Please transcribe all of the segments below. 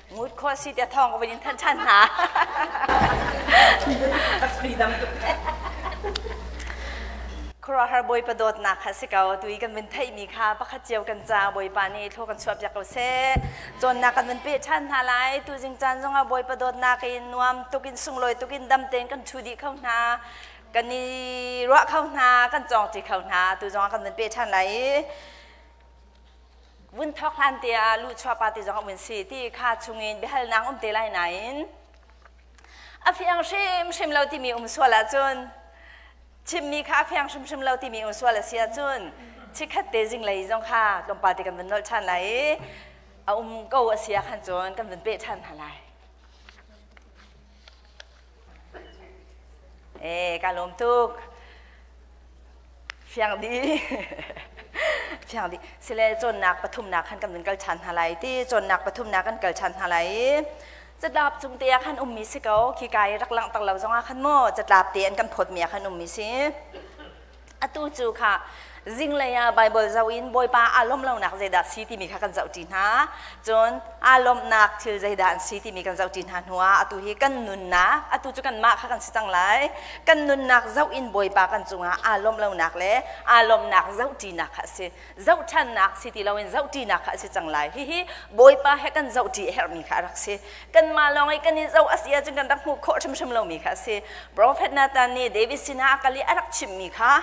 Ngut khawh si tiah thawng ka vun in thanh ṭhan hna. Freedom tuk. Khuaruahhar Bawipa dawtnak kha si ko. Tu i kan vun theihmi kha pakhat cio kan ca Bawipa nih thlaw kan chuahpiak ko seh. Cawnnak kan vun peh ṭhan hna lai. Tuzing caan zongah Bawipa dawtnak in nuam tuk in sunglawi tuk in dam tein kan ṭhu dih kho hna. Kan i ruah kho hna, kan cawngṭi kho hna. Tu zongah kan vun peh ṭhan lai i vun thawk hlan te ah luhchuah pa ti zong a vun si ti kha chungin biahalnak um te lai nain a fiang hrimhrim lo timi um sual ahcun chimmi kha a fiang hrimhrim lo timi um sual a si ahcun chikkhat te zinglei zong kha tlawmpal te kan vun nolh ṭhan lai i a um ko a si ah khan cun kan vun peh ṭhan hna lai. Ee, ka lawm tuk. Fiang dih. Fiang dih. Sile cawnnak pathumnak khan kan vun kal ṭhan hna lai ti. Cawnnak pathumnak kan kal ṭhan hna lai i catlap cung te ah khan ummi si ko. Khi ka i rak langhter lo zongah khan maw catlap te an kan phawtmi ah khan ummi si. Atu cu kha zinglei ah Baibal zoh in Bawipa aa lawmh lonak zeidah si timi kha kan zohṭi hna. Cun aa lawmhnak thil zeidah an si timi kan zohṭi hna hnuah atu hi kan nunnak, atu cu kanmah kha kan si cang lai. Kan nunnak zoh in Bawipa kan cungah aa lawmh lonak le aa lawmhnak zohṭinak kha a si. Zohṭhannak si ti loin zohṭinak kha a si cang lai. Hihi Bawipa he kan zohṭi a herhmi kha a rak si. Kanmah lawng i kan i zoh a si ahcun kan rak hmuh khawh hrimhrim lomi kha a si. Prophet Nathan nih David sinah a kal i a rak chimhmi kha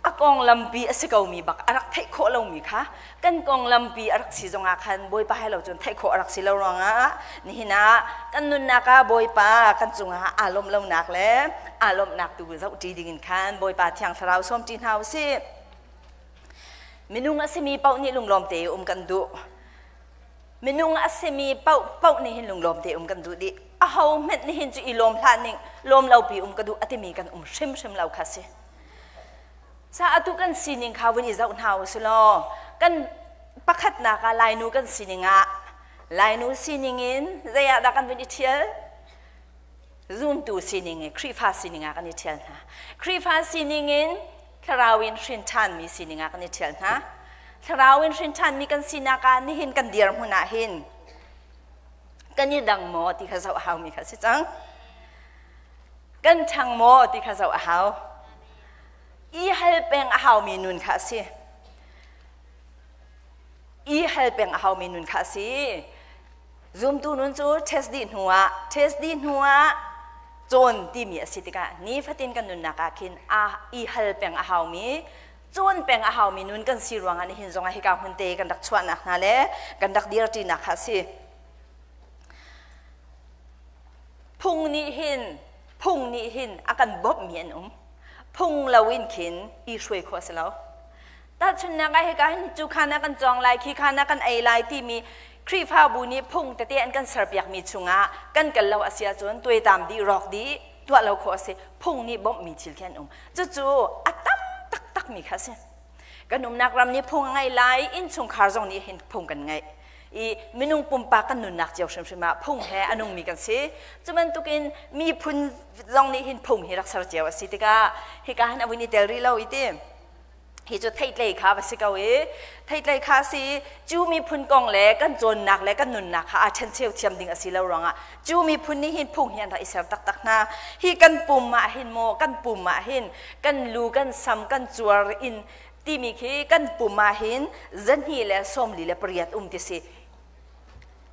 a konglampi a si komi bak a rak theih khawh lomi kha kan konglampi a rak si zongah khan Bawipa he lo cun theih khawh a rak si lo ruangah nihin ah kan nunnak ah Bawipa kan cungah aa lawmh lonak le aa lawmhnak tu zohṭi dingin khan Bawipa Thiang Thlarau sawmṭi hna u sih. Minung a simi paoh nih lunglawm te um kan duh. Minung a simi paohpaoh nih hin lunglawm te um kan duh dih. Aho hmanh nih hin cu i lawm hlah ning, lawm lopi um ka duh a timi kan um hrimhrim lo kha si. Sa atu kan sining kha vun i zoh hna u si law, kan pakhatnak ah Lainu kan sining ah Lainu sining in zei ah dah kan vun i ṭhial? Zumtu sining in Khrihfa sining ah kan i ṭhial hna. Khrihfa sining in thlarau in hrin ṭhanmi sining ah kan i ṭhial hna. Thlarau in hrin ṭhanmi kan sinak ah nihin kan dirhmun ah hin kan i dang maw ti kha zoh a haumi kha si cang. Kan ṭhang maw ti kha zoh a hau. I hal peng a haumi nun kha a si. I hal peng a haumi nun kha a si. Zumtu nun cu test dih hnuah test dih hnuah cawn timi a si tikah nifatin kan nunnak ah khin a i hal peng a haumi cawn peng a haumi nun kan si ruangah nihin zongah hika hmun te kan rak chuahnak hna le kan rak dirṭinak kha a si. Phung nih hin phung nih hin a kan bawmhmi an um. Phung loin khin i hruai khawh a si lo. Tahchunhnak ah hika hin cu khan ah kan cawng lai, khi khan ah kan ei lai timi Khrihfabu nih phung tete an kan serpiakmi chungah kan kal lo a si ahcun tuaitam dih, rawk dih, tuah lo khawh a si. Phung nih bawmhmi thil khi an um. Cucu a tam taktakmi kha a si. Kan umnak ram nih phung a ngeih lai, innchungkhar zong nih hin phung kan ngeih. I minung pumpak kan nunnak cio hrimhrim ah phung he a nungmi kan si. Cu bantukin miphun zong nih hin phung hi rak ser cio a si tikah hika hin a vun i tel rih lo i ti. Hi cu theihtlei kha va si ko i theihtlei kha si cu miphun kong le kan cawnnak le kan nunnak kha aa ṭhencheu thiam ding a si lo ruangah cu miphun nih hin phung hi an rak i ser taktak hna. Hi kan pum ah hin maw kan pum ah hin kan lu kan sam kan cuar in timi khi kan pum ah hin 248 um ti si.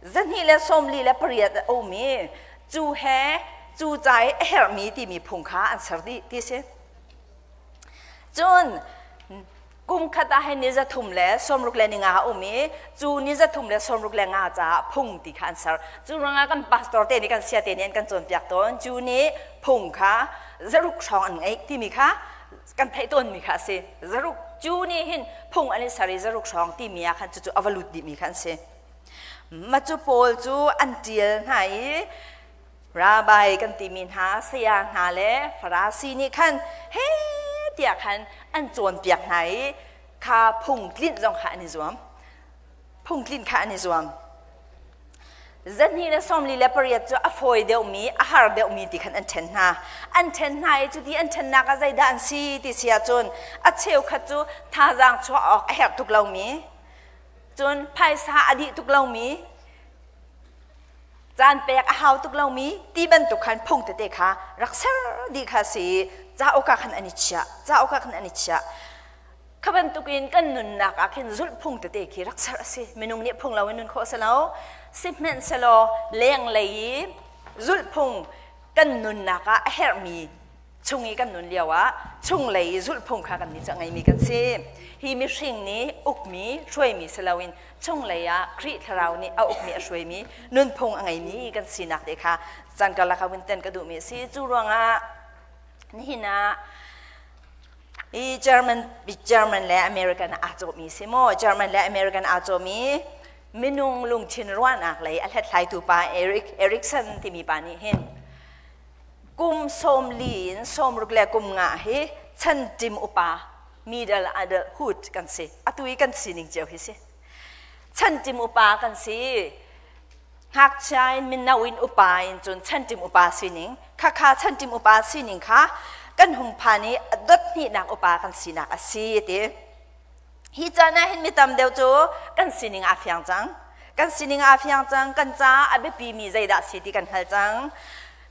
248 a um i cu he cu ca i a herhmi timi phung kha an ser dih ti si. Cun kum khat ah hin ni 365 a um i cu ni 365 caah phung ti kha an ser. Cu ruangah kan pastor te nih kan sia te nih an kan cawnpiak tawn. Cu nih phung kha zaruk hrawng an ngeih timi kha kan theih tawnmi kha a si. Zaruk cu nih hin phung an i ser i zaruk hrawng timi ah khan cucu a va lut dihmi kha an si. Macu pawl cu an ṭial hna i Rabbi kan timi hna saya hna le Farasi nih khan he tiah khan an cawnpiak hna i kha phung tlinh zong kha an i zuam. Phung tlinh kha an i zuam. 248 cu a fawi deuhmi, a har deuhmi ti khan an ṭhen hna. An ṭhen hna i cuti an ṭhennak ah zeidah an si ti si ahcun a cheukhat cu thazaang chuah awk a herh tuk lomi, cun phaisa a dih tuk lomi. Caan pek a hau tuk lomi ti bantuk khan phung tete kha rak ser dih kha si. Cauk ah khan an i chiah. Cauk ah khan an i chiah. Kha bantukin kan nunnak ah khin zulh phung tete khi rak ser a si. Minung nih phung loin nun khawh a si lo. Sihmanhsehlaw lenglei i zulh phung kan nunnak ah a herhmi chung i kan nun lio ah chunglei i zulhphung kha kan nih cu a ngeimi kan si. Hi mihring nih ukmi, hruaimi si loin chunglei ah Khrih Thlarau nih a ukmi, a hruaimi nunphung a ngeimi kan sinak te kha caan karlak ah vun ten ka duhmi a si. Cu ruangah nihin ah i German, German le American aa cawhmi si maw? German le American aa cawhmi minung lungthin ruahnak lei a hlathlaitu pa Erik Erikson timi pa nih hin kum 40 in 60 le kum nga hi chantim upa middle adulthood kan si. Atu i kan sining cio hi si. Chantim upa kan si. Ngakchia in mino in upa in cun chantim upa sining khakha chantim upa sining kha kan hung phan i dot hnihnak upa kan sinak a si ti. Hi caan ah hin mi tam deuh cu kan sining aa fiang cang. Kan sining aa fiang cang, kan caah a biapimi zeidah si ti kan hngal cang.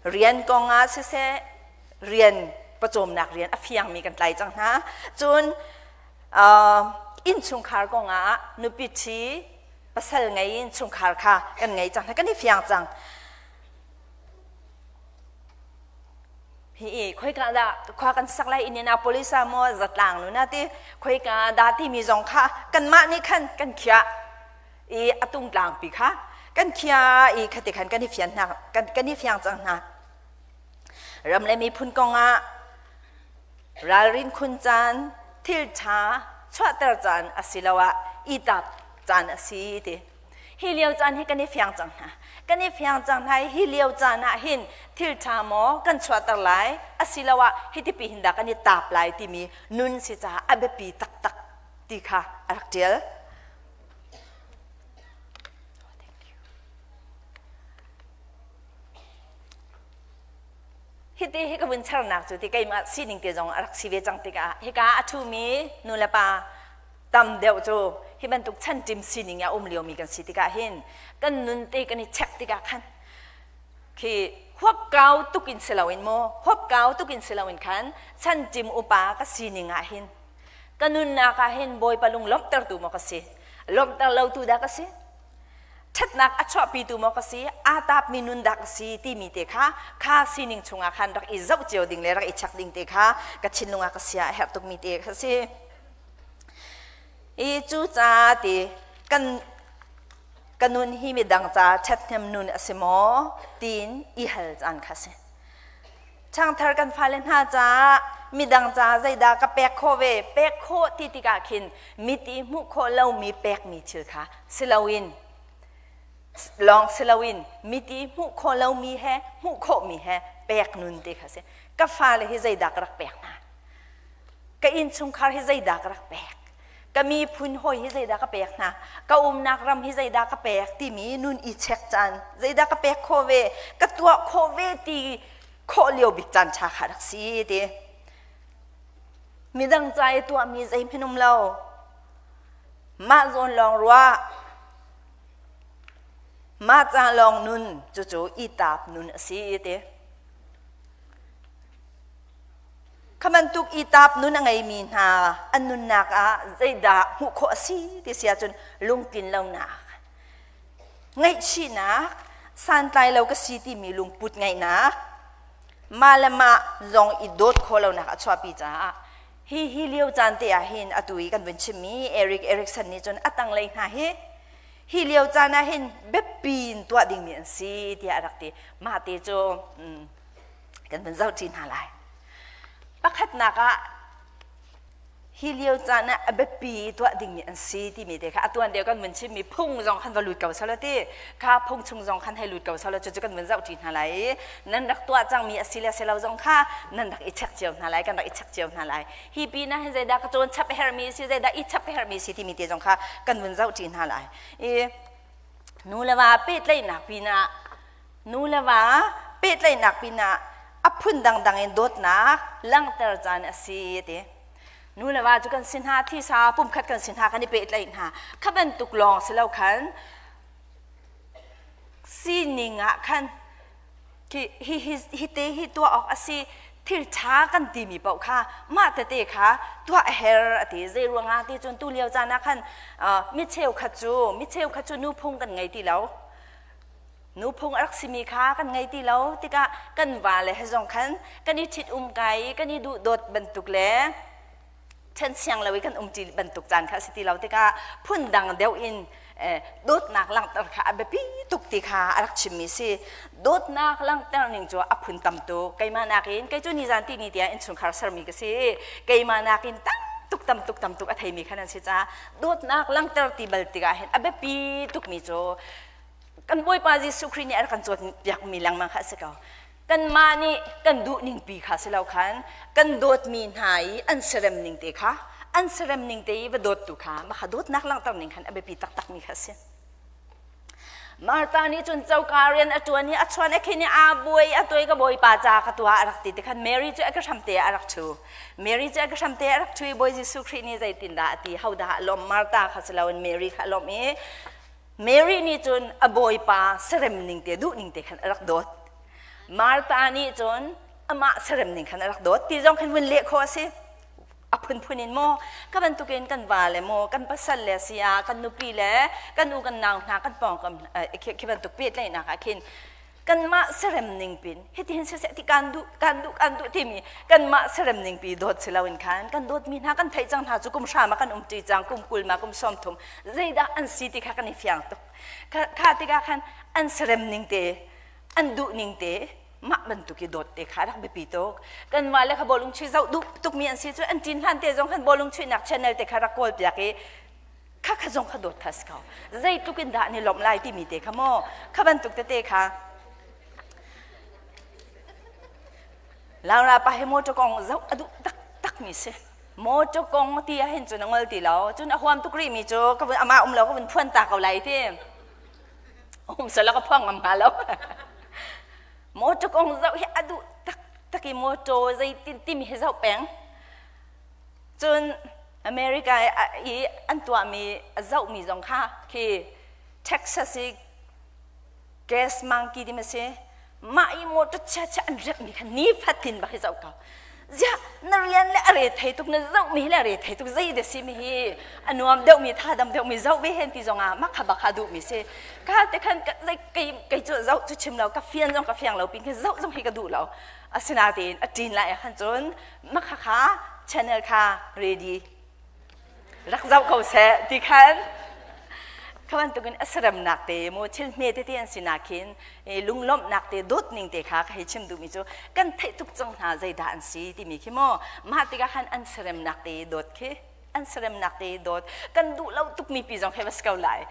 Rian kong ah siseh, rian pawcawmnak rian a fiangmi kan tlai cang hna. Cun uh, innchungkhar kong ah nupi ṭhi, pasal ngei innchungkhar kha kan ngei cang hna, kan i fiang cang. Hi khoika dah khua kan sak lai Indianapolis ah maw zatlang nu na ti khoika dah timi zong kha kanmah nih khan kan khiah i a tungtlang pi kha kan khiah i khati khan kan i fian hna kan kan i fiang cang hna. Ram le miphun kong ah ralrin khun caan thil ṭha chuahter caan asiloah i tap caan a si ti. Hi lio caan hi kan i fiang cang hna. Kan i fiang cang hna i hi lio caan ah hin thil ṭha maw kan chuahter lai asiloah hitipi hin dah kan i taap lai timi nun si caah a biapi taktak ti kha a rak ṭial. Hiti hi ka vun charnak cu ti keimah sining te zong a rak si ve cang tikah hika a ṭhumi nu le pa tam deuh cu hi bantuk chanṭim sining ah um liomi kan si tikah hin kan nun te kan i check tikah khan khi huapkau tuk in si loin maw huapkau tuk in si loin khan chanṭim upa ka sining ah hin ka nunnak ah hin Bawipa lung lawmhtertu maw ka si lawmhter lotu dah ka si ṭhatnak a chuahpitu maw ka si aa taapmi nun dah ka si timi te kha kha sining chungah khan rak i zoh cio ding le rak i check ding te kha ka thinlung ah ka sia a herh tukmi te kha si. I cucaah ti kan ka nun hi midang ca ṭhathnem nun a si maw tiin i hal caan kha si. Ṭhangthar kan fale hna caah midang ca zeidah ka pek khawh ve, pek khawh ti tikah khin mit i hmuh khawh lomi pekmi thil kha si loin lawng si loin mit i hmuh khawh lomi he hmuh khawhmi he pek nun ti kha si. Ka fale hi zeidah ka rak pek hna? Ka innchungkhar hi zeidah ka rak pek? Ka miphun hawi hi zeidah ka pek hna? Ka umnak ram hi zeidah ka pek timi nun i check caan zeidah ka pek khawh ve, ka tuah khawh ve ti khawh lio bik caan ṭha kha rak si ti. Midang ca i tuahmi zeihmanh um lo. Mah zawn lawng ruah, mah ca lawng nun cucu i taap nun a si ti. Kha bantuk i taap nun a ngeimi hna an nunnak ah zeidah hmuh khawh a si ti si ahcun lungtlin lonak, ngaihchihnak, santlai lo ka si timi lungput ngeihnak, mah le mah zong i dawt khawh lonak a chuahpi caah hi hi lio caan te ah hin atu i kan vun chimmi Erik Erikson nih cun a tanglei hna hi hi lio caan ah hin biapi in tuah dingmi an si tiah a rak ti. Mah te cu kan vun zohṭi hna lai. Pakhatnak ah hi lio caan ah a biapi tuah dingmi an si timi te kha a tuan deuh kan vun chimmi phung zong khan va lut ko selaw ti kha phung chung zong khan hei lut ko selaw cucu kan vun zohṭi hna lai i nan rak tuah cangmi a si le si lo zong kha nan rak i check cio hna lai kan rak i check cio hna lai hi pin ah hin zeidah ka cawn chap a herhmi si zeidah i chap a herhmi si timi te zong kha kan vun zohṭi hna lai i nu le va pehtlaihnak pinah Nu le va pehtlaihnak pinah a phun dangdang in dawtnak langhter caan a si ti. Nu le va cu kan si hna, thisa pumkhat kan si hna, kan i pehtlaih hna. Kha bantuk lawng si lo khan Sining ah khan hi hi hi te hi tuah awk a si thil ṭha kan timi paoh kha mah tete kha tuah a her a ti. Zei ruangah ti cun tu lio caan ah khan mi cheukhat cu mi cheukhat cu nuphung kan ngei ti lo. Nuphung a rak simi kha kan ngei ti lo tikah kan vale he zong khan kan i ṭhit um kai i kan i duhdawt bantuk le ṭhen siang lo i kan umṭi bantuk caan kha a si ti lo tikah phundang deuh in dawtnak langhter kha a biapi tuk ti kha a rak chimmi si. Dawtnak langhter ning cu a phun tam tuk. Keimah nakin kei cu nizan ti ni tiah innchungkhar sermi ka si. Keimah nakin tam tuk tam tuk tam tuk a theimi kha nan si caah dawtnak langhter ti bal tikah hin a biapi tukmi cu kan Bawipa Jesuh Khrih nih a rak kan cawnpiakmi lengmang kha a si ko. Kanmah nih kan duh ning pi kha si lo khan kan dawtmi hna i an serem ning te kha an serem ning te i va dawttu kha mah kha dawtnak langhter ning khan a biapi taktakmi kha a si. Martha nih cun coka rian a ṭuan i a chuan a khin i aa buai a tuai ka bawipa ca ka tuah a rak ti ti khan Mary cu a ka hramte ah a rak ṭhu. Mary cu a ka hramte ah a rak ṭhu i Bawi Jesuh Khrih nih zeitindah a ti hodah a lawmh Martha kha si loin Mary kha a lawmh i Mary nih cun a bawipa serem ning te duh ning te khan a rak dawt. Martha nih cun amah serem ning khan a rak dawt ti zong khan vun leh khawh a si. A phunphun in maw ka bantukin kan va le maw kan pasal le si ah kan nupi le kan u kan nau hna kan pawngkam khi bantuk pehtlaihnak ah khin kanmah serem ning pin hitihin siseh ti kan duh kan duh kan duh timi kanmah serem ning pi dawt si loin khan kan dawtmi hna kan theih cang hna cu kum hra ma kan umṭi cang kum 20 ma kum 30 zeidah an si ti kha kan i fiang tuk kha tikah khan an serem ning te an duh ning te mah bantuk i dawt te kha rak biapi tuk kan mah le kha bawlung chuih zoh duh tukmi an si cu an ṭin hlan te zong khan bawlung chuihnak channel te kha rak kawl piak i kha kha zong kha dawt kha si ko zeitluk in dah an i lawmh lai timi te kha maw kha bantuk tete kha Laura pa hi motor kong zoh a duh taktak mi si motor kong ti ah hin cun a ngol ti lo cun a huam tuk rih mi cu ka vun amah um lo ka vun phuan ta ko lai ti um sala ka phuang ngam hnga lo motor kong zoh hi a duh taktak i motor zeitin timi hi zoh peng Cun America i an tuahmi a zohmi zong kha khi Texas i gas monkey ti ma si mah i motor chia chia an remhmi kha nifatin bak hi zoh ko ziah na rian le a re thei tuk na zohmi le a re thei tuk zei de si mi hi a nuam deuhmi tha dam deuhmi zoh ve hen ti zong ah mah kha bak kha duhmi si ka te khan zei kei kei cu zoh cu chim lo ka fian zong ka fiang lo pin khi zoh zong hi ka duh lo asinain a ṭin lai ah khan cun makha kha channel kha ready rak zoh ko seh ti khan kha bantukin a seremnak te mu thil hme tete an sinak khin lunglawmhnak te dawt ning te kha ka hei chim duhmi cu kan theih tuk cang hna zeidah an si timi khi mu mah tikah khan an seremnak te dawt khi an seremnak te dawt kan duh lo tukmi pi zong khi va si ko lai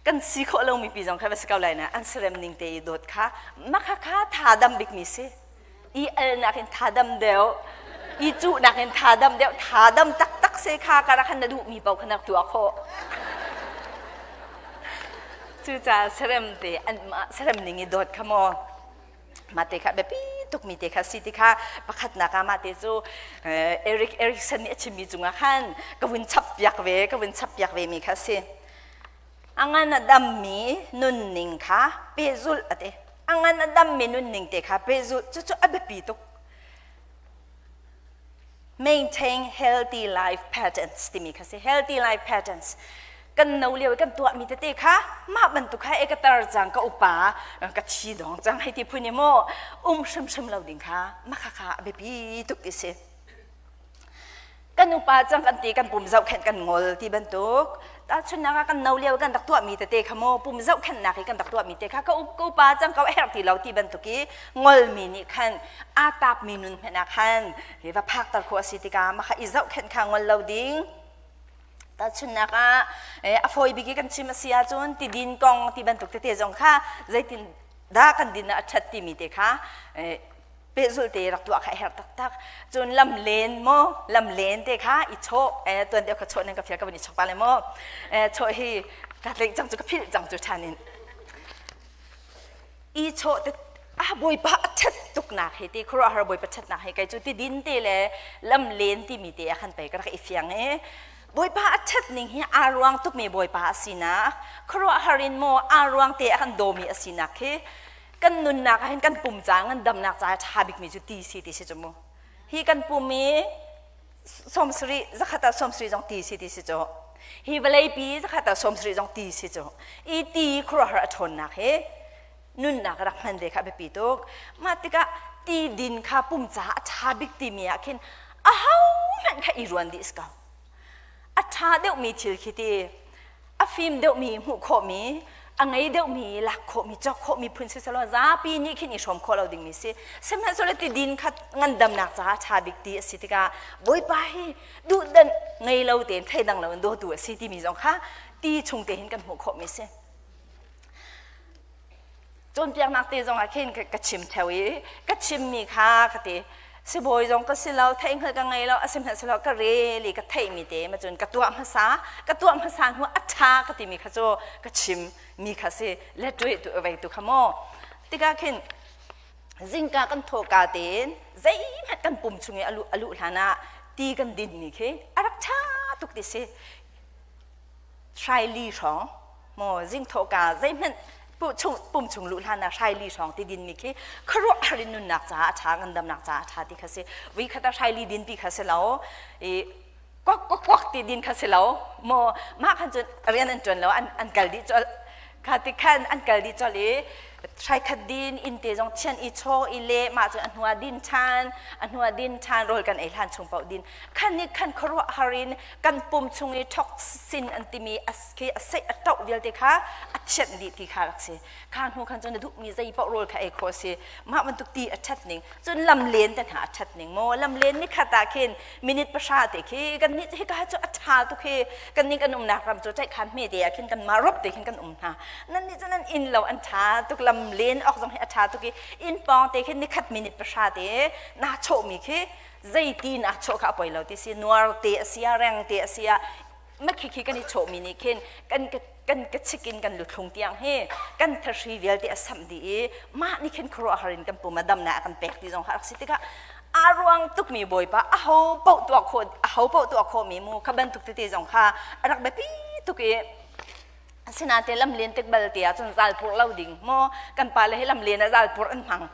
kan si khawh lomi pi zong kha va si ko lai na an serem ning te i dawt kha makha kha tha dam bikmi si i alnak in tha dam deuh i cuhnak in tha dam deuh tha dam taktak se kha kara khan na duhmi paoh kha na tuah khawh cucaah serem te an mah serem ning i dawt kha maw mah te kha biapi tukmi te kha si ti kha pakhatnak ah mah te cu Eric Erikson nih a chimmi cungah khan ka vun chap piak ve ka vun chap piak ve mi kha si A ngan a dammi nunning kha pehzulh a ti. A ngan a dammi nunning te kha pehzulh cucu a biapi tuk. Maintain healthy life patterns timi kha si. Healthy life patterns. Kan no lio i kan tuahmi tete kha mah bantuk kha e ka tar cang ka upa ka thi dong cang hei ti phun i maw um hrimhrim lo ding kha mah kha kha a biapi tuk ti si. Kan upa cang kan ti kan pum zohkhenh kan ngol ti bantuk tahchunhnak ah kan no lio kan rak tuahmi tete kha maw pum zohkhenhnak i kan rak tuahmi te kha ka upa cang ko a herh ti lo ti bantuk i ngolmi nih khan aa tapmi nun hmanh ah khan hi va phakter khawh a si tikah mah kha i zohkhenh kha ngol lo ding tahchunhnak ah a fawi bik i kan chim a si ahcun tidin kong ti bantuk tete zong kha zeitin dah kan din ah a ṭhat timi te kha pehzulh te rak tuah kha a herh taktak cun lam len maw lam len te kha i chawh eh tuan deuh kha chawh nan ka fial ka van i chawk pa le maw eh chawh hi ka tleih cang cu ka philh cang cu ṭhan in i chawh te ah bawipa a ṭhat tuk nak hi ti khuaruahhar bawipa ṭhatnak hi kei cu ti din te le lam len timi te ah khan pei ka rak i fiang i. Bawipa a ṭhat ning hi aa ruang tukmi Bawipa a sinak, khuaruahhar in maw aa ruang te a kan dawmi a sinak khi kan nunnak ah hin kan pum ca ngandamnak ca a ṭha bikmi cu ti si ti si cu mu. Hi kan pum i 70 zakhat ah 70 zong ti si ti si cu. Hi vawleipi zakhat ah 70 zong ti si cu. I ti khuaruahhar a ṭhawnnak hi nunnak rak hman ve kha a biapi tuk. Mah tikah ti din kha pum caah a ṭha bik timi ah khin ahohmanh kha i ruan dih si ko. A ṭha deuhmi thil khi ti a fim deuhmi hmuh khawhmi a ngei deuhmi lak khawhmi cawk khawhmi phun si selaw zapi nih khin i hrawm khawh lo dingmi si. Sihmanhsehlaw ti din kha ngandamnak caah a ṭha bik ti a si tikah Bawipa hi duhdanh ngei lo tein theidang lo in dawtu a si timi zong kha ti chung te hin kan hmuh khawhmi si. Cawnpiaknak te zong ah khin ka chim theo i ka chimmi kha ka ti sibawi zong ka si lo theihhngalh ka ngei lo asihmanhsehlaw ka rel i ka theihmi te ma cun ka tuah hmasa ka tuah hmasa hnu a ṭha ka timi kha cu ka chim mi kha si le tuih tu vei tu kha maw tikah khin zingka kan thawhka tein zeihmanh kan pum chung i a luh hlan ah ti kan dinmi khi a rak ṭha tuk ti si hraili hrawng maw zing thawhka zeihmanh pum chung luh hlan ah hraili hrawng ti dinmi khi khuaruahhar in nunnak caah a ṭha ngandamnak caah a ṭha ti kha si vui khat ah hraili din ti kha si lo i kuak kuak kuak ti din kha si lo maw mah khan cun rian an ṭuan lo an kal dih colh kha ti khan an kal dih colh i hrai khat din inn te zong thian i chaw i le mah cun a hnuah din ṭhan a hnuah din ṭhan rawl kan ei hlan chung paoh din khan nih khan khuaruahhar in kan pum chung i toxin an timi khi a seih a ṭoh vialte kha a thianh dih ti kha rak si kha hnu khan cun na duhmi zei paoh rawl kha ei khawh si mah bantuk ti a ṭhat ning cun lamlen te hna a ṭhat ning maw lamlen ni khat ah khin minute 10 te khi kan nih hika cu a ṭha tuk hi kan nih kan umnak ram cu ṭaih khan hme te ah khin kan mah rop te khin kan um hna nan nih cu nan inn lo an ṭha tuk lamlen awk zong hi a ṭha tuk i inn pawng te khin ni khat minute 10 te naa chawhmi khi zeiti nak chawh kha a poi lo ti si nuar te a si ah reng te a si ah makhi khi kan i chawhmi nih khin kan kan ka chik in kan luthlung tiang hi kan thahri vialte a samh dih i mah nih khin khuaruahhar in kan pum a damnak a kan pek ti zong kha rak si tikah aa ruang tukmi bawipa aho paoh tuah khawh aho paoh tuah khawhmi mu kha bantuk tete zong kha a rak biapi tuk i asinain lamlen tik bal te ah cun zal purh lo ding maw kan pa le hi lamlen ah zal purh an hmang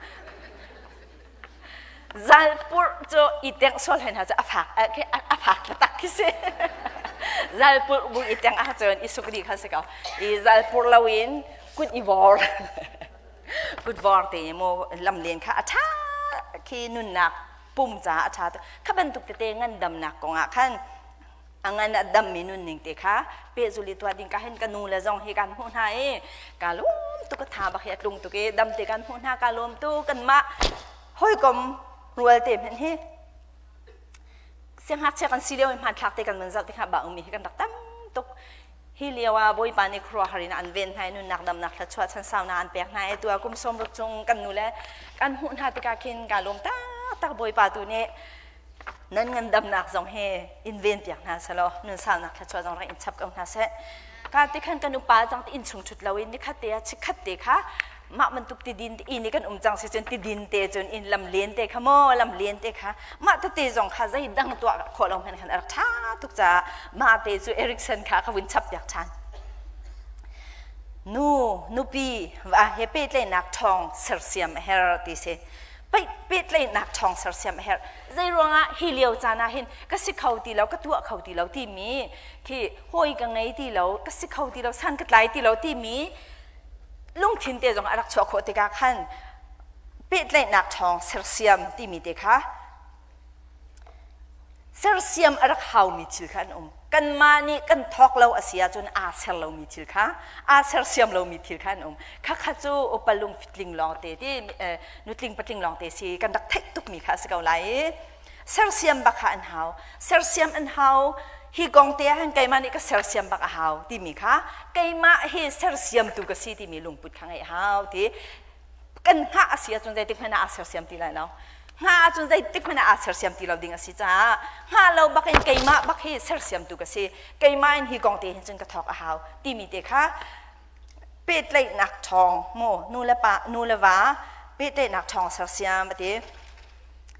Zalpurh cu i tengh sual hoi hna cu a fak a fak taktak khi si. Zalpurh bu i tengh ahcun i suk dih kha si ko. I zalpurh loin kut i vor. Kut vor te mu lamlen kha a ṭha khi nunnak pum caah a ṭha. Kha bantuk tete ngandamnak kong ah khan a ngan a dammi nunning te kha pehzul i tuah ding ka hin ka nu le zong hi kan hmuh hna i ka lawm tuk ka tha bak hi a tlung tuk i dam te kan hmuh hna ka lawm tuk kanmah hawikom rual te hmanh hi siangngakchia kan si lio in hmanthlak te kan van zoh tikah ba umi hi kan rak tam tuk hi lio ah Bawipa nih khuaruahhar in an ven hna i nunnak damnak thluachuah chansaunak an pek hna i tu ah kum 60 chung kan nu le kan hmuh hna tikah khin ka lawm taktak Bawipa tu nih nan ngandamnak zong hi in ven piak hna selaw nun saunak thluachuah zong rak in chap ko hna seh ka ti khan kan upa cang ti inn chung ṭhut loin nikhat te ah chikkhat te kha mah bantuk ti din inn i kan um cang si cun ti din te cun inn lam len te kha maw lam len te kha mah tete zong kha zei dang tuah khawh lo hmanh khan a rak ṭha tuk caah mah te cu Erikson kha ka vun chap piak ṭhan nu nupi va he pehtlaihnak ṭhawng sersiam a her ti si pehtlaihnak ṭhawng sersiam a herh zei ruangah hi lio caan ah hin ka si kho ti lo ka tuah kho ti lo timi khi hawi ka ngei ti lo ka si kho ti lo san ka tlai ti lo timi lungthin te zong a rak chuah khawh tikah khan pehtlaihnak ṭhawng sersiam timi te kha sersiam a rak haumi thil kha an um kanmah nih kan thawk lo a si ahcun aa ser lomi thil kha aa sersiam lomi thil kha an um khakha cu upa lungfitling lawngte ti nutling patling lawngte si kan rak theih tukmi kha a si ko lai i sersiam bak kha an hau sersiam an hau hi kong te ah hin keimah nih ka sersiam bak a hau timi kha keimah hi sersiamtu ka si timi lungput kha ngeih hau ti kan hngah a si ahcun zeitik hmanh ah aa sersiam ti lai lo hngah ahcun zeitik hmanh ah aa sersiam ti lo ding a si caah hngah lo bak in keimah bak hi sersiamtu ka si keimah in hi kong te hin cun ka thawk a hau timi te kha pehtlaihnak ṭhawng mu nu le pa nu le va pehtlaihnak ṭhawng sersiam a ti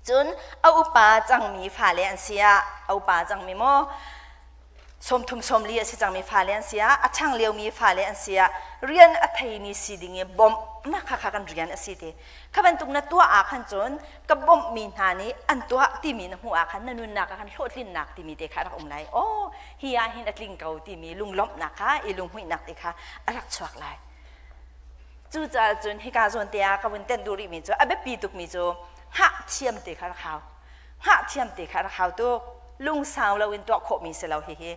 cun a upa cangmi fale an si ah a upa cangmi maw? 30 40 a si cangmi fale an si ah a ṭhang liomi fale an si ah rian a theimi si ding i bawmh mah khakha kan rian a si ti. Kha bantuk na tuah ah khan cun ka bawmhmi hna nih an tuah timi na hmuh ah khan na nunnak ah khan hlawhtlinnak timi te kha a rak um lai. Aw hi ah hin a tling ko timi lunglawmhnak kha i lunghmuihnak te kha a rak chuak lai. Cucaah cun hika zawn te ah ka vun tenh duh rihmi cu a biapi tukmi cu hngah thiam te kha rak hau. Hngah thiam te kha rak hau tuk. Lungsau loin tuah khawhmi si lo hihi.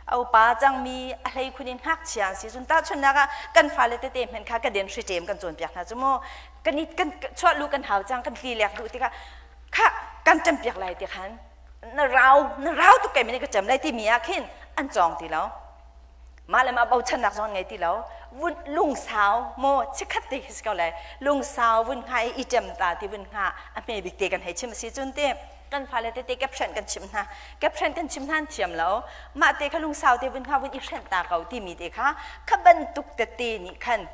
A upa cangmi a hleikhun in ngakchia an si. Cun tahchunhnak ah kan fale tete hmanh kha ka den hriṭem kan cawnpiak hna cu mu. Kan i kan chuah lu kan hau cang kan tli lek duh tikah kha kan ṭempiak lai ti khan na rau na rau tuk kai ka ṭem lai timi ah khin an cawng ti lo. Mah le mah bochannak zong an ngei ti lo. Vun lungsau maw chikkhat te khi si ko lai. Lungsau vun hnga i i ṭem ta ti vun hnga a hme bik te kan hei chim a si cun te kan fale tete kephren kan chimh hna. Kephren kan chim hna an thiam lo. Mah te kha lungsau te vun hnga vun i hrenh ta ko timi te kha kha bantuk tete nih khan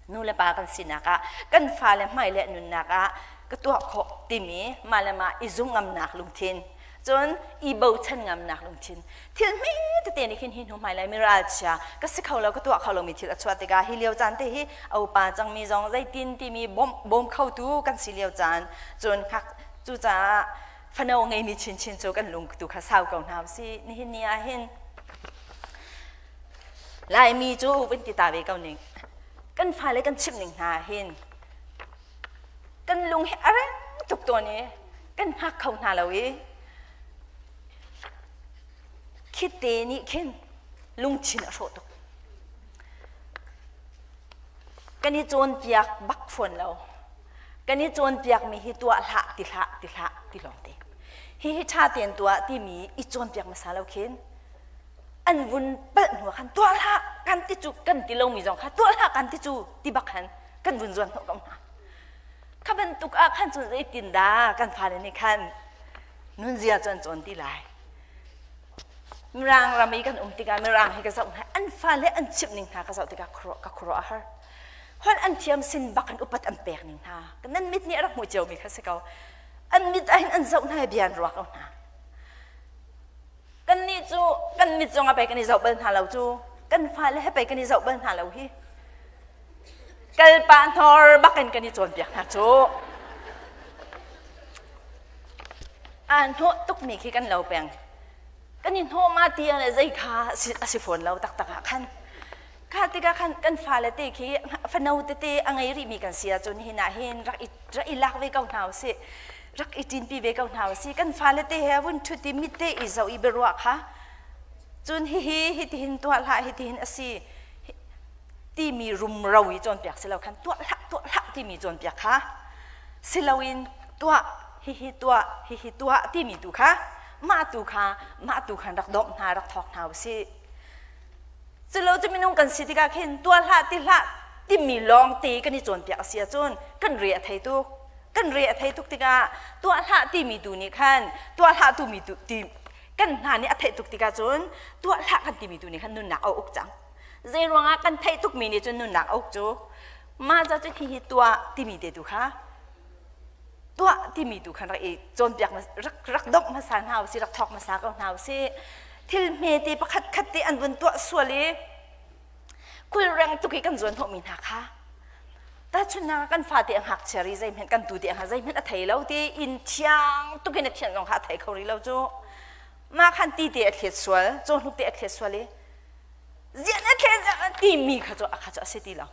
nu le pa kan sinak ah kan fale hmai le nunnak ah ka tuah khawh timi mah le mah i zumh ngamnak lungthin cun i bochan ngamnak lungthin thil hme tete nih khin hi hnu hmai lai mi ralchia ka si kho lo ka tuah kho lomi thil a chuah tikah hi lio caan te hi a upa cangmi zong zeitin timi bawm khotu kan si lio caan cun hngak cucaah fano ngeimi chinchin cu kan lung tu kha sau ko hna usih nihin ni ah hin Laimi cu vun ti ta ve ko ning kan fale kan chimh ning hna hin kan lung hi a reng tuk tawn i kan hngak kho hna lo i khite nih khin lungthin a hrawh tuk. Kan i cawnpiak bak fawn lo. Kan i cawnpiakmi hi tuah hlah ti hlah ti hlah ti lawng te. Hi hi ṭha tein tuah timi i cawnpiak hmasa lo khin an vun palh hnu khan tuah hlah kan ti cu kan ti lomi zong kha tuah hlah kan ti cu ti bak khan kan vun zuan hnawh ko hna. Kha bantuk ah khan cun zeitin dah kan fale nih khan nunzia cu an cawn ti lai. Mirang ram i kan um tikah Mirang hi ka zoh hna an fale an chimh ning hna ka zoh tikah ka khuaruah a har. Holh an thiam sin bak in upat an pek ning hna. Nan mit nih a rak hmuh ciomi kha si ko. An mit ahhin an zoh hna i bia an ruah ko hna. Kannih cu kan mit zong ah pei kan i zoh bal hna lo cu. Kan fale he pei kan i zoh bal hna lo hi. Kal pah hnor bak in kan i cawnpiak hna cu. Aa hnawh tukmi khi kan lo peng. Kan i hnawh ma ti le zei kha a si fawn lo taktak ah khan. Kha tikah khan kan fale te khi fano tete a ngei rihmi kan si ahcun hin ah hin rak i rak i lak ve ko hna usih. Rak i ṭinpi ve ko hna usih. Kan fale te he vun ṭhut i mit te i zoh i biaruah kha cun hihi hitihin tuah hlah hitihin a si timi rumro i cawnpiak si lo khan tuah hlah tuah hlah timi cawnpiak kha si loin tuah hihi tuah hihi tuah timi tu kha mah tu kha mah tu khan rak dawmh hna rak thawk hna usih culo cu minung kan si tikah khin tuah hlah ti hlah timi lawng te kan i cawnpiak a si ahcun kan re a thei tuk kan re a thei tuk tikah tuah hlah timi tu nih khan tuah hlah tumi tu ti kan hna nih a theih tuk tikah cun tuah hlah kan timi tu nih khan nunnak a uk cang zei ruangah kan theih tukmi nih cun nunnak a uk cu mah ca cu hihi tuah timi te tu kha tuah timi tu khan rak i cawnpiak rak rak dongh hmasa hna usih rak thawk hmasa ko hna usih thil hmete pakhat khat te an vun tuah sual i khulreng tuk i kan zuan hnawhmi hna kha tahchunhnak kan fate a ngakchia ri zeihmanh kan tu te a zeihmanh a thei lo ti inn thiang tuk in a thian zong kha a thei kho rih lo cu mah khan ti te a thlet sual cawhnuk te a thlet sual i zian a thlet timi kha cu a kha cu a si ti lo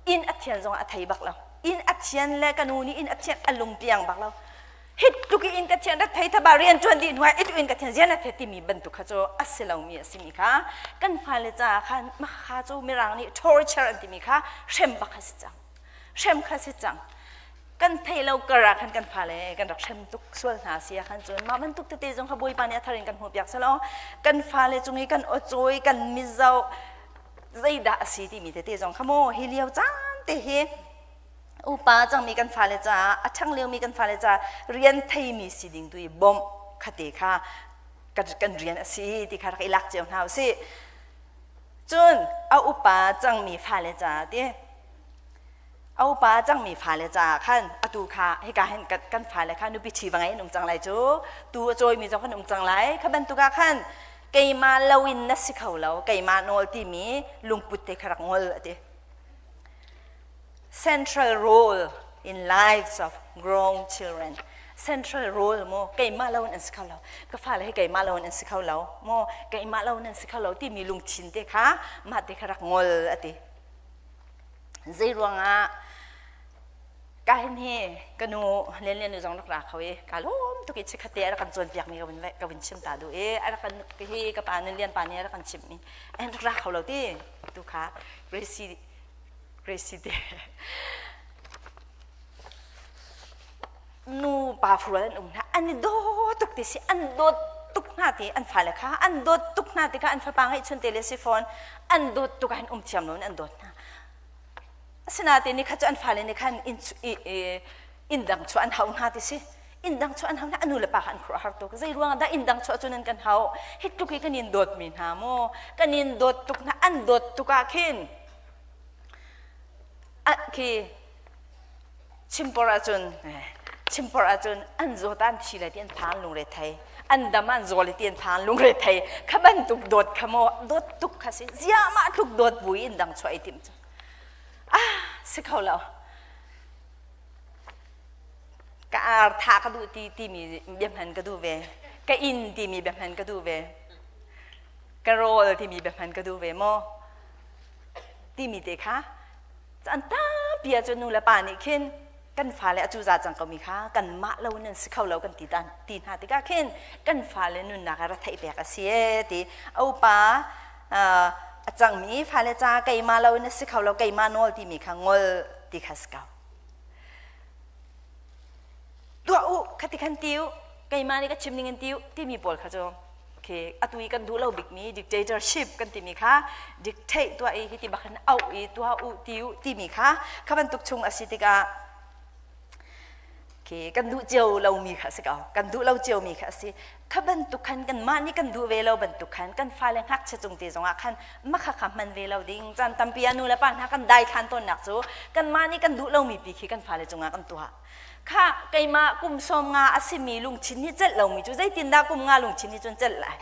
inn a thian zong a thei bak lo inn a thian le ka nu nih inn a thian a lungpiang bak lo hit tuk in ka thian rak thei thaba rian ṭuan dih hnuah itu in ka thian zian a the timi bantuk kha cu a si lomi a simi kha kan fale caah khan mah kha cu mirang nih torture an timi kha hrem bak kha si cang hrem kha si cang kan thei lo kar ah khan kan fale kan rak hrem tuk sual hna si ah khan cun mah bantuk tete zong kha bawipa nih a thar in kan hmuh piak selaw kan fale cung i kan aw kan mizo zeidah a si timi tete zong kha maw hi lio caan te hi upa cangmi kan fale caah a ṭhang liomi kan fale caah rian theimi si ding tu i bawmh khate kha kan rian a si ti kha rak i lak cio hna usih. Cun a upa cangmi fale caah ti a upa cangmi fale caah khan atu kha hika hin kan fale kha nupi ṭhi va ngei an um cang lai cu tu a cawimi zong kan um cang lai kha bantuk ah khan. Keimah loin na si kho lo, keimah nawl timi lungput te kha rak ngol a ti. Central role in lives of grown children. Central role mu keimah lo in an si kho lo. Ka fale hi keimah lo in an si kho lo. Mu keimah lo in an si kho lo timi lungthin te kha mah te kha rak ngol a ti. Zei ruangah ka hin hi ka nu Lian Lian nu zong rak ra kho i ka lawm tuk i chikkhat te a rak kan cawnpiak mi ka vun chim ta duh i a rak kan hi ka pa Nun Lian pa nih a rak kan chimh mi an rak ra kho lo ti tu kha Gracie Gracie te nu pa fural an um hna an i daw tuk ti si an dawt tuk hna ti an fale kha an dawt tuk hna ti kha an fapa ngeihchun te le si fawn an dawt tuk ah hin um thiam lo in an dawt hna Asinain ni khat cu an fale nih khan inn dang chuah an hau hna ti si. Inn dang chuah an hau hna a nu le pa kha an khuaruahhar tuk. Zei ruangah dah inn dang chuah cu nan kan hau? Hi tluk hi kan in dawtmi hna maw? Kan in dawt tuk hna an dawt tuk ah khin khi chimpor ahcun chimpor ahcun an zawt an thi lai ti an phan lungre thei an dam an zaw lai ti an phan lungre thei kha bantuk dawt kha maw dawt tuk kha si ziahmah tluk dawt bu in dang chuah i tim cu ah si kho lo ka ar tha ka duh ti timi biahman ka duh ve ka inn timi biahman ka duh ve ka rawl timi biahman ka duh ve maw timi te kha Caan tampi ahcun nu le pa nih khin kan fale a cuza cang komi kha kanmah lo nan si kho lo kan ti ti hna tikah khin kan fale nunnak ah retheih pek a si ee ti a upa a cangmi fale ca keimah lo na si kho lo keimah nawl timi kha ngol ti kha si ko. Tuah u khati khan ti u keimah nih ka chim ning in ti u timi pawl kha cu khi atu i kan duh lo bikmi dictatorship kan timi kha dictate tuah i hiti bak in auh i tuah u ti u timi kha kha bantuk chung a si tikah khi kan duh cio lomi kha a si ko kan duh lo ciomi kha a si kha bantuk khan kanmah nih kan duh ve lo bantuk khan kan fale ngakchia cung te zongah khan makha kha hman ve lo ding caan tampi ah nu le pa hna kan daithlan tawnnak cu kanmah nih kan duh lomi pi khi kan fale cungah kan tuah Khah keimah kum 50 a simi lungthin nih celh lomi cu zeitindah kum nga lungthin nih cun celh lai?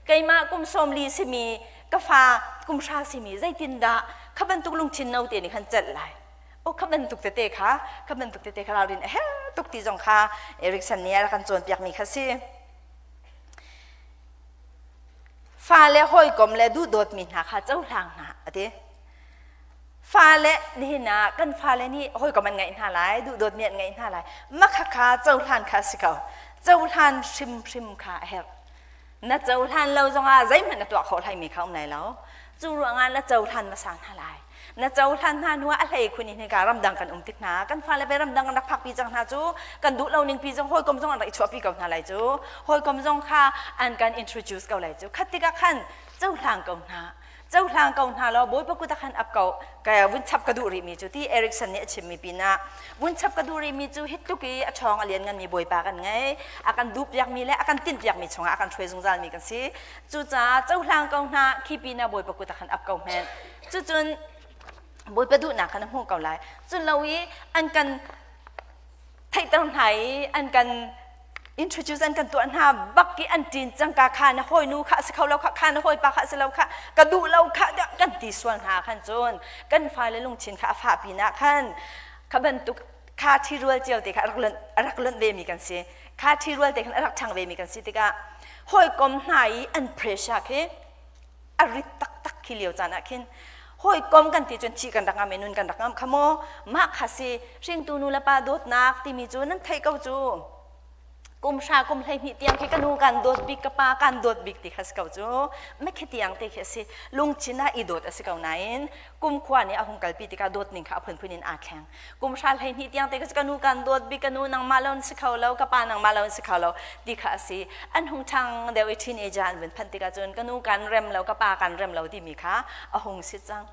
Keimah kum 40 simi ka fa kum hra simi zeitindah kha bantuk lungthin no te nih khan celh lai? O kha bantuk tete kha kha bantuk tete kha ralrin a herh tuk ti zong kha Erikson nih a rak kan cawnpiakmi kha si. Fale hawikom le duhdawtmi hna kha cohlang hna a ti. Fale nihin ah kan fale nih hawikom an ngeih hna lai, duhdawtmi an ngeih hna lai. Makhakha cohlan kha a si ko. Cohlan hrimhrim kha a herh. Na cohlan lo zongah zeihmanh na tuah khawh hlaimi kha um lai lo. Cu ruangah na cohlan hmasa hna lai. Na cohlan hna hnuah a hlei khun in hika ramdang kan um tik hna. Kan fale ve ramdang an rak phakpi cang hna cu kan duh lo ning pi zong hawikom zong an rak i chuahpi ko hna lai cu. Hawikom zong kha an kan introduce ko lai cu. Khat tikah khan cohlang ko hna. Cohlang ko hna law Bawipa kut ah khan ap ko. Ka vun chap ka duh rihmi cu ti Erikson nih a chimmi pinah vun chap ka duh rihmi cu hi tluk i a ṭhawng a lian nganmi Bawipa kan ngei. A kan duhpiakmi le a kan tinhpiakmi chungah a kan hruai zungzalmi kan si. Cucaah cohlang ko hna khi pinah Bawipa kut ah khan ap ko hmenh. Cucun Bawipa duhnak kha na hmuh ko lai. Cun lo i an kan theihter hna i an kan introduce an kan tuah hna bak i an ṭin cangka kha na hawinu kha a si kho lo kha kha na hawipa kha a si lo kha ka duh lo kha kan ti sual hna khan cun kan fale lungthin kha a fah pinah khan kha bantuk kha ṭhirual cio te kha a rak lonh ve mi kan si kha ṭhirual te khan a rak ṭhang ve mi kan si tikah hawikom hna i an pressure khi a rit taktak khi lio caan ah khin hawikom kan ti cun thih kan rak ngam i nun kan rak ngam kha maw mah kha si hringtu nu le pa dawtnak timi cu nan theih ko cu kum hra kum 12 tiang khi ka nu kan dawt bik ka pa kan dawt bik ti kha si ko cu mekhi tiang te khi a si lungchin ah i dawt a si ko nain kum khua nih a hung kalpi tikah dawt ning kha a phunphun in aa thleng kum hra 12 tiang te ka nu kan dawt bik ka nu nangmah lo si kho lo ka pa nangmah lo si kho lo ti kha a si an hung ṭhang deuh i teenager an vun phanh tikah cun ka nu kan rem lo ka pa kan rem lo timi kha a hung si cang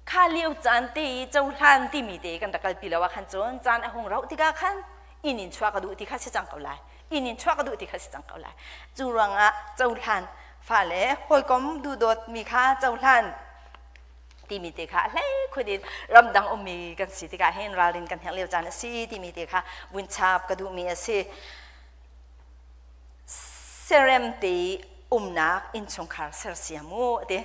kha lio caan te i cohlan timi te kan rak kalpi lo ah khan cun caan a hung rauh tikah khan inn in chuah ka duh ti kha si cang ko lai inn in chuah ka duh ti kha si cang ko lai cu ruangah cohlan fale hawikom duhdawt mi kha cohlan timi te kha a hlei khun in ramdang ummi kan si tikah hin ralrin kan herh lio caan a si timi te kha vun chap ka duhmi a si. Serem te. Umnak innchungkhar sersiam u a ti.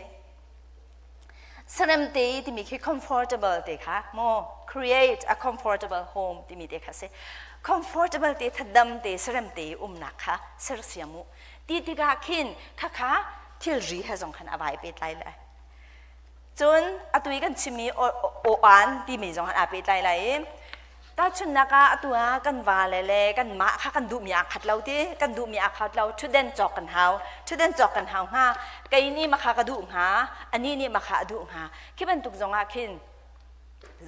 Serem te timi khi comfortable te kha maw create a comfortable home timi te kha si. Comfortable te thadam te serem te umnak kha sersiam u. Ti tikah khin khakha thilri he zong khan a vai pehtlai lai. Cun atu i kan chimmi aw-an timi zong aa pehtlai lai i tahchunhnak ah atu ah kan vale le kanmah kha kan duhmi aa khat lo ti kan duhmi aa khat lo ṭhutden cawk kan hau ṭhutden cawk kan hau hnga kei nih makha ka duh hnga anih nih makha a duh hnga khi bantuk zong ah khin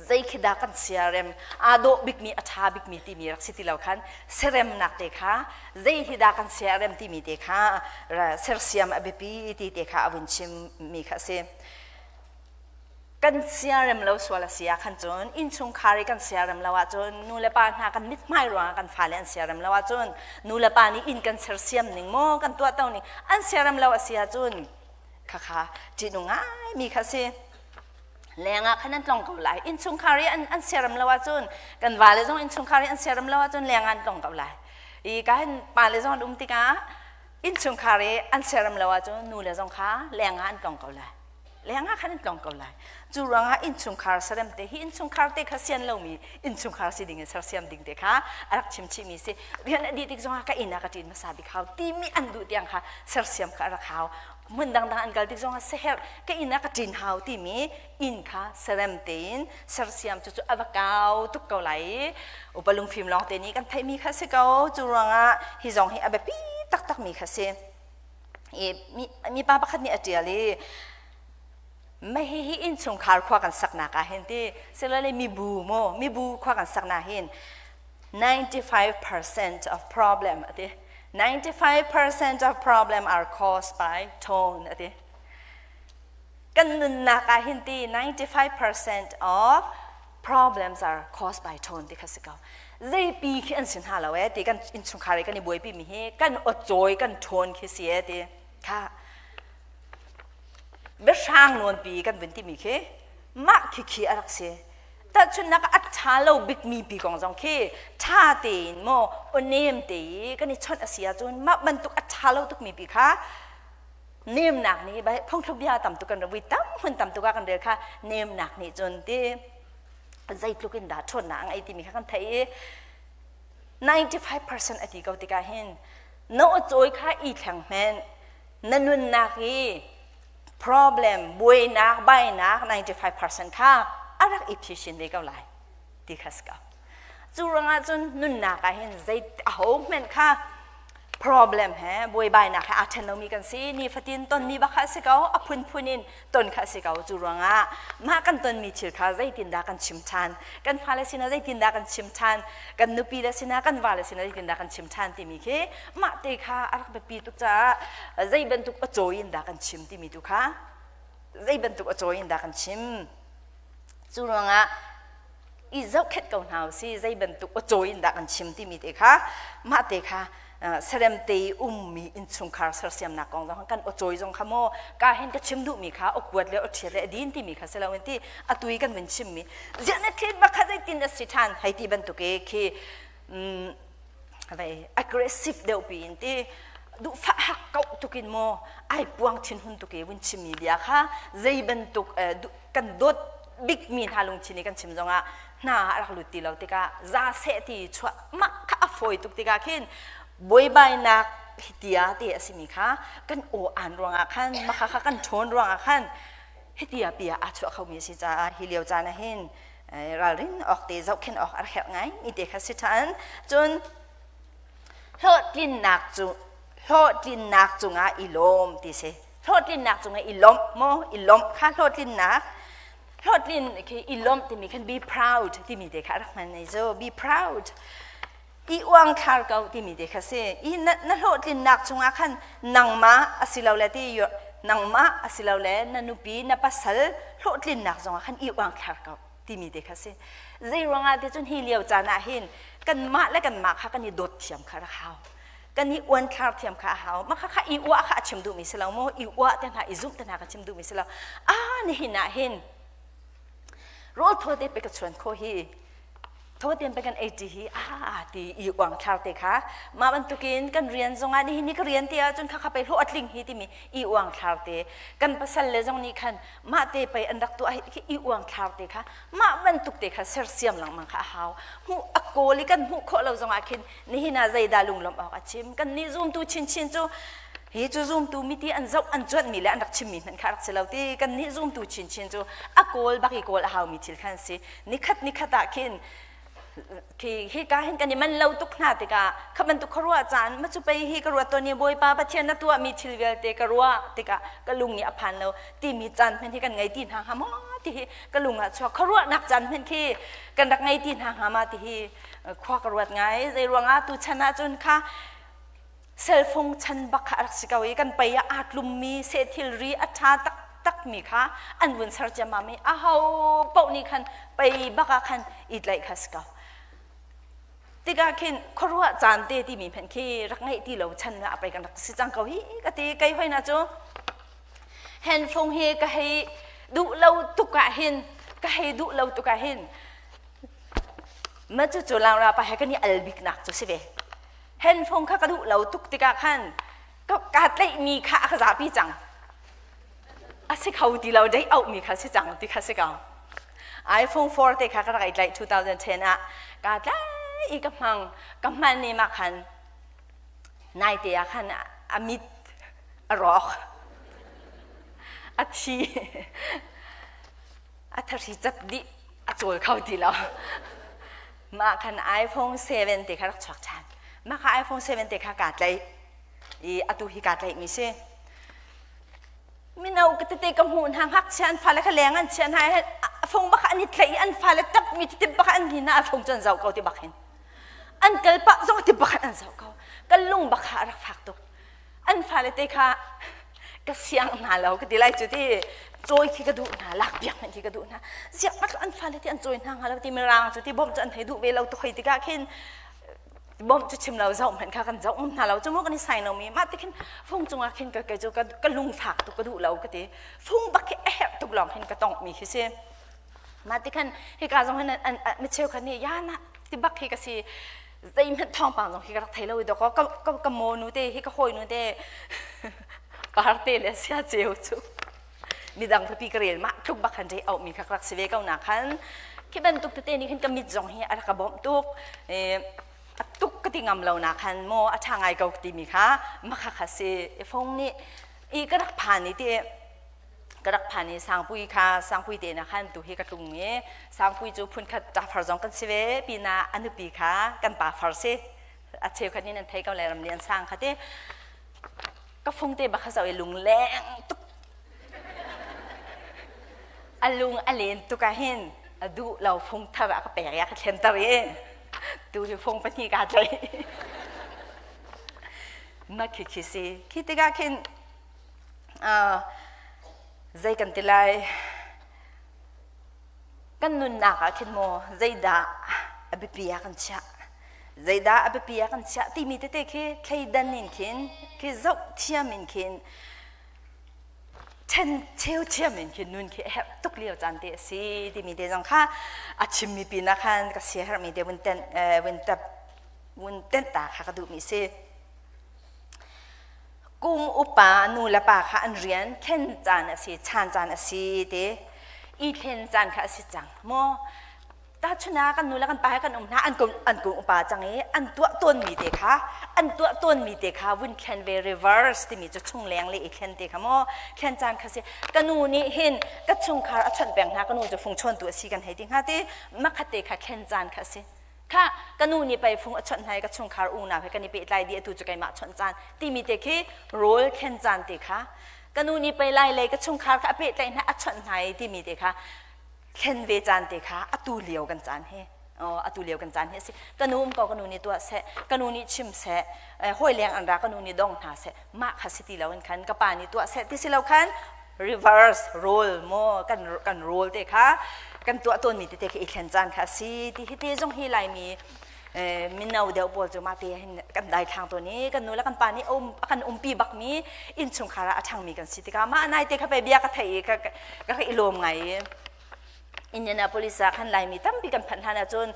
zei khi dah kan siarem aa dawh bikmi a ṭha bikmi timi rak si ti lo khan seremnak te kha zei hi dah kan siarem timi te kha sersiam a biapi ti te kha a vun chimmi kha a si. Kan siarem lo sual a si ah khan cun innchungkhar i kan siarem lo ahcun nu le pa hna kan mithmai ruangah kan fale an siarem lo ahcun nu le pa nih inn kan sersiam ning maw kan tuahto ning an siarem lo a si ahcun khakha ṭihnung ngaimi kha a si. Leng ah khan an tlong ko lai. Innchungkhar i an siarem lo ahcun kan vale zong innchungkhar i an siarem lo ahcun leng ah an tlong ko lai. I ka hin pale zong an um tikah innchungkhar i an siarem lo ahcun nu le zong kha leng ah an tlong ko lai. Leng ah khan an tlong ko lai. Cu ruangah innchungkhar serem te hi innchungkhar te kha sian lomi innchungkhar si ding in sersiam ding te kha a rak chim chihmi si. Rian a dih tik zongah ka inn ah ka ṭin hmasa bik hau timi an duh tiang kha sersiam kha a rak hau. Hmun dangdang an kal tik zongah seherh ka inn ah ka ṭin hau timi inn kha serem tein sersiam cu cu a va kau tuk ko lai i upa lungfim lawng te nih kan theihmi kha si ko. Cu ruangah hi zong hi a biapi taktakmi kha si. I mipa pakhat nih a ṭial i mah hihi innchungkhar khua kan saknak ah hin ti silole mibu maw mibu khua kan saknak hin 95% of problem a ti 95% of problem are caused by tone a ti kan nunnak ah hin ti 95% of problems are caused by tone ti kha si ko zeipi khi an si hna lo e ti kan innchungkhar i kan i buaipi mi hi kan awcawi kan ṭhawn khi si e ti kha biahrang nawnpi kan vun timi khi mah khi khi a rak si tahchunhnak a ṭha lo bikmi pi kong zong khi ṭha tein maw aw nem te i kan i chawnh a si ahcun mah bantuk a ṭha lo tukmi pi kha nemnak nih phungthluk bia tam tuk kan vui tam hmun tam tuk ah kan rel kha nemnak nih cun ti zeitluk in dah ṭhawnnak a ngei timi kha kan theih i 95% a ti ko tikah hin na aw kha i thleng hmenh na nunnak i problem buainak bainak 95% kha a rak i phishin ve ko lai ti kha si ko cu ruangah cun nunnak ah hin zei aho hmanh kha problem he buaibainak he aa ṭhen lomi kan si nifatin tonmi bak kha a si ko a phunphun in ton kha a si ko cu ruangah mah kan tonmi thil kha zeitindah kan chim ṭhan kan fale sinah zeitindah kan chim ṭhan kan nupi le sinah kan vale sinah zeitindah kan chim ṭhan timi khi mah te kha a rak biapi tuk caah zei bantuk a cawi in dah kan chim timi tu kha zei bantuk a cawi in dah kan chim cu ruangah i zohkhenh ko hna usih zei bantuk a cawi in dah kan chim timi te kha mah te kha serem te i ummi innchungkhar sersiamnak kong zong kan aw zong kha maw ka hin ka chim duhmi kha awkuat le awṭhiat le adin timi kha si loin ti atu i kan vun chimmi ziah na thlit bak kha zeitin a si ṭhan hei ti bantuk i khi vei aggressive deuh pi in ti duhfah hak kauh tukin maw ai puang thinhun tuk i vun chimmi bia kha zei bantuk kan dawt bikmi hna lungthin i kan chim zongah hna a rak lut ti lo tikah za seh ti chuah mah kha a fawi tuk tikah khin buaibainak hitia te a simi kha kan aw aan ruangah khan makha kha kan ṭhawn ruangah khan hitia pia aa chuah khomi a si caah hi lio caan ah hin ralrin awk te zohkhenh awk a herh ngai mi te kha si ṭhan cun hlawhtlinnak cu hlawhtlinnak cungah i lawm ti si hlawhtlinnak cungah i lawmh maw i lawmh kha hlawhtlinnak hlawhtlin khi i lawmh timi khan be proud timi te kha a rak hman ei cu be proud i uangthlar ko timi te kha si i na, na hlawhtlinnak chungah khan nangmah asilole ti nangmah asilole na nupi na pasal hlawhtlinnak zongah khan i uangthlar ko timi te kha si zei ruangah ti cun hi lio caan ah hin kanmah le kanmah kha kan i dawt thiam kha rak hau kan i uanthlar thiam kha a hau mah kha kha i uah kha a chim duhmi si lo maw i uah te hna i zumh te hna ka chim duhmi si lo ah nihin ah hin rawl thaw te pe ka chuan kho hi. Thaw tein pei kan ei ṭi hi a ti i uangthlar te kha mah bantukin kan rian zongah nihin ni ka rian te ahcun khakha pei hlawh a tling hi timi i uangthlar te kan pasal le zong nih khan mah te pei an rak tuah hi i uangthlar te kha mah bantuk te kha sersiam lengmang kha a hau. Hmuh a kawl i kan hmuh khawh lo zongah khin nihin ah zeidah lunglawmh awk a chim kan nih zumtu chinchin cu hi cu zumtu miti an zoh an cuanhmi le an rak chimmi hmanh kha rak si lo ti kan nih zumtu chinchin cu a kawl bak i kawl a haumi thil khan si nikhat nikhat ah khin khi hika hin kan i man lo tuk hna tikah kha bantuk khuaruah caan ma cu pei hi ka ruat tawn i Bawipa Pathian na tuahmi thil vialte ka ruah tikah ka lung nih a phan lo timi caan hmanh hi kan ngei ti hna hnga maw ti hi ka lung ah chuak khuaruahnak caan hmanh khi kan rak ngei ti hna hnga ma ti hi khua ka ruat ngai. Zei ruangah tu chan ahcun kha cell phone chan bak kha a rak si ko i kan pei ah aa tlummi seh thilri a ṭha taktakmi kha an vun ser ciammam i aho paoh nih khan pei bak ah khan i tlaih kha si ko. Tikah khin khuaruah caan te timi hmanh khi rak ngeih ti lo chan ah pei kan rak si cang ko hi ka ti. Kei hoi na cu handphone hi ka hei duh lo tuk ah hin ka hei duh lo tuk ah hin ma cu cu lang ra pa he kan i al bik nak cu si ve. Handphone kha ka duh lo tuk tikah khan ka tlaihmi kha a ka zapi cang. A si kho ti lo dei auhmi kha si cang ti kha si ko. iPhone 4 te kha ka rak i tlaih 2010 ah ka tlaih i ka hmang ka hman ni ma khan naite ah khan a mit a rawk a thi a thari cat dih a cawl kho ti lo. Mah khan iPhone 7 te kha rak chuak ṭhan. Mah kha iPhone 7 te kha kaa tlaih i atu hi kaa tlaihmi si. Mino ka tete ka hmuh hna ngakchia an fale kha leng an chia hna a fung bak an i tlaih i an fale tap mi tip bak an hin a fung cu an zoh ko ti bak hin. An kal pah zong ti bak an zoh ko. Kan lung bak kha a rak fak tuk. An fale te kha ka siang hna lo ka ti lai cu ti cawi khi ka duh hna lak piak hmanh khi ka duh hna ziak an fale ti an cawi hna hnga lo ti mirang cu ti bawmh cu an thei duh ve lo tuk hoi tikah khin bawmh cu chim lo zoh hmanh kha kan zoh ngam hna lo cu mu kan i sai lo mi mah ti khin fung cungah khin ka kei cu ka lungfak tuk ka duh lo ka ti fung bak khi a herh tuk lawng hin ka tongh mi khi si Mah ti khan hika zong hin an mi cheukhat nih ya na ti bak hi ka si zeihmanh thawngpang zong hi ka rak thei lo i dawkaw ka ka ka maw nu te hi ka hawi nu te parte le sia ceu cu midang pipi ka rel mah tluk bak khan auh mi kha ka rak si ve ko na khan khi bantuk tete nih khin ka mit zong hi a rak ka bawmh tuk a tuk ka ti ngam lo na khan maw a ṭha ngai ko ti mi kha makha kha si i phone nih i ka rak phan i ti ka rak phan i Sangpui kha Sangpui te na khan tu hi ka tlung i Sangpui cu phunkhat ṭafar zong kan si ve pinah a nupi kha kan pa far si a cheukhat nih nan thei ko lai ram lian sang kha ti ka fung te bak kha zoh i lungleng tuk a lung a len tuk ah hin a duh lo fung thar ah ka pek i a ka thlenter i tu hi fung pahnih kaa tlaih ma khi khi si khi tikah khin Zei kan ti lai? Kan nunnak ah khin maw zeidah a biapi ah kan chiah? Zeidah a biapi ah kan chiah timi tete khi thleidan in khin, khi zoh thiam in khin, ṭhen cheu thiam in khin nun khi a herh tuk lio caan te a si timi te zong kha a chimmi pinah khan ka siaherhmi te vun tenh, vun tap, vun tenh ta kha ka duhmi si. Kum upa nu le pa kha an rian thlen caan a si, chan caan a si ti i thlen caan kha a si cang maw? Tahchun ah kan nu le kan pa he kan um hna an kum an kum upa cang i an tuah tawnmi te kha an tuah tawnmi te kha vun thlen ve reverse timi cu chungleng le i thlen te kha maw thlen caan kha si ka nu nih hin ka chungkhar a chawnh peng hna ka nu cu fung chawntu a si kan hei ti hnga ti makhat te kha thlen caan kha a si Kha ka nu nih pei fung a chawnh hna i ka chungkhar unau he kan i pehtlai dih atu cu keimah chawnh caan timi te khi rawl khen caan te kha ka nu nih pei lai lei ka chungkhar kha a pehtlaih hna a chawnh hna i timi te kha thlen ve caan te kha atu lio kan caan hi atu lio kan caan hi a si ka nu um ko ka nu nih tuah seh ka nu nih chim seh hawi leng an ra ka nu nih dong hna seh mah kha si ti lo in khan ka pa nih tuah seh ti si lo khan reverse role maw kan kan role te kha kan tuah tawnmi tete khi i thlen caan kha a si ti hi te zong hi laimi mino deuh pawl cu mah te hin kan daithlang tawn i kan nu le kan pa nih um kan umpi bakmi innchungkhar ah a ṭhangmi kan si tikah mah nai te kha pei bia ka theih i ka ka i lawm ngai i. Indianapolis ah khan Laimi tampi kan phanh hlan ahcun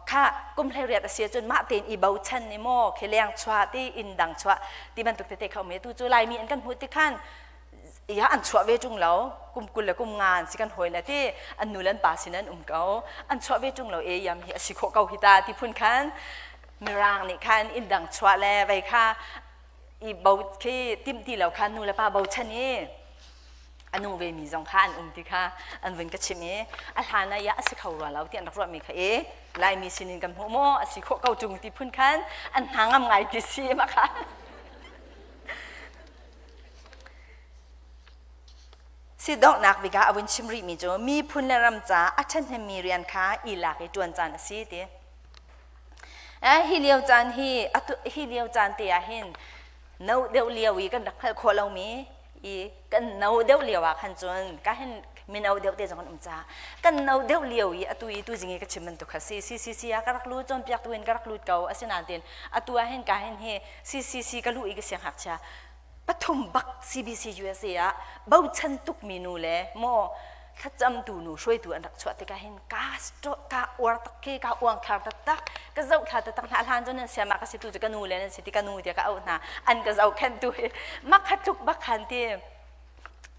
kha kum 18 a si ahcun mah tein i bochan ni maw khi leng chuah ti inn dang chuah ti bantuk tete kha um i tu cu Laimi an kan hmuh ti khan ya an chuah ve ṭung lo kum 20 le kum 5 an si kan hawi le ti an nu le an pa sin an um ko an chuah ve ṭung lo e yam hi a si khawh ko hi ta ti phun khan mirang nih khan inn dang chuah le vei kha i bo khi timh ti lo khan nu le pa bochan i a nung ve mi zong kha an um ti kha an vun ka chim i a hlan ah ya a si kho rua lo ti an rak ruah mi kha i Laimi sinin kan hmuh maw a si khawh ko ṭung ti phun khan an hna ngam ngai ti si ma kha. Si donghnak bik ah a vun chim rihmi cu miphun le ram ca a ṭhahnemmi rian kha i lak i ṭuan caan a si ti. Hi lio caan hi hi lio caan te ah hin no deuh lio i kan rak hngalh khawh lomi i kan no deuh lio ah khan cun ka hin mino deuh te zong kan um ca kan no deuh lio i atu i tuzing i ka chim bantuk kha si CCC ah ka rak lut cawnpiaktu in ka rak lut ko asinain tin atu ah hin ka hin hi CCC ka luh i ka sianghngakchia pathum bak CBC USA ah bochan tukmi nu le maw thlacamtu nu hruaitu an rak chuah tikah hin ka ka uar tak ke ka uang thar taktak ka zoh thla taktak hna hlan cu nan siama ka si tu cu ka nu le nan si ti ka nu tiah ka auh hna an ka zohkhenh tu hi makhat tluk bak khan ti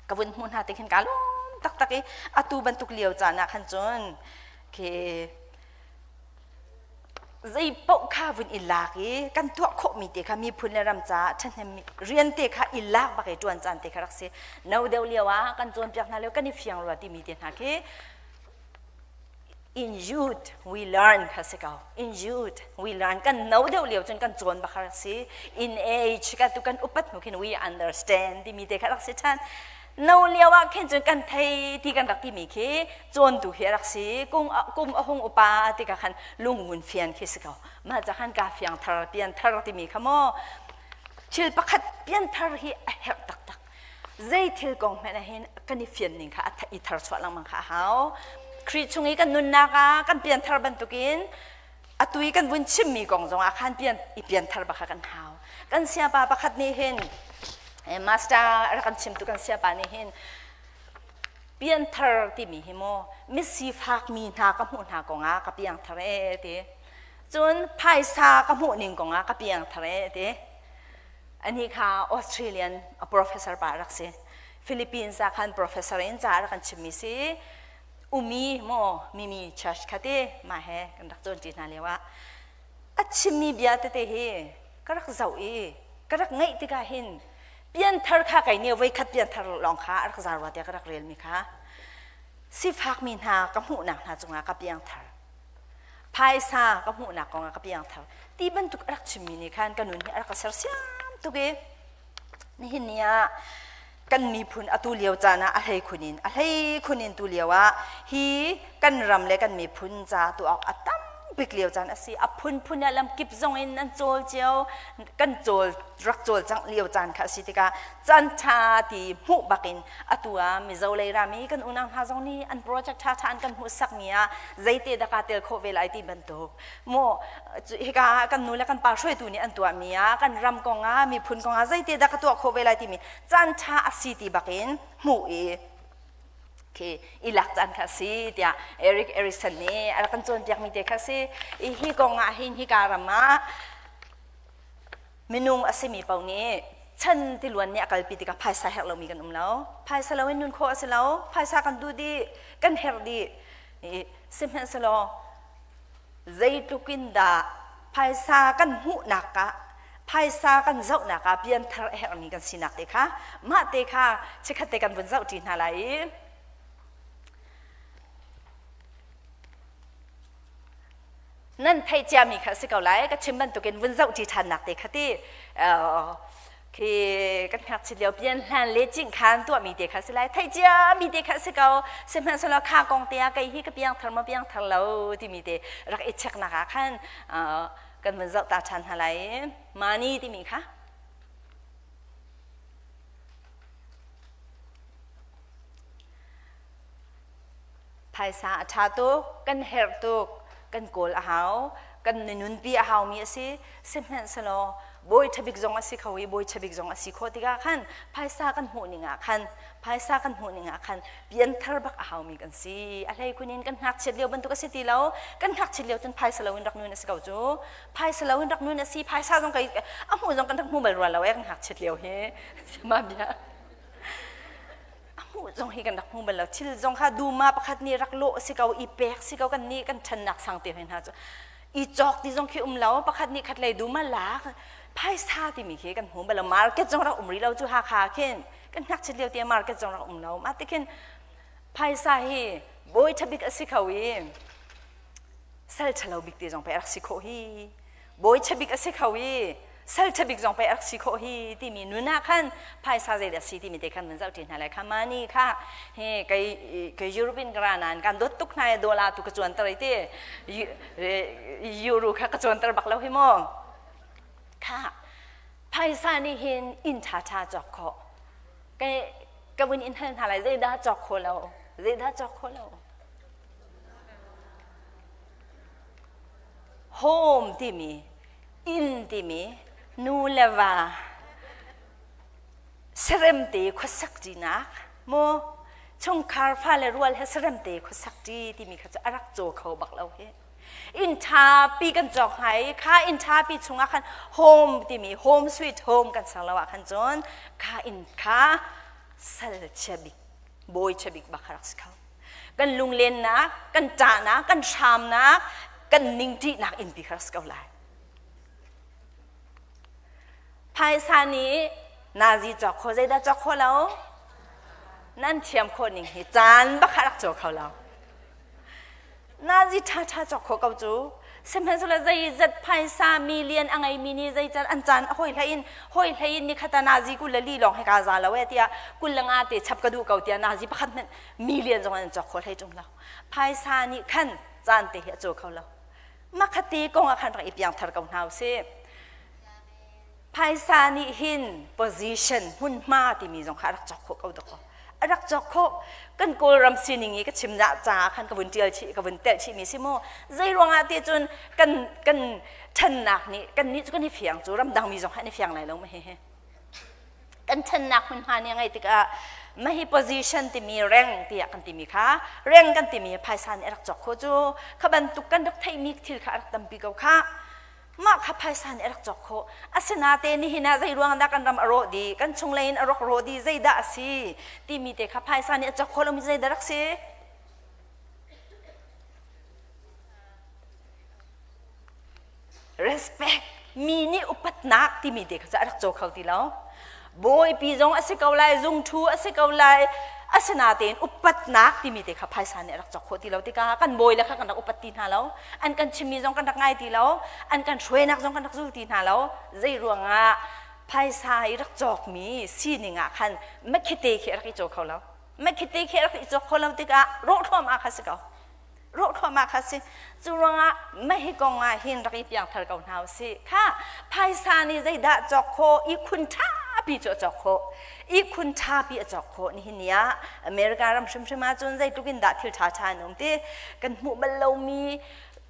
ka vun hmuh hna ti khin ka lawm taktak i atu bantuk lio caan ah khan cun khi zei paoh kha vun i lak i kan tuah khawhmi te kha miphun le ram caah ṭhahnem rian te kha i lak bak i ṭuan caan te kha rak si. No deuh lio ah kan cawnpiak hna lio kan i fiang rua timi te hna khi in youth we learn kha si ko. In youth we learn kan no deuh lio cun kan cawn bak rak si. In age ka tu kan upat hnu khin we understand timi te kha rak si ṭhan. No lio ah khin cun kan thei ti kan rak timi khi cawntu hi a rak si kum kum a hung upa tikah khan lungun fian khi si ko mah ca khan ka fiang thar pian thar timi kha maw thil pakhat pian thar hi a herh taktak zei thil kong hmanh ah hin kan i fian ning kha i thar chuah lengmang kha a hau Khrih chung i kan nunnak ah kan pian thar bantukin atu i kan vun chimmi kong zong ah khan pian i pian thar bak kha kan hau kan siapa pakhat nih hin master rak kan chimtu kan siapa nih hin Pianthar timi hi maw misifakmi hna ka hmuh hna kongah ka piangthar ee ti. Cun phaisa ka hmuh ning kongah ka piangthar ee ti. Ani kha Australian a professor pa rak si. Philippines ah khan professor in ca rak kan chimmi si. Umi maw Mimi Church kha ti mah he kan rak cawn ṭi hna lio ah a chimmi bia tete hi ka rak zoh i ka rak ngaih tikah hin pianthar kha kei nih voikhat pianthar lawng kha a rak za rua tiah ka rak relmi kha sifakmi hna ka hmuhnak hna cungah ka piangthar phaisa ka hmuhnak kongah ka piangthar ti bantuk a rak chimmi nih khan ka nun hi a rak ka sersiam tuk i Nihin ni ah kan miphun atu lio caan ah a hlei khun in a hlei khun in tu lio ah hi kan ram le kan miphun ca tu awk a tam bik lio caan a si. A phunphun ah lamkip zong in an cawl cio kan cawl rak cawl cang lio caan kha a si tikah caan ṭha ti hmuh bak in atu ah Mizo lei rami kan unau hna zong nih an project ṭhaṭha an kan hmuhsakmi ah zeite dah kaa tel khawh ve lai ti bantuk Maw hika ah kan nu le kan pa hruaitu nih an tuahmi ah kan ram kong ah miphun kong ah zeite dah ka tuah khawh ve lai timi caan ṭha a si ti bakin hmuh i khi i lak caan kha a si tiah Eric Erikson nih a rak kan cawnpiakmi te kha a si. I hi kong ah hin hika ram ah minung a simi paoh nih chan tiluan nih a kalpi tikah phaisa herh lomi kan um lo. Phaisa loin nun khawh a si lo. Phaisa kan duh dih, kan herh dih. Sihmanhsehlaw zeitluk in dah phaisa kan hmuhnak ah phaisa kan zohnak ah pianthar a herhmi kan sinak te kha mah te kha chikkhat te kan vun zoh ṭi hna lai i nan theih ciami kha a si ko lai ka chim bantukin vun zoh ṭi ṭhannak te kha ti Khi kan ngakchit lio pian hlan le cing khan tuahmi te kha si lai theih ciami te kha si ko sihmanhsehlaw kha kong te ah kei hi ka piang thar maw piang thar lo timi te rak i check nak ah khan kan vun zoh ta ṭhan hna lai money timi kha Phaisa a ṭha tuk, kan herh tuk, kan kawl a hau, kan nunpi a haumi a si. Sihmanhsehlaw Bawi ṭhabik zong a si kho i bawi ṭhabik zong a si khawh tikah khan phaisa kan hmuh ning ah khan phaisa kan hmuh ning ah khan pianthar bak a haumi kan si. A hlei khun in kan ngakchiat lio bantuk a si ti lo. Kan ngakchiat lio cun phaisa lo in rak nun a si ko cu. Phaisa lo in rak nun a si. Phaisa zong kai a hmuh zong kan rak hmu bal rua lo eh kan ngakchiat lio hi. Sima bia. A hmuh zong hi kan rak hmu bal lo. Thil zong kha duma pakhat nih rak lawh si ko, i pek si ko kan nih kan ṭhannak sang te hna cu. I cawk ti zong khi um lo. Pakhat nih khat lei dum a lak. Phaisa timi khi kan hmu bal lo. Market zong rak um rih lo cu Hakha khin. Kan ngakchiat lio te market zong rak um lo. Mah ti khin phaisa hi bawi ṭhabik a si kho i sal ṭhalo bik te zong pei a rak si khawh hi. Bawi ṭhabik a si kho i sal ṭhabik zong pei a rak si khawh hi timi nun ah khan phaisa zeidah si timi te khan vun zoh ṭi hna lai kha mani kha hi kei kei European ka ra nain kan dawt tuk hna i dollar tu ka cuanter i ti euro kha ka cuanter bak lo hi mu kha phaisa nih hin inn ṭhaṭha cawk khawh kei ka vun in hal hna lai zeidah cawk khawh lo zeidah cawk khawh lo Home timi, inn timi, nu le va seremte khuasak ṭinak maw chungkhar fale rual he seremte khuasak ṭi timi kha cu a rak caw kho bak lo hi. Inn ṭhapi kan cawk hnga i kha inn ṭhapi chungah khan home timi home sweet home kan ser lo ah khan cun kha inn kha sal chia bik bawi chia bik bak kha rak si kho. Kan lunglennak, kan ṭahnak, kan hramnak, kan ningṭihnak innpi kha rak si ko lai. Phaisa nih nazi cawk kho zeidah cawk kho lo? Nan thiam khawh ning hi caan bak kha rak caw kho lo. Nazi ṭhaṭha cawk khawh ko cu. Sihmanhsehlaw zeizat phaisa million a ngeimi nih zeican an caan a hawi hlei in hawi hlei in nikhat ah nazi 22 lawng he kaa za lo eh tiah 25 te chap ka duh ko tiah nazi pakhat hmanh million zong an cawk khawh hlei ṭung lo. Phaisa nih khan caan te hi a caw kho lo. Makhate kong ah khan rak i piangthar ko hna usih. Phaisa nih hin position hmunhma timi zong kha a rak cawk khawh ko dawkaw. A rak cawk khawh. Kan Kawlram sining i ka chim dah caah khan ka vun ṭial chih, ka vun telh chihmi si mu. Zei ruangah ti cun kan kan ṭhannak nih kannih cu kan i fiang cu ramdangmi zong kha an i fiang lai lo ma hihi. Kan ṭhannak hmunhma nih a ngeih tikah mahi position timi reng tiah kan timi kha reng kan timi phaisa nih a rak cawk khawh cu kha bantuk kan rak theihmi thil kha a rak tampi ko kha. Mah kha phaisa nih a rak cawk khawh. Asinain nihin ah zei ruang dah kan ram a rawh dih, kan chunglei in a rawk rawh dih, zeidah a si timi te kha phaisa nih a cawk khawh lomi zeidah rak si? Respect, mi nih upatnak timi te kha cu a rak caw kho ti lo. Bawipi zong a si ko lai, zungṭhu a si ko lai, asinain upatnak timi te kha phaisa nih a rak cawk khawh ti lo tikah kan bawi le kha kan rak upat ti hna lo. An kan chimmi zong kan rak ngai ti lo, an kan hruainak zong kan rak zul ti hna lo. Zei ruangah phaisa i rak cawkmi sining ah khan makhite khi a rak i caw kho lo. Makhite khi a rak i cawk kho lo tikah rawh thluahmah kha si ko. Rawh thluahmah kha si. Cu ruangah mahi kong ah hin rak i piangthar ko hna usih. Kha phaisa nih zeidah cawk khawh ihkhun ṭhapi cu a cawk khawh. Ihkhun ṭhapi a cawk khawh. Nihin ni ah America ram hrimhrim ah cun zeitluk in dah thil ṭhaṭha an um ti kan hmuh bal lomi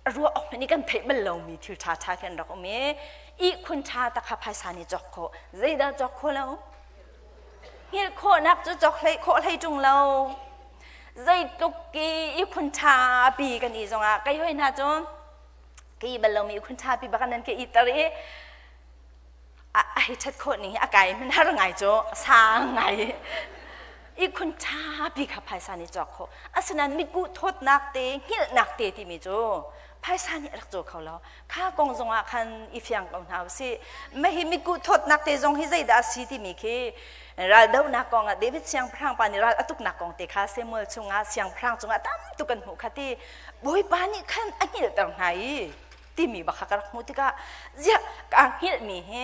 ruah awk hmanh i kan theih bal lomi thil ṭhaṭha khi an rak um i ihkhun ṭha tak kha phaisa nih cawk khawh. Zeidah cawk khawh lo? Hngilh khawhnak cu cawk hlei khawh hlei ṭung lo. Zeitluk i ihkhun ṭhapi kan i zongah kei hoi hna cu ka ih bal lomi ihkhun ṭhapi bak nan ka ihter i a hei ṭhat khawh ning hi a kai hmanh har ngai cu sang ngai ihkhun ṭhapi kha phaisa nih cawk khawh. Asinain mitkuh thawtnak te hngilhnak te timi cu phaisa nih a rak caw kho lo. Kha kong zongah khan i fiang ko hna usih. Mahi mitkuh thawtnak te zong hi zeidah a si timi khi raldohnak kong ah David siangpahrang pa nih ral a tuknak kong te kha Samuel chungah siangpahrang cungah tam tuk kan hmuh kha ti Bawipa nih khan a hngilhter hna i timi bak kha ka rak hmuh tikah ziah kaa hngilhmi hi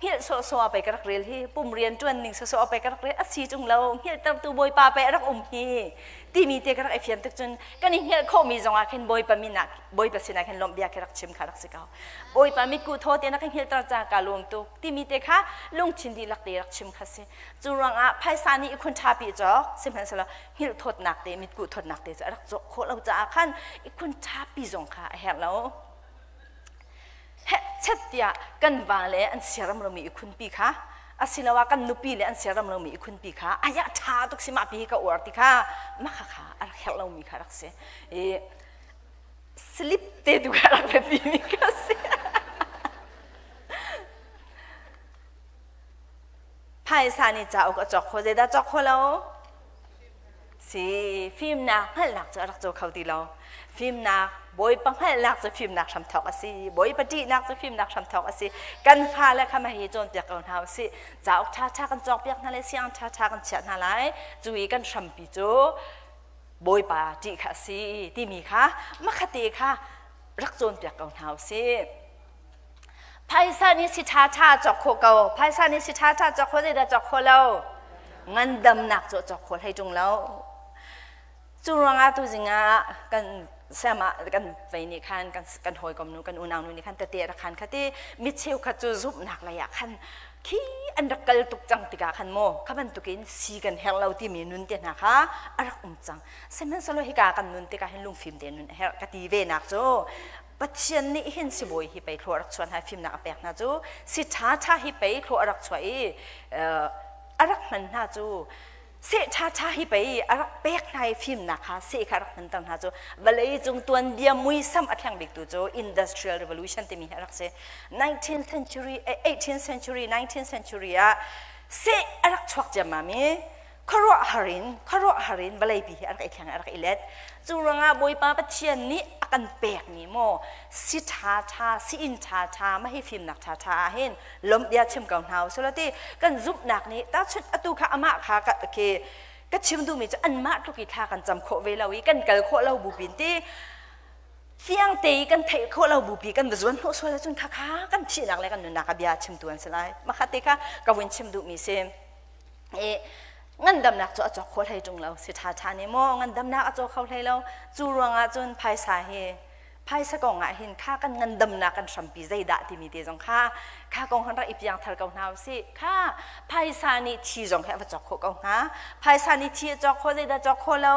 hngilh sawhsawh ah pei ka rak rel hi pum rian ṭuan ning sawhsawh ah pei ka rak rel a si ṭung lo hngilhtertu Bawipa pei a rak um hi timi te ka rak i fian tuk cun kan i hngilh khawhmi zongah khin Bawipa min ah Bawipa sinah khin lawmh bia khi rak chim kha rak si ko Bawipa mitkuh thaw te na ka hngilhter ca ka lawm tuk timi te kha lungthin dihlak te rak chim kha si cu ruangah phaisa nih i khun ṭhapi cawk sihmanhsehlaw hngilh thawtnak te mitkuh thawtnak te cu a rak cawk khawh lo caah khan i khun ṭhapi zong kha a herh lo. Heh chet tiah kan va le an siaram lomi i khunpi kha asiloah kan nupi le an siaram lomi i khunpi kha aya ṭha tuk si mah pi hi ka uar ti kha mah kha a rak herh lomi kha rak si. I slip te tu kha rak biapi mi kha si. Phaisa nih cauk a cawk kho zeidah cawk kho lo? Si fimnak hngalhnak cu a rak caw kho ti lo. Fimnak Bawipa hngalhnak cu fimnak hramthawk a si. Bawipa ṭihnak cu fimnak hramthawk a si. Kan fale kha mah hi cawnpiak ko hna usih. Cauk ṭhaṭha kan cawkpiak hna le siang ṭhaṭha kan chiah hna lai. Cu i kan hrampi cu Bawipa ṭih kha a si timi kha makhate kha rak cawnpiak ko hna usih. Phaisa nih si ṭhaṭha a cawk khawh ko. Phaisa nih si ṭhaṭha a cawk khawh zeidah cawk khawh lo? Ngandamnak cu a cawk khawh hlei ṭung lo. Cu ruangah tuzing ah kan sem ah kan vei nih khan kan kan hawikom nu kan unau nu nih khan tete rak khan kha ti mi cheukhat cu zumhnak lei ah khan khi an rak kal tuk cang tikah khan maw kha bantukin si kan herh lo timi nun te hna kha a rak um cang sihmanhsehlaw hika kan nun tikah hin lungfim te nun a herh ka ti ve nak cu Pathian nih hin sibawi hi pei thlua a rak chuah hna fimnak a pek hna cu si ṭha ṭha hi pei thlua a rak chuah i a rak hman hna cu seh ṭha ṭha hi pei a rak pek hna i fimnak kha seh kha a rak hmanter hna cu vawlei cung tuanbia muisam a thleng biktu cu industrial revolution timi hi a rak si 19th century 18th century 19th century ah seh a rak chuak ciammam i khuaruahhar in khuaruahhar in vawleipi hi a rak i thleng a rak i let cu ruangah Bawipa Pathian nih a kan pekmi maw si ṭha ṭha si inn ṭha ṭha mah hi fimnak ṭha ṭha ah hin lawmh bia chim ko hna usih ti kan zumhnak nih tahchunh atu kha amah kha ka ke ka chim duhmi cu anmah tluk i thla kan cam khawh ve lo i kan kal khawh lo bu pin ti fiang te i kan theih khawh lo bupi kan va zuan hnawh sual ahcun kha kha kan thihnak le kan nunnak a bia chimtu an si lai makha te kha ka vun chim duhmi si i ngandamnak cu a cawk kho hlei ṭung lo si ṭha ṭha nih maw ngandamnak a caw kho hlei lo cu ruangah cun phaisa hi phaisa kong ah hin kha kan ngandamnak kan hrampi zeidah timi te zong kha kha kong han rak i piang thar ko hna usih kha phaisa nih thi zong hi a va cawk khawh ko hnga phaisa nih thi a cawk khawh zeidah cawk khawh lo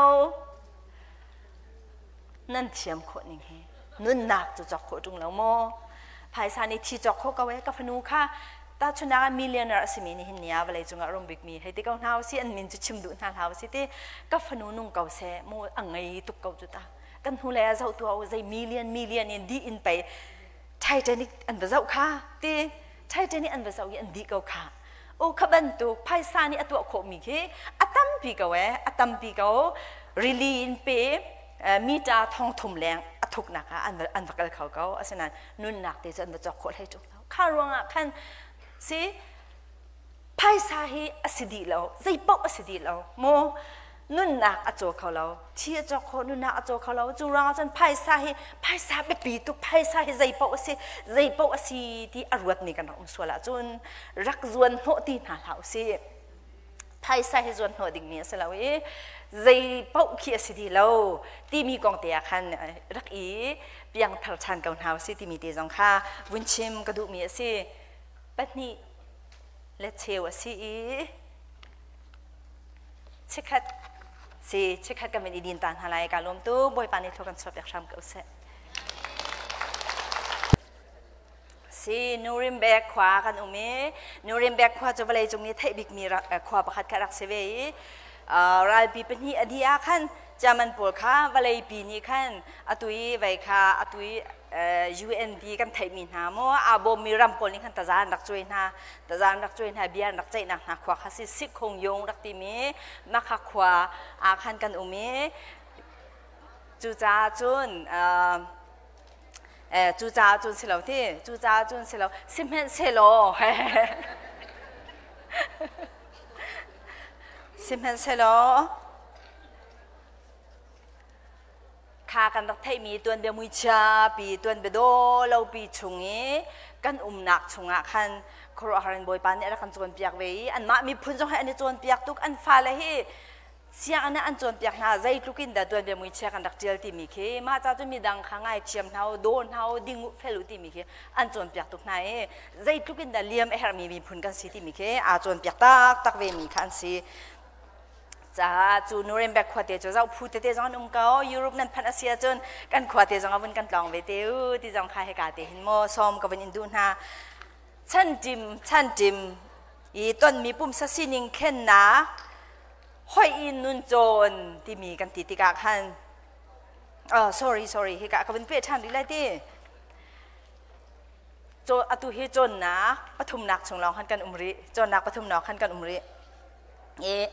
Nan thiam khawh ning hi nunnak cu cawk khawh ṭung lo maw? Phaisa nih thi cawk khawh ko ee ka fanu kha tahchunhnak ah millionaire a simi nih hin ni ah vawlei cungah rum bikmi hei ti ko hna usih an min cu chim duh hna hlah usih ti ka fanu nung ko seh mu a ngei tuk ko cu ta kan hnulei ah zoh tuah u zei million million in dih in pei Titanic an va zoh kha ti Titanic an va zoh i an dih ko kha o kha bantuk phaisa nih a tuah khawhmi khi a tampi ko ee a tampi ko rili in pe mita thong thum leng a thuknak ah an va, an va kal kho ko asinain nunnak te cu an va cawk khawh hlei ṭung lo kha ruangah khan si Phaisa hi a si dih lo, zei paoh a si dih lo. Maw nunnak a caw kho lo, thi a cawk kho, nunnak a caw kho lo. Cu ruangah cun phaisa hi phaisa biapi tuk, phaisa hi zei paoh a si, zei paoh a si ti a ruatmi kan rak um sual ahcun rak zuan hnawh ti hna hlah usih. Phaisa hi zuan hnawh dingmi a si lo i zei paoh khi a si dih lo timi kong te ah khan rak i piangthar ṭhan ko hna usih timi te zong kha vun chim ka duhmi a si. Pahnih le cheu a si i chikkhat si chikkhat kan i din ta hna lai ka lawm tu Bawipa nih thlua kan chuah piak hram ko seh. Si Nuremberg khua kan um i Nuremberg khua cu vawlei cung i theih bikmi khua pakhat kha rak si ve i ralpi pahnih a dih ah khan German pawl kha vawleipi nih khan atu i vei kha atu i UND kan theihmi hna maw aa bawmmi ram pawl nih khan taza an rak cuai hna taza an rak cuai hna bia an rak ceihnak hna khua kha si Sikhong Yong rak timi makha khua ah khan kan um i cucaah cun cucaah cun si lo ti cucaah cun si lo sihmanhsehlaw sihmanhsehlaw Kha kan rak theihmi tuanbia muichia pi tuanbia daw lopi chung i kan umnak chungah khan khuaruahhar in Bawipa nih a rak kan cawnpiak ve i anmah miphun zong hi an i cawnpiak tuk an fale hi sianginn ah an cawnpiak hna zeitluk in dah tuanbia muichia kan rak ṭial timi khi mah ca cu midang kha ngaithiam hna u daw hna u ding u fel u timi khi an cawnpiak tuk hna i zeitluk in dah liam a herhmi miphun kan si timi khi aa cawnpiak taktak vemi kha an si. Caah cu Nuremberg khuate cu zoh phu tete zong an um ko. Europe nan phanh a si ahcun kan khuate zong a vun kan tlawng ve te u ti zong kha hika te hin maw sawm ka vun in duh hna. Chantim chantim i tonmi pumsa sining thlennak hoi in nun cawn timi kan ti tikah khan oh sorry sorry hika ka vun peh ṭhan rih lai ti. Atu hi cawnnak pathumnak chung lawng khan kan um rih. Cawnnak pathumnak khan kan um rih. I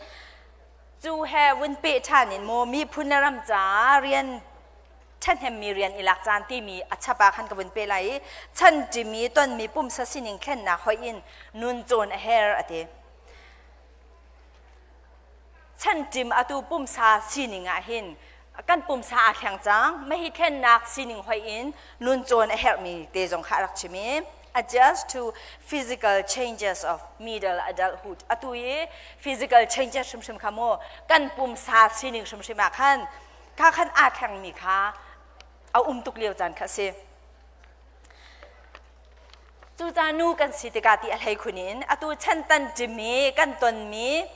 cu he vun peh ṭhan in maw miphun le ram ca rian ṭhahnemmi rian i lak caan timi a chap ah khan ka vun peh lai i chan ṭimi tonmi pumsa sining thlennak hoih in nun cawn a her a ti. Chan ṭim atu pumsa sining ah hin kan pumsa aa thleng cang. Mah hi thlennak sining hoih in nun cawn a herhmi te zong kha a rak chim i adjust to physical changes of middle adulthood. Atu i physical changes hrimhrim kha mu kan pumsa sining hrimhrim ah khan kha khan aa thlengmi kha a um tuk lio caan kha a si. Cucaah nu kan si tikah ti a hlei khun in atu chantan ṭimi kan tonmi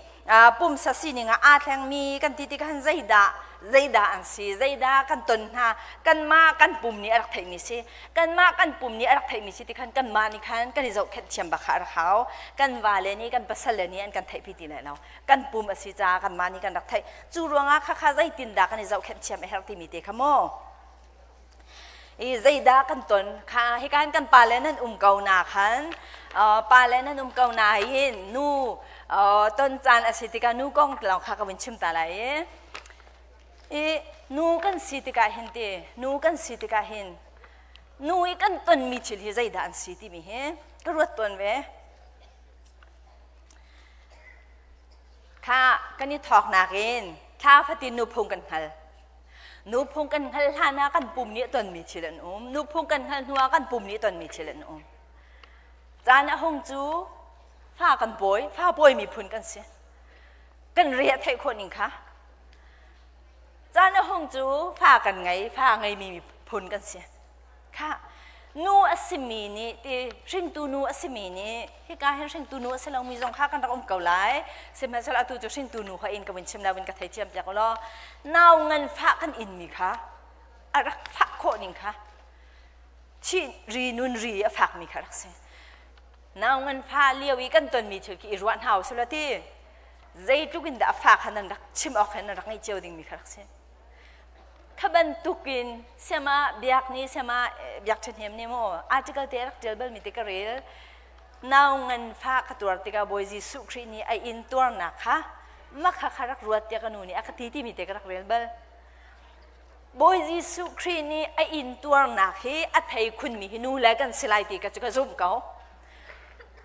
pumsa sining ah aa thlengmi kan ti tikah zeidah zeidah an si zeidah kan ton hna kanmah kan pum nih a rak theihmi si kanmah kan pum nih a rak theihmi si ti khan kanmah nih khan kan i zohkhenh thiam bak kha a rak hau kan vale nih kan pasal le nih an kan theihpi ti lai lo kan pum a si caah kanmah nih kan rak theih cu ruangah khakha zeitindah kan i zohkhenh thiam a herh timi te kha maw I zeidah kan ton kha hika hin kan pale nan um ko na khan pale nan um ko na hin nu ton caan a si tikah nu kong lawng kha ka vun chim ta lai i i nu kan si tikah hin ti nu kan si tikah hin nu i kan tonmi thil hi zeidah an si timi hi ka ruat tawn ve kha kan i thawknak in thla fatin nu phung kan hngal Nuphung kan hngalh hlan ah kan pum nih tonmi thil an um. Nuphung kan hngalh hnu ah kan pum nih tonmi thil an um. Caan a hung cu fa kan pawi, fa pawi miphun kan si. Kan re a theih khawh ning kha. Caan a hung cu fa kan ngei, fa ngeimi miphun kan si. Kha nu a simi nih ti hringtu nu a simi nih hika hin hringtu nu a si lomi zong kha kan rak um ko lai sihmanhsehlaw atu cu hringtu nu kha in ka vun chim lo in ka thei thiam piak law nau ngan fah kan in mi kha a rak fah khawh ning kha thi ri nun ri a fak mi kha rak si nau ngan fa lio i kan ton mi thil khi i ruah hna usila ti zeitluk in dah a fa kha nan rak chim awk hin nan rak ngeih cio ding mi kha rak si Kha bantukin siama biak ni siama biak ṭhahnem ni maw article te rak ṭial balmi te ka rel nau ngan fa ka tuar tikah Bawi Jesuh Khrih nih a in tuarnak kha makha kha rak ruat tiah ka nu nih a ka ti timi te ka rak rel bal. Bawi Jesuh Khrih nih a in tuarnak hi a thei khunmi hi nu le kan si lai ti ka cu ka zumh ko.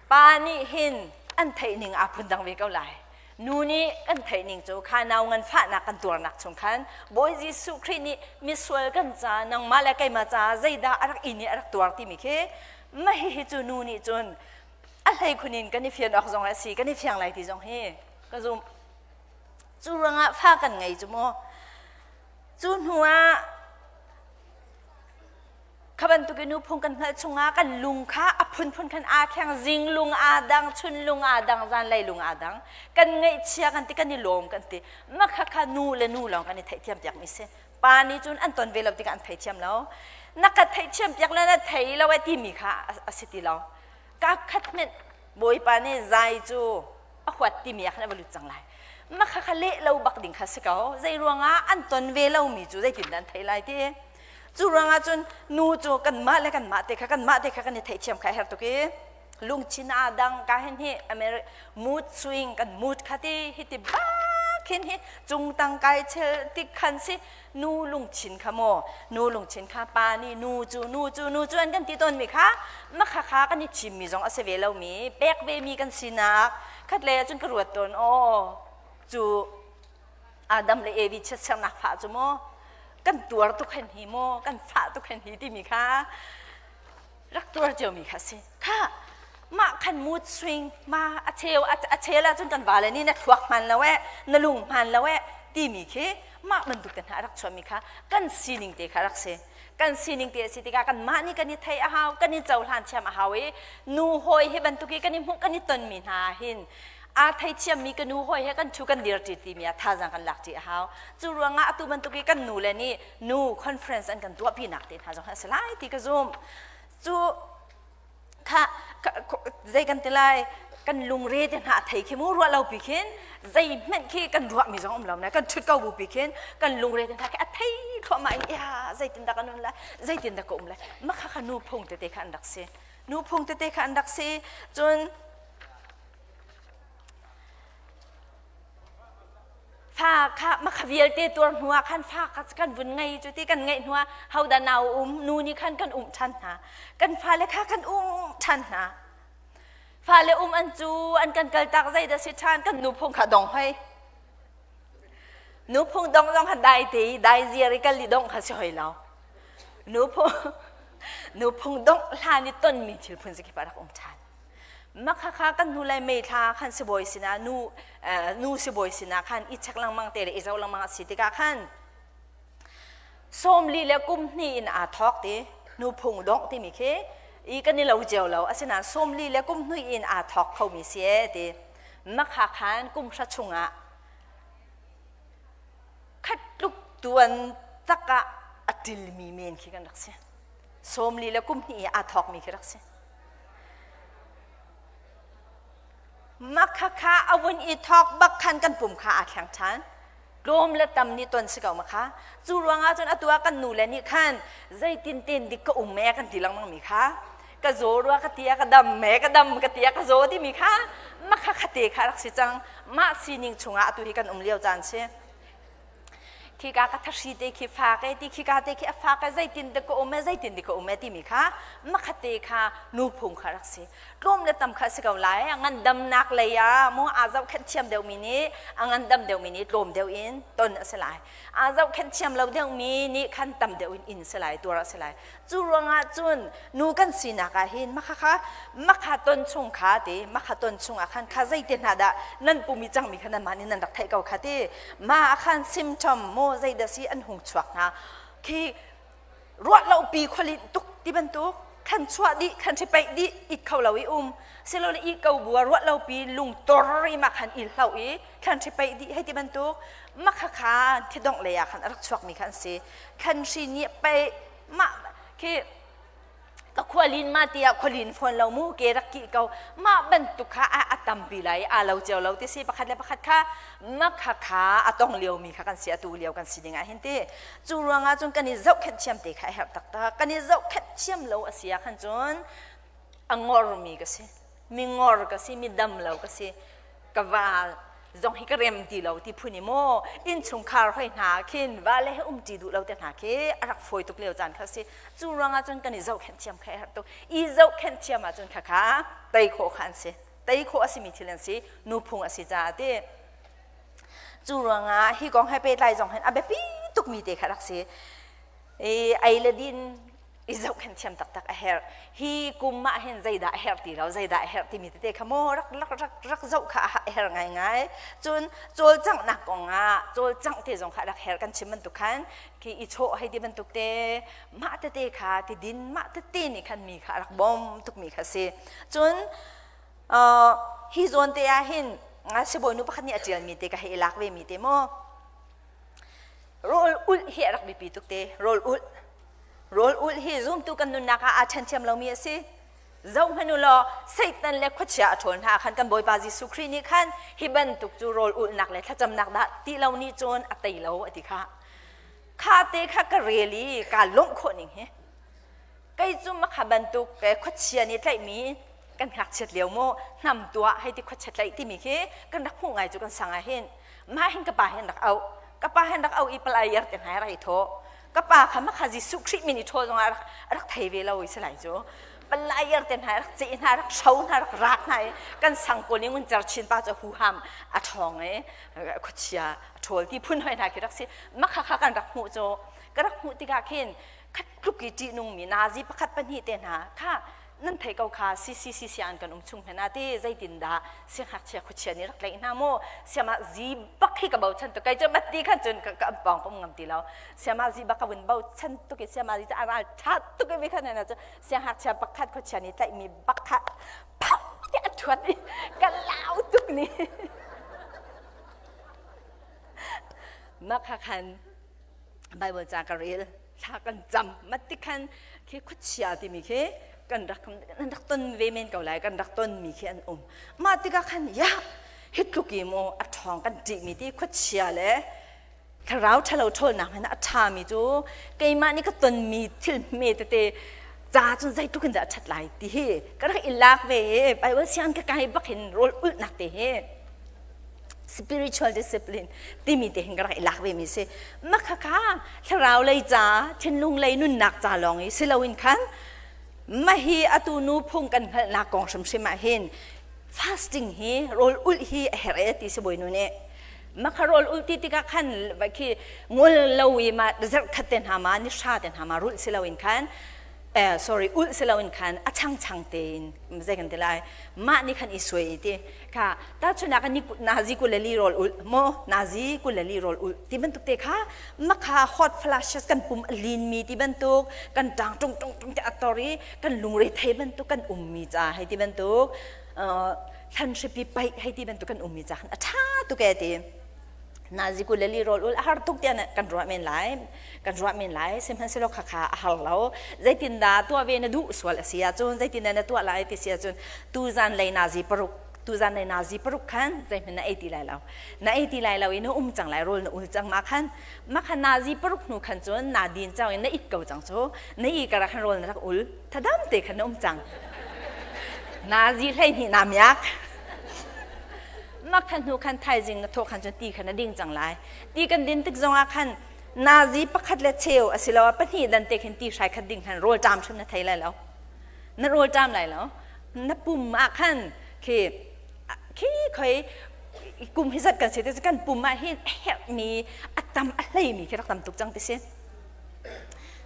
Pa nih hin an theih ning aa phundang ve ko lai. Nu nih kan theih ning cu kha nau ngan fahnak kan tuarnak chung khan Bawi Jesuh Khrih nih misual kan ca nangmah le keimah ca zeidah a rak in i a rak tuar timi khi mah hihi cu nu nih cun a hleikhun in kan i fian awk zong a si kan i fiang lai ti zong hi ka zumh. Cu ruangah fa kan ngei cu mu. Cu hnu ah Kha bantuk in nuphung kan hngalh chungah kan lung kha a phunphun khan aa thleng zing lung aa dang chun lung aa dang zanlei lung aa dang kan ngaihchia kan ti kan i lawm kan ti mah kha kha nu le nu lawng kan i theihthiam piak mi si pa nih cun an ton ve lo tikah an theithiam lo na ka theihthiam piak le na thei lo ai timi kha a si ti lo ka khat hmenh bawipa nih zai cu a huat timi ah khan a va lut cang lai mah kha kha leh lo bak ding kha si ko zei ruangah an ton ve lomi cu zeitin dah an theih lai ti cu ruangah cun nu cu kanmah le kanmah te kha kanmah te kha kan i theihthiam kha a herh tuk i lungthin aa dang ka hin hi Ameri mood swing kan mood kha ti hi ti bak hin hi cungtang kai chel tik khan si nu lungthin kha maw nu lungthin kha pa nih nu cu nu cu nu cu an kan ti tawnmi kha makha kha kan i thimmi zong a si ve lomi pek ve mi kan sinak khat le cun ka ruat tawn aw cu Adam le Evi chiatsernak fah cu maw kan tuar tuk hen hi maw kan fah tuk hen hi timi kha rak tuar ciomi kha si kha mah khan mood swing ma a cheu a chel ahcun kan vale nih na thluak hman lo eh na lung hman lo eh timi khi mah bantuk te hna a rak chuahmi kha kan sining te kha rak si kan sining te a si tikah kan mah nih kan i theih a hau kan i cohlan thiam a hau i nu hawi hi bantuk i kan i hmuh kan i tonmi hna hin Aa theithiammi ka nu hawi he kan ṭhu kan dir ṭi timi ah thazaang kan lak ṭi a hau. Cu ruangah atu bantuk i kan nu le nih nu conference an kan tuahpinak te hna zong hi a si lai ti ka zumh. Cu kha zei kan ti lai kan lungre te hna a thei khi mu ruah lo pi khin zeihmanh khi kan ruahmi zong um lo na kan ṭhut ko bu pi khin kan lungre te hna khi a thei thluahmah i ya zeitin dah kan um lai zeitin dah ka um lai mah kha kha nu phung tete kha an rak si nu phung tete kha an rak si cun Fa kha makha vialte tuar hnu ah khan fa kha kan vun ngei cu ti kan ngeih hnu ah hodah nau um nu nih khan kan um ṭhan hna. Kan fale kha kan um ṭhan hna. Fale um an cu an kan kaltak zeidah si ṭhan kan nu phung kha dong hoi. Nu phung dong zong kha dai te i dai ziar i kal i dong kha si hoi lo. Nu phung nu phung dongh hlan i tonmi thil phun zakip ah rak um ṭhan. Makhakha kan hnu lai May thla khan sibawi sinah nu nu sibawi sinah khan i check lengmang te le i zoh lengmang a si tikah khan 40 le kum hnih in aa thawk ti nu phung dongh timi khi i kan i lo cio lo asinain 40 le kum hnih in aa thawk khomi si e ti makha khan kum hra chungah khat tluk tuan takah a tilmi men khi kan rak si 40 le kum hnih i aa thawkmi khi rak si Makhakha a vun i thawk bak khan kan pum kha aa thleng ṭhan. Tlawm le tam nih ton si ko makha. Cu ruangah cun atu ah kan nu le nih khan zeitin ten dik ka um me kan ti lengmang mi kha. Ka zaw rua ka tia ka dam me ka dam ka tia ka zaw timi kha makhakha te kha rak si cang. Mah sining chungah atu hi kan um lio caan si. Khika ka thahri te khi fak e ti khika te khi a fak e zeitin dah ka um e zeitin dah ka um e timi kha makhate kha nu phung kha rak si tlawm le tam kha si ko lai a ngandamnak lei ah mu aa zohkhenh thiam deuhmi nih a ngandam deuhmi nih tlawm deuh in ton a si lai aa zohkhenh thiam lo deuhmi nih khan tam deuh in in si lai tuar a si lai Cu ruangah cun nu kan sinak ah hin makha kha makha ton chung kha ti makha ton chung ah khan kha zeite hna dah nan pum i cangmi kha nanmah nih nan rak theih ko kha ti ma ah khan symptom maw zeidah si an hung chuak hna khi ruah lo pi khualinh tuk ti bantuk khan chuah dih khan hri peih dih it kho lo i um silole i ko bua ruah lo pi lung tor i ma khan i hlo i khan hri peih dih hei ti bantuk makha kha thidongh lei ah khan a rak chuakmi kha an si khan hri nih peih mah khi ka khualin ma tiah khualin fawn lo mu ke rak ki ko mah bantuk kha a tampi lai a lo cio lo ti si pakhat le pakhat kha makha kha a tong lio mi kha kan si atu lio kan si ding ah hin ti cu ruangah cun kan i zohkhenh thiam te kha a herh taktak kan i zohkhenh thiam lo a si ah khan cun a ngor mi ka si mi ngor ka si mi dam lo ka si ka va zong hi ka rem ti lo ti phun i maw innchungkhar hoi hna khin va le he um ṭi duh lo te hna khi a rak fawi tuk lio caan kha si cu ruangah cun kan i zohkhenh thiam kha a herh tuk i zohkhenh thiam ahcun kha kha tei khawh kha an si tei khawh a simi thil an si nuphung a si caah ti cu ruangah hi kong he pehtlai zong hin a biapi tukmi te kha rak si i ei le din i zohkhenh thiam taktak a herh. Hi kum ah hin zeidah a herh ti lo, zeidah a herh timi tete kha maw rak rak rak rak zoh kha a herh ngaingai. Cun cawlcanghnak kong ah cawlcangh te zong kha rak herh kan chim bantuk khan khi i chawh hei ti bantuk te mah tete kha ti din mah tete nih khan mi kha a rak bawm tukmi kha si. Cun hi zawn te ah hin sibawinu pakhat nih a ṭialmi te ka hei i lak ve mi te maw Rawl ulh hi a rak biapi tuk te. Rawl ulh. Rawl ulh hi zumtu kan nunnak ah aa ṭhen thiam lomi a si. Zohhmanh u law Satan le khuachia a ṭhawl hna khan kan Bawipa Jesuh Khrih nih khan hi bantuk cu rawl ulhnak le thlacamnak dah ti lo nih cun a tei lo a ti kha. Kha te kha ka rel i kaa lawmh khawh ning hi. Kei cu makha bantuk khuachia nih tlaihmi kan ngakchiat lio mu hnam tuah hei ti khuachia tlaih timi khi kan rak hmuh ngai cu kan sang ah hin mah hin ka pa hin rak auh ka pa hin rak auh i palai er te hna rak i thawh ka pa kha makha Jesuh Khrih min i ṭhaw zongah rak rak thei ve lo i si lai cu palai er te hna rak ceh hna rak hro hna rak rak hna i kan sang pawl nih ngun cer chin pa cu huham a ṭhawng i khuachia a ṭhawl ti phun hoi hna khi rak si makha kha kan rak hmuh cu ka rak hmuh tikah khin khat tluk i ṭihnungmi nazi pakhat pahnih te hna kha nan thei ko kha CCCC an kan um chung hmanh ah ti zeitindah siangngakchia khuachia nih rak tlaih hna mu siama zi bak hi ka bochan tuk kei cu matti khan cun ka pawng ka um ngam ti lo siama zi bak ka vun bochan tuk i siama zi cu a ral ṭha tuk i mi khan cu siangngakchia pakhat khuachia nih tlaihmi bak kha phak. Tiah a ṭhuat i ka lau tuk ni. Mah kha khan Bible ca ka rel, thla kan cam. Mah ti khan khi khuachia timi khi kan rak kan rak ton ve men ko lai, kan rak tonmi khi an um. Mah tikah khan ya hi tluk i maw a ṭhawng kan ṭihmi ti khuachia le thlarau ṭhalo ṭhawlnak hmanh ah a ṭhami cu keimah nih ka tonmi thil hme tete ca cun zeitluk in dah a ṭhat lai ti hi ka rak i lak ve i Bible siang ka kai bak hin rawl ulhnak te hi spiritual discipline timi te hin ka rak i lak ve mi si. Mah kha thlarau lei ca, thinlung lei nunnak ca lawng i si loin khan mah hi atu nu phung kan hngalhnak kong hrimhrim ah hin fasting hi, rawl ulh hi a herh e ti si bawinu nih. Mah kha rawl ulh ti tikah khan khi ngol lo i ma zarh khat te hna ma ni hra te hna ma rulh si loin khan, sorry, ulh si loin khan a changchang tein zei kan ti lai, mah nih khan i suai i ti kha. Tahchunhnak ah nazi 22 rawl ulh maw, nazi 22 rawl ulh ti bantuk te kha, makha hot flashes, kan pum a lin mi ti bantuk, kan ṭang ṭung ṭung ṭung te a tor i kan lungre thei bantuk kan um mi ca hei ti bantuk, thlan hripi paih hei ti bantuk kan um mi ca khan a ṭha tuk e ti. Nazi 22 rawl ul a har tuk tiah kan ruah men lai, kan ruah men lai. Sihmanhsehlaw khakha a har lo. Zeitindah tuah ve na duh sual a si ahcun, zeitindah na tuah lai ti si ahcun, tuzan lei nazi 6, tuzan lei nazi 6 khan zeihmanh na ei ti lai lo, na ei ti lai lo i na um cang lai, rawl na ul cang. Mah khan, mah khan nazi 6 hnu khan cun na din cang i na it ko cang cu. Na i kara khan rawl na rak ul thadam te khan na um cang. Nazi 12 na miak. Mah khan hnu khan thaizing na thawh khan cun ti khan na ding cang lai. Ti kan din tik zongah khan nazi pakhat le cheu asiloah pahnih dan te khin ti hrai khat ding khan rawl ṭam hrim na thei lai lo, na rawl ṭam lai lo. Na pum ah khan khi khi khoi kum hi zat kan si te, kan pum ah hin a herhmi a tam a hleimi khi rak tam tuk cang ti si.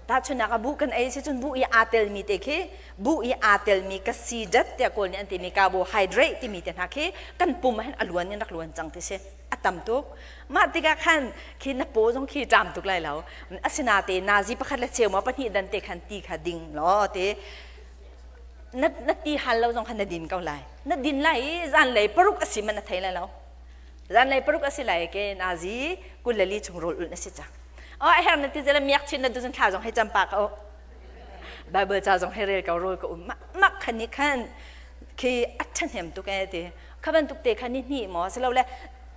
Tahchunhnak ah buh kan ei si cun buh i aa telmi te khi, buh i aa telmi ka si dat tiah Kawl nih an timi carbohydrate timi te hna khi kan pum ah hin a luan in rak luan cang ti si, a tam tuk. Mah tikah khan khi na paw zong khi ṭam tuk lai lo. Asinain nazi pakhat le cheu maw pahnih dan te khan ti kha ding law ti, na na ti hal lo zong khan na din ko lai. Na din lai i zanlei 6 a si man na thei lai lo. Zanlei 6 a si lai ke nazi 24 chung rawl ulh na si cang. Oh, a her na ti zela miak chin na du thla zong hei cam pa ko, Bible ca zong hei rel ko, rawl ka um. Mah mah khan ni khan khi a ṭhahnem tuk e ti. Kha bantuk te khan ni hnih maw silole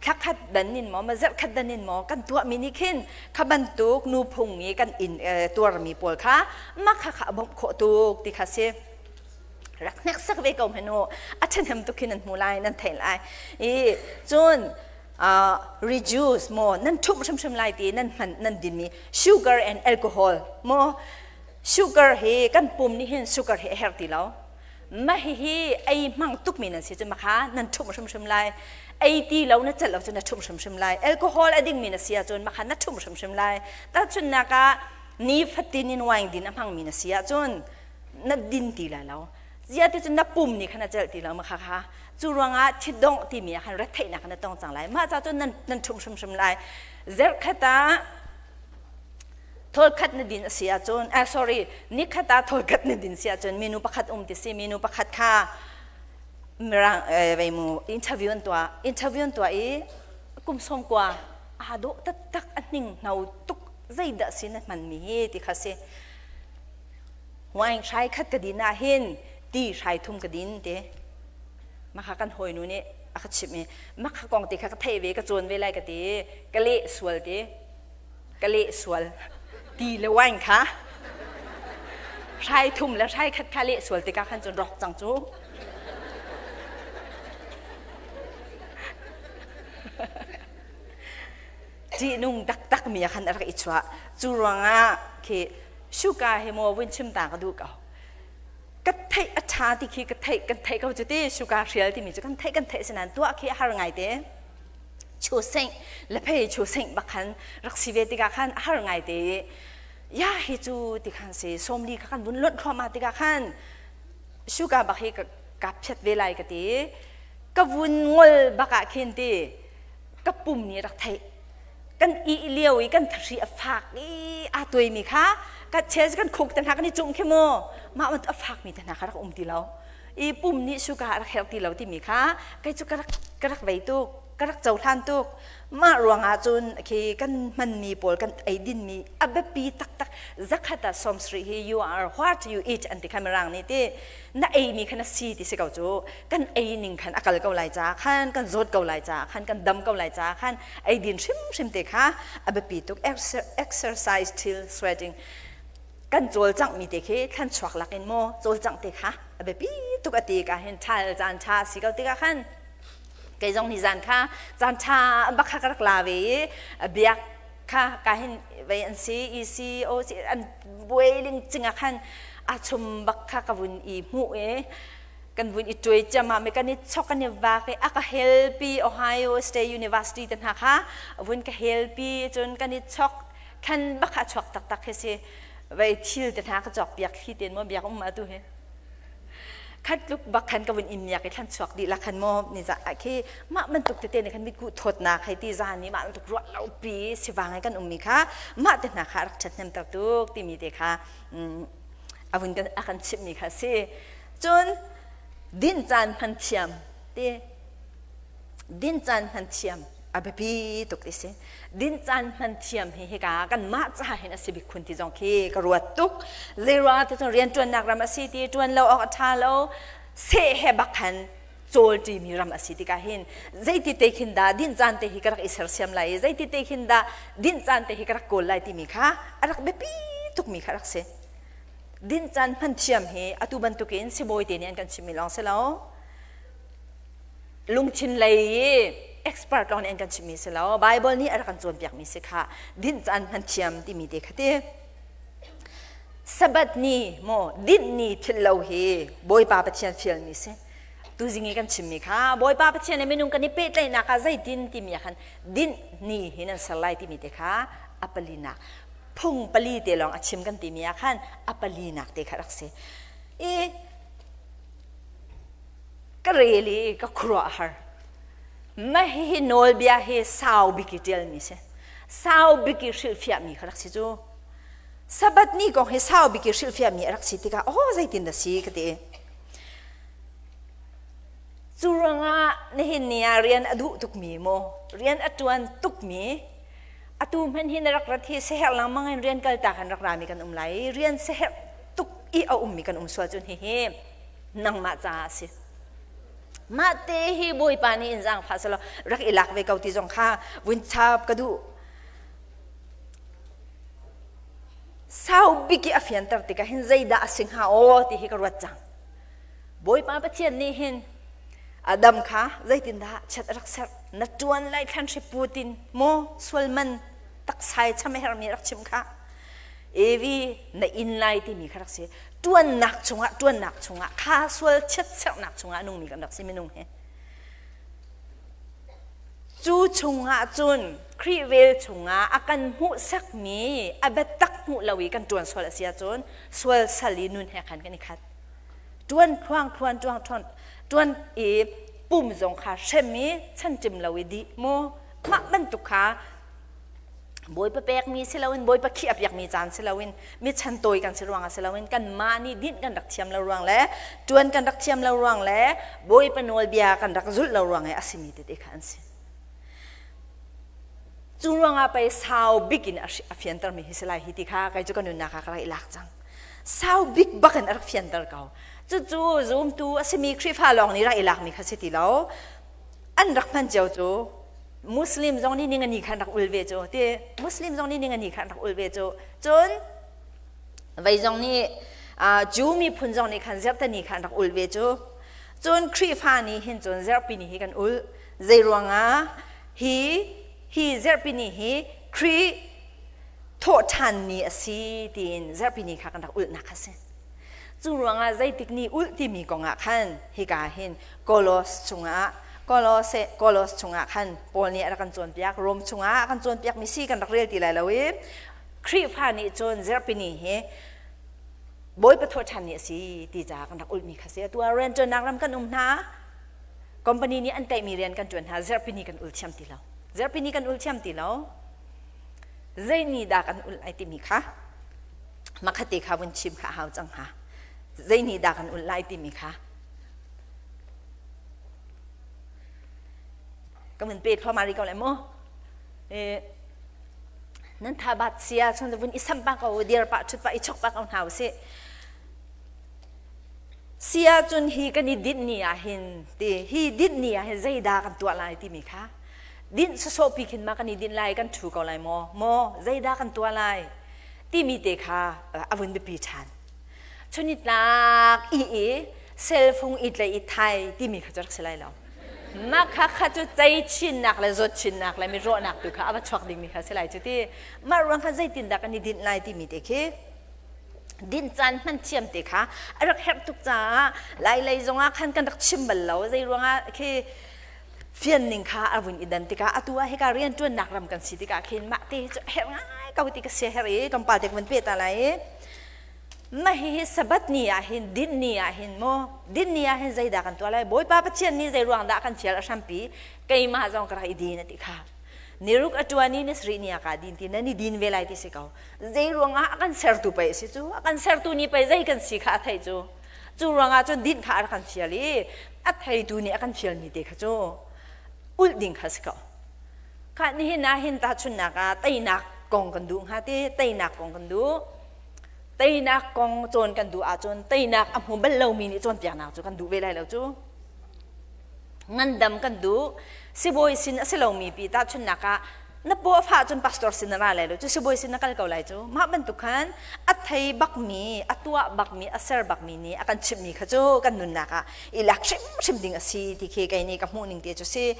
thla khat dan in maw, ma zarh khat dan in maw kan tuahmi nih khin kha bantuk nu phung i kan in tuarmi pawl kha mah kha kha a bawmh khawh tuk ti kha si. Rak hneksak ve ko hmanh u, a ṭhahnem tuk khi nan hmu lai, nan theih lai. I cun reduce maw, nan ṭhumh hrimhrim lai ti nan hman nan dinmi sugar and alcohol maw. Sugar hi kan pum nih hin sugar hi a herh ti lo. Mah hihi ei hmang tukmi nan si cu makha nan ṭhumh hrimhrim lai. Ei ti lo na celh lo cu na ṭhumh hrimhrim lai. Alcohol a dingmi na si ahcun makha na ṭhumh hrimhrim lai. Tahchunhnak ah nifatin in wine din a hmangmi na si ahcun na din ti lai lo. Zia ti cun na pum nih khan a celh ti lo makha kha. Cu ruangah thitdongh timi ah khan retheihnak na tong cang lai. Mah ca cun nan nan ṭhumh hrimhrim lai. Zarhkhat ah thawl khat na din a si ahcun, sorry, nikhat ah thawl khat na din si ahcun, minu pakhat um ti si, minu pakhat kha mirang vei mu interview an tuah, interview an tuah i kum 90 aa dawh taktak, a hning hno tuk, zeidah si na hmanmi hi ti kha si. Wine hrai khat ka din ah hin ti hrai thum ka din ti. Maka kan hawinu nih a ka chimh i maka kong ti kha ka theih ve, ka cawn ve lai ka ti, ka leh sual ti, ka leh sual. Ti le wine kha hrai thum le hrai khat kha leh sual tikah khan cun rawk cang cu. Ṭihnung taktak mi ah khan a rak i chuah. Cu ruangah khi shuka hi maw vun chim ta ka duh ko. Ka theih a ṭha ti khi ka theih, kan theih ko cu ti. Shuka hrial timi cu kan theih, kan theih, sinan tuah khi a har ngai te. Chu seng le phei chu seng bak khan rak si ve tikah khan a har ngai te. Ya hi cu ti khan si 40 kha kan vun lonh thluahmah tikah khan shuka bak hi ka phiat ve lai ka ti. Ka vun ngol bak ah khin ti ka pum nih rak theih. Kan i lio i kan thahri a fak i aa tuaimi kha ka chel kan khuk te hna kan i cumh khi mu, mah bantuk a fakmi te hna kha rak um ti lo. I pum nih sugar a rak herh ti lo timi kha kei cu ka rak ka rak vei tuk, ka rak cohlan tuk. Mah ruangah cun khi kan hmanmi pawl kan eidinmi a biapi taktak zakhat ah 70 hi you are what you eat an ti kha mirang nih ti na eimi kha na si ti si ko cu kan ei ning khan a kal ko lai caah khan kan zawt ko lai caah khan kan dam ko lai caah khan eidin hrimhrim te kha a biapi tuk. Exercise till sweating kan cawlcanghmi te khi thlan chuak lak in maw cawlcangh te kha a biapi tuk a ti ka hin ṭhal caan ṭha si ko tikah khan kei zong ni zan kha caan ṭha bak kha ka rak la ve i biak kha ka hin vei an si EC O C an buai ling cing ah khan a chum bak kha ka vun i hmuh i kan vun i tuai ciammam i kan i chok kan i vak i a ka helpi Ohio State University te hna kha vun ka helpi cun kan i chok khan bak a chuak taktak hi si vei thil te hna ka cawk piak thli ten maw biak um ma tu hi khat tluk bak khan ka vun in miak i thlan chuak dih la khan maw ni za khi mah bantuk tete ne khan mitku thawtnak hei ti za ni mah bantuk ruah lo pi sivang i kan ummi kha mah te hna kha rak ṭhathnem ter tuk timi te kha a vun kan a kan chimhmi kha si. Cun din caan hman thiam ti din caan hman thiam a biapi tuk ti si. Din caan hman thiam hi hika kanmah ca hin a si bik khun ti zong khi ka ruat tuk. Zeiruang ah cun rianṭuannak ram a si ti ṭuan lo awk a ṭha lo seh he bak khan cawlṭimi ram a si tikah hin zeiti te khin dah din caan te hi ka rak i sersiam lai i zeiti te khin dah din caan te hi ka rak kawl lai timi kha a rak biapi tukmi kha rak si. Din caan hman thiam hi atu bantukin sibawi te nih an kan chimmi lawng si lo. Lungthin lei i expert lawng nih an kan chimmi si lo. Bible nih a rak kan cawnpiakmi si kha dinh caan hman thiam timi te kha ti. Sabbath ni maw dinh ni philh lo hi Bawipa Pathian fialmi si. Tuzing i kan chimmi kha Bawipa Pathian le minung kan i pehtlaihnak ah zeitin timi ah khan dinh ni hi nan ser lai timi te kha a palinak phung pali te lawng a chim kan timi ah khan a palinak te kha rak si. I ka rel i ka khuaruah a har. Mah hihi nawlbia hi sau bik i ṭialmi si. Sau bik i hrilhfiahmi kha rak si cu. Sabbath ni kong hi sau bik i hrilhfiahmi a rak si tikah aw zeitin dah si ka ti. Cu ruangah nihin ni ah rian a duh tukmi maw rian a ṭuan tukmi atu hmanh hi na rak rat hi seherh lengmang in rian kaltak in rak rami kan um lai i rian seherh tuk i a ummi kan um sual cun hihi nangmah caah a si. Mah te hi Bawipa nih in zaangfah selaw rak i lak ve ko ti zong kha vun chap ka duh. Sau bik i a fianter tikah hin zeidah a si hnga aw ti hi ka ruat cang. Bawipa Pathian nih hin Adam kha zeitindah chiat a rak serh na ṭuan lai thlan hri putin maw sual man taksai cham a hermi rak chim kha Evi na inn lai timi kha rak si. Ṭuannak chungah ṭuannak chungah kha sual chiatserhnak chungah a nungmi kan rak si minung hi. Cu chungah cun Khrih vel chungah a kan hmuhsakmi a biatak hmuh lo i kan ṭuan sual a si ahcun sual sal i nun he khan kan i khat. Ṭuan thluang thluan ṭuang ṭhuan ṭuan i pum zong kha hrem i chanṭim lo i dih mu mah bantuk kha Bawipa pekmi si loin Bawipa khiah piakmi caan si loin mi chan tawi kan si ruangah si loin kanmah nih dinh kan rak thiam lo ruang le ṭuan kan rak thiam lo ruang le Bawipa nawlbia kan rak zulh lo ruang i a simi tete kha an si. Cu ruangah pei sau bik in a fiantermi hi si lai hi ti kha kei cu ka nunnak ah ka rak i lak cang. Sau bik bak in a rak fianter ko. Cucu zumtu a simi Khrihfa lawng nih rak i lakmi kha si ti lo. An rak hman cio cu Muslim zong nih ningani kha an rak ul ve cu ti Muslim zong nih ningani kha an rak ul ve cu cun vei zong nih Jew miphun zong nih khan zerhtani kha an rak ul ve cu cun Khrihfa nih hin cun zerhpi ni hi kan ul zei ruangah hi hi zerhpi ni hi Khrih thawhṭhan ni a si tiin zerhpi ni kha kan rak ulhnak kha si. Cu ruangah zeitik ni ulh timi kongah khan hika hin Kolos chungah Kolose Kolos chungah khan Paul nih a rak kan cawnpiak Rom chungah a kan cawnpiakmi si kan rak rel ti lai lo i Khrihfa nih cun zerhpi ni hi Bawipa thawhṭhan ni a si ti caah kan rak ulhmi kha si. Atu ah rianṭuannak ram kan um hna. Company nih an tlaihmi rian kan ṭuan hna. Zerhpi ni kan ul thiam ti lo. Zerhpi ni kan ul thiam ti lo. Zei ni dah kan ulh ai timi kha makhate kha vun chim kha a hau cang hnga. Zei ni dah kan ulh lai timi kha. Ka vun pe thluahmah rih ko lai mu. Nan tha bat sia chun vun i sam pa ko dir pa chut pa i chok pa ko hna usih. Sia cun hi kan i dinh ni ah hin ti hi dinh ni ah hin zeidah kan tuah lai timi kha dinh sawsawh pi khin ma kan i dinh lai kan ṭhu ko lai maw maw zeidah kan tuah lai timi te kha a vun biapi ṭhan. Chunitlak i i cellphone i tlaih i thai timi kha cu rak si lai lo. Mah kha kha cu cei chinnak le zawt chinnak le mi rawhnak tu kha a va chuak dingmi kha si lai cu ti. Mah ruang kha zeitindah kan i dinh lai timi te khi dinh caan hman thiam te kha a rak herh tuk caah Lailei zongah khan kan rak chim bal lo. Zei ruangah khi fian ning kha a vun i dan tikah atu ah hika rianṭuannak ram kan si tikah khin mah te cu a herh ngai ko ti ka sia herh i tlawmpal te ka van peh ta lai i mah hihi Sabbath ni ah hin dinh ni ah hin maw dinh ni ah hin zeidah kan tuah lai Bawipa Pathian nih zei ruang dah kan fial a hrampi keimah zong ka rak i din a ti kha niruk a ṭuan i nisarih ni ah kaa din ti nan i din ve lai ti si ko zei ruangah a kan sertu pei a si cu a kan sertu nih pei zei kan si kha a theih cu cu ruangah cun dinh kha a rak kan fial i a theitu nih a kan fialmi te kha cu ulh ding kha si ko kha nihin ah hin tahchunhnak ah teinak kong kan duh hnga ti teinak kong kan duh Teinak kong cawn kan duh ahcun teinak a hmu bal lomi nih cawnpiaknak cu kan duh ve lai lo cu. Ngandam kan duh. Sibawi sin a si lomi pi tahchunhnak ah na paw a fah cun pastor sin na ra lai lo cu sibawi sin na kal ko lai cu. Mah bantuk khan a thei bakmi, a tuah bakmi, a ser bakmi nih a kan chimhmi kha cu kan nunnak ah i lak hrimhrim ding a si ti khi kei nih ka hmuh ning te cu si.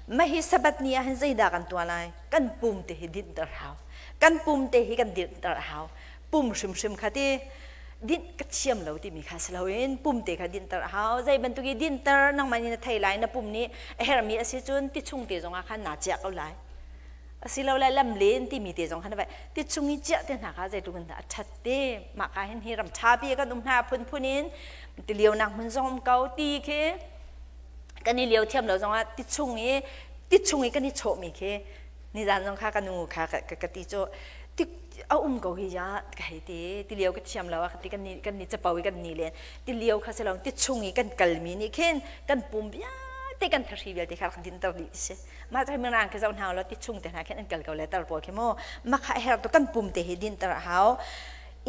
Mah hi Sabbath ni ah hin zeidah kan tuah lai? Kan pum te hi dinhter hau. Kan pum te hi kan dinhter a hau. Pum hrimhrim kha ti dinh ka thiam lo timi kha si loin pum te kha dinhter a hau. Zei bantuk i dinhter nangmah nih na thei lai na pum nih a herhmi a si cun ti chung te zongah khan naa ciah ko lai. Asilole lam len timi te zong khan vai ti chung i ciah te hna kha zeitluk in dah a ṭhat te. Mah ka hin hi ram ṭha pi kan um hna phunphun in ti lionak hmun zong um ko ti khi kan i lio thiam lo zongah ti chung i ti chung i kan i chawhmi khi nizan zong kha ka nu kha ka ti cu ti a um ko hi ya ka hei ti ti lio ka thiam lo a ka ti kan ni kan ni capo i kan ni len ti lio kha si lo ti chung i kan kalmi nih khin kan pum vialte kan thahri vialte kha rak dinter dih ti si mah cu mirang khi zoh hna law ti chung te hna khin an kal ko le tar pawl khi mu mah kha her tu kan pum te hi dinter a hau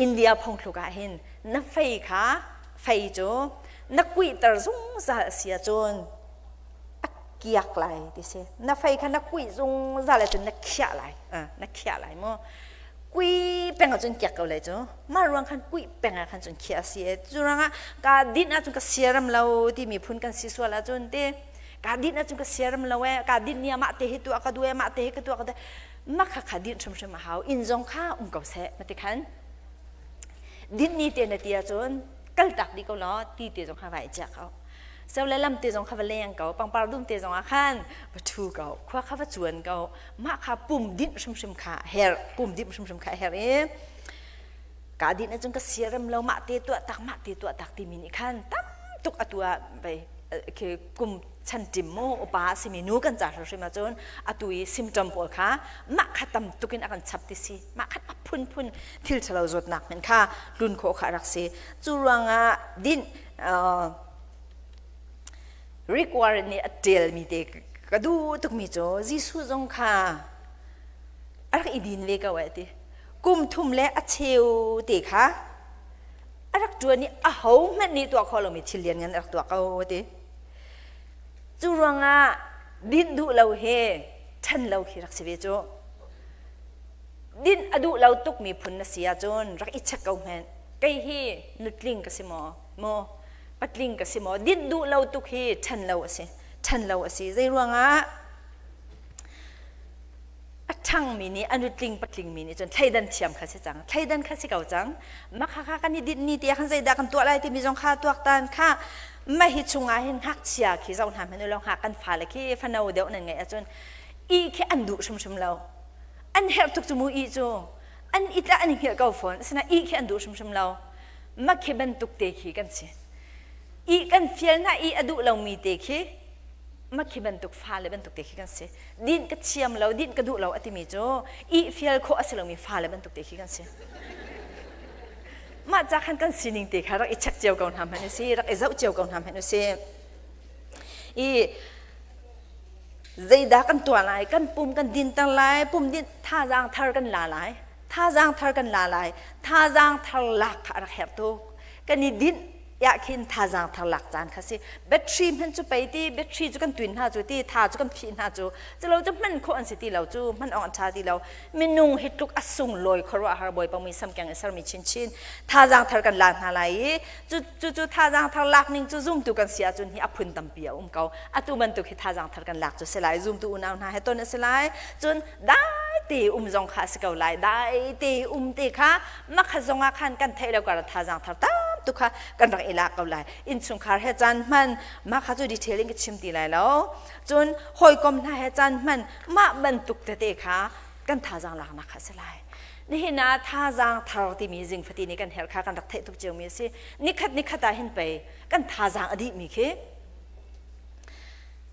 India phungthluk ah hin na fei kha fei cu na kuihter zungzal a si ahcun a kiak lai ti si na fei kha na kuih zungzal ahcun na khiah lai na khiah lai mu kui peng ahcun kiak ko lai cu mah ruang khan kuih peng ah khan cun khiah a si cu ruangah ka dinh ahcun ka siaram lo timi phun kan si sual ahcun ti ka dinh ahcun ka siaram lo e ka dinh ni ah mah te hi tuah ka duh e mah te hi ka tuah ka duh mah kha kha dinh hrimhrim a hau inn zong kha um ko seh ma ti khan dinh ni te na ti ahcun kaltak dih ko law ti te zong kha vai chiah ko so le lam te zong kha va leng ko pangpar dum te zong ah khan va ṭhu ko khua kha va cuan ko mah kha pum dinh hrimhrim kha her pum dinh hrimhrim kha her i ka dinh ahcun ka siarem lo mah te tuah tak mah te tuah tak timi nih khan tam tuk atu ah vei khi kum chan tim mu upa a simi nu kan ca hrimhrim ahcun atu i symptom pawl kha mah kha tam tuk in a kan chap ti si mah kha a phunphun thil ṭhalo zawtnak hmanh kha tlun khawh kha a rak si cu ruangah dinh Rick Warren nih a ṭialmi te ka duh tukmi cu Jesuh zong kha a rak i din ve ko eh ti kum thum le a cheu te kha a rak ṭuan i aho hmanh nih tuah khawh lomi thil lianngan a rak tuah ko ti cu ruangah dinh duh lo he ṭhan lo khi rak si ve cu dinh a duh lo tukmi phun na si ahcun rak i check ko hmanh kei hi nutling ka si maw maw patling ka si maw dinh duh lo tuk hi ṭhan lo a si ṭhan lo a si zei ruangah a ṭhangmi nih a nutling patlingmi nih cun thleidan thiam kha si cang thleidan kha si ko cang mah kha kha kan i dinh ni tiah khan zeidah kan tuah lai timi zong kha tuaktan kha mah hi chungah hin ngakchia khi zoh hna hmanh ulaw ngak kan fale khi fano deuh nan ngeih ahcun ih khi an duh hrimhrim lo an herh tuk cu mu ih cu an it ah an i hngilh ko fawn asinain ih khi an duh hrimhrim lo mah khi bantuk te khi kan si ih kan fial hna ih a duh lomi te khi mah khi bantuk fale bantuk te khi kan si dinh ka thiam lo dinh ka duh lo a timi cu ih fial khawh a si lomi fale bantuk te khi kan si mah ca khan kan sining te kha rak i check cio ko hna hmanh u si rak i zoh cio ko hna hmanh u si i. Zeidah kan tuah lai? Kan pum kan dinter lai, pum din thazaang thar kan la lai. Thazaang thar kan la lai. Thazaang thar lak kha a rak herh tuk. Kan i dinh ya khin thazaang thar lak caan kha si. Battery hman cu pei ti, battery cu kan tuin hna cu ti, tha cu kan phih hna cu. Culo cu hman khawh an si ti lo cu, hman awk an ṭha ti lo. Minung hi tluk a sunglawi khuaruahhar Bawipa muisam keng i sermi chinchin thazaang thar kan la hna lai i cu cu cu thazaang thar lak ning cu zumtu kan si ahcun hi a phun tampi a um ko. Atu bantuk hi thazaang thar kan lak cu si lai. Zumtu unau hna he ton a si lai. Cun dai te um zong kha a si ko lai. Dai te um te kha makhat zong ah khan kan theih lo kar thazaang thar tam tuk kha kan rak i lak ko lai. Innchungkhar he caan hman mah kha cu detail in ka chim ti lai lo. Cun hawikom hna he caan hman mah bantuk tete kha kan thazaang laknak kha a si lai. Nihin ah thazaang thar timi zing fatin i kan herh kha kan rak theih tuk ciomi a si. Nikhat nikhat ah hin pei kan thazaang a dihmi khi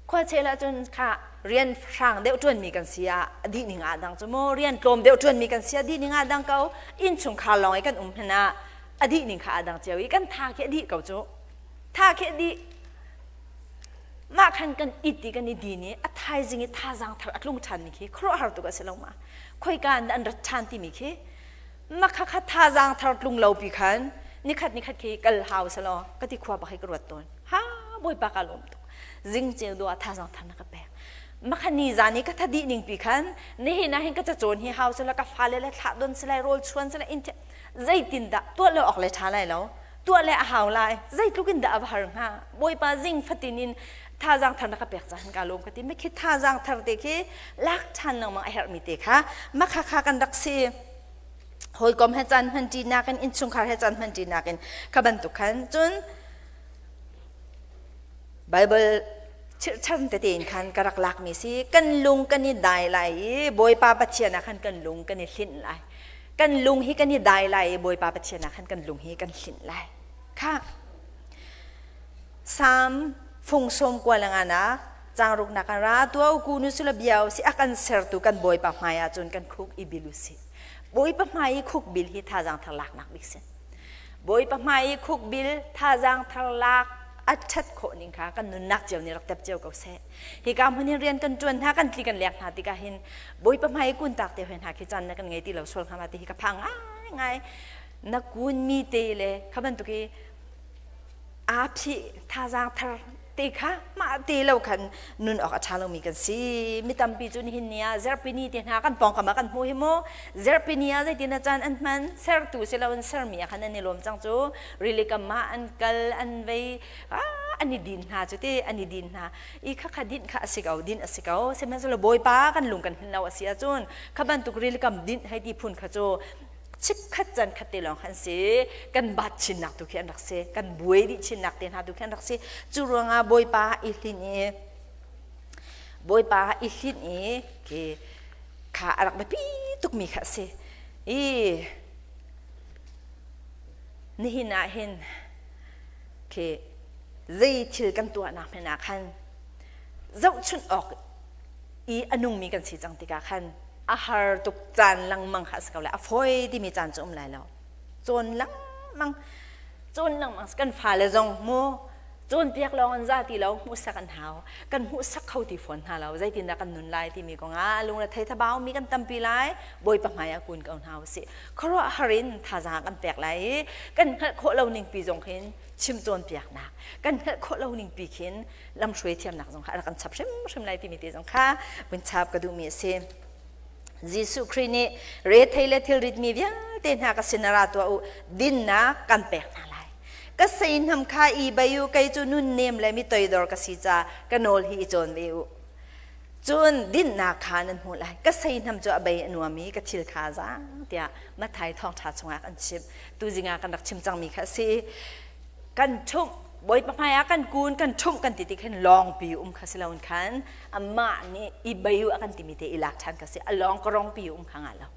khualchel ahcun kha rian hrang deuh ṭuanmi kan si ah a dih ning ah dang cu mu rian tlawm deuh ṭuanmi kan si ah dih ning ah dang ko innchungkhar lawng i kan um hmanh ah a dih ning kha a dang cio i kan tha khi a dih ko cu tha khi a dih mah khan kan it i kan i din i a thaizing i thazaang thar a tlung ṭhanmi khi khuaruahhar tuk a si lo ma khoika in dah an rat ṭhan timi khi makha kha thazaang thar tlung lo pi khan nikhat nikhat khi kal hau selaw ka ti khua bak hi ka ruat tawn ha bawipa ka lawm tuk zing ceu do ah thazaang thar na ka pek makha ni zan i ka thadi ning pi khan nihin ah hin ka cacawn hi hau sela ka fale le thlah don selai rawl chuan selai in zeitin dah tuah lo awk le ṭha lai lo tuah le a hau lai zeitluk in dah a va har hnga bawipa zing fatin in thazaang thar na ka pek caan ka lawm ka ti mi khi thazaang thar te khi lak ṭhan lengmang a herhmi te kha makha kha kan rak si hawikom he caan hman ṭi nakin innchungkhar he caan hman ṭi nakin kha bantuk khan cun Bible chirhchan tete in khan ka rak lakmi si kan lung kan i dai lai i Bawipa Pathian ah khan kan lung kan i hlinh lai kan lung hi kan i dai lai i Bawipa Pathian ah khan kan lung hi kan hlinh lai kha Salm fung sawm kua le nganak changruk nak ra tuau ku nu sula biau si a kan sertu kan Bawipa hmai ah cun kan khuk i bil usih Bawipa hmai i khuk bil hi thazaang thar laknak bik si Bawipa hmai i khuk bil thazaang thar lak a ṭhat khawh ning kha kan nunnak cio nih rak tep cio ko seh. Hika hmun hin rian kan ṭuan hna, kan tli kan lek hna tikah hin Bawipa hmai i kun tak te hoi hna khi caan na kan ngei ti lo sual hnga ma ti hi ka phang ngai ngai. Na kun mi te le kha bantuk i aa phih thazaang thar te kha mah te lo khan nun awk a ṭha lomi kan si. Mi tampi cu nihin ni ah zarhpini te hna kan pawngkam ah kan hmu hi mu. Zarhpini ah zeitin a caan an hman sertu si loin sermi ah khan an i lawm cang cu. Rili kam ah an kal an vei an i din hna cu ti an i din hna. I kha kha dinh kha a si ko dinh a si ko. Sihmanhsehlaw Bawipa kan lung kan hnin lo a si ahcun kha bantuk rili kam dinh hei ti phun kha cu chikkhat can khat te lawng khan si kan bat chinnak tu khi an rak si kan buai dih chinnak te hna tu khi an rak si cu ruangah bawipa i hlin i bawipa i hlin i khi kha a rak biapi tukmi kha a si i nihin ah hin khi zei thil kan tuahnak hmanh ah khan zohchunh awk i a nungmi kan si cang tikah khan a har tuk caan lengmang kha a si ko lai a fawi timi caan cu um lai lo cawn lengmang cawn lengmang kan fale zong mu cawnpiak lawng an za ti lo hmuhsak an hau kan hmuhsak kho ti fawn hna lo zeitindah kan nun lai timi kongah lungre thabau mi kan tampi lai bawipa hmai ah kun ko hna usih khuaruahhar in thazaang kan pek lai i kan hngalh khawh lo ning pi zong khin chim cawnpiaknak kan hngalh khawh lo ning pi khin lamhruai thiamnak zong kha a rak kan chap hrimhrim lai timi te zong kha vun chap ka duhmi a si. Jesuh Khrih nih rethei le thilritmi vialte hna ka sin ra tuah u dinnak kan pek hna lai. Ka seihnam kha i bei u kei cu nunnem le mi toidor ka si ca ka nawl hi i cawn ve u. Cun dinnak kha nan hmuh lai. Ka seihnam cu a bei a nuam i ka thil kha a zaang tiah Matthai thawngṭha chungah kan chim. Tuzing ah kan rak chim cangmi kha a si. Kan ṭhumh Bawipa hmai ah kan kun kan ṭhumh kan ti ti khin lawngpi um kha si loin khan amah nih i bei u a kan timi te i lak ṭhan kha si a lawng ka rongpi um kha ngah lo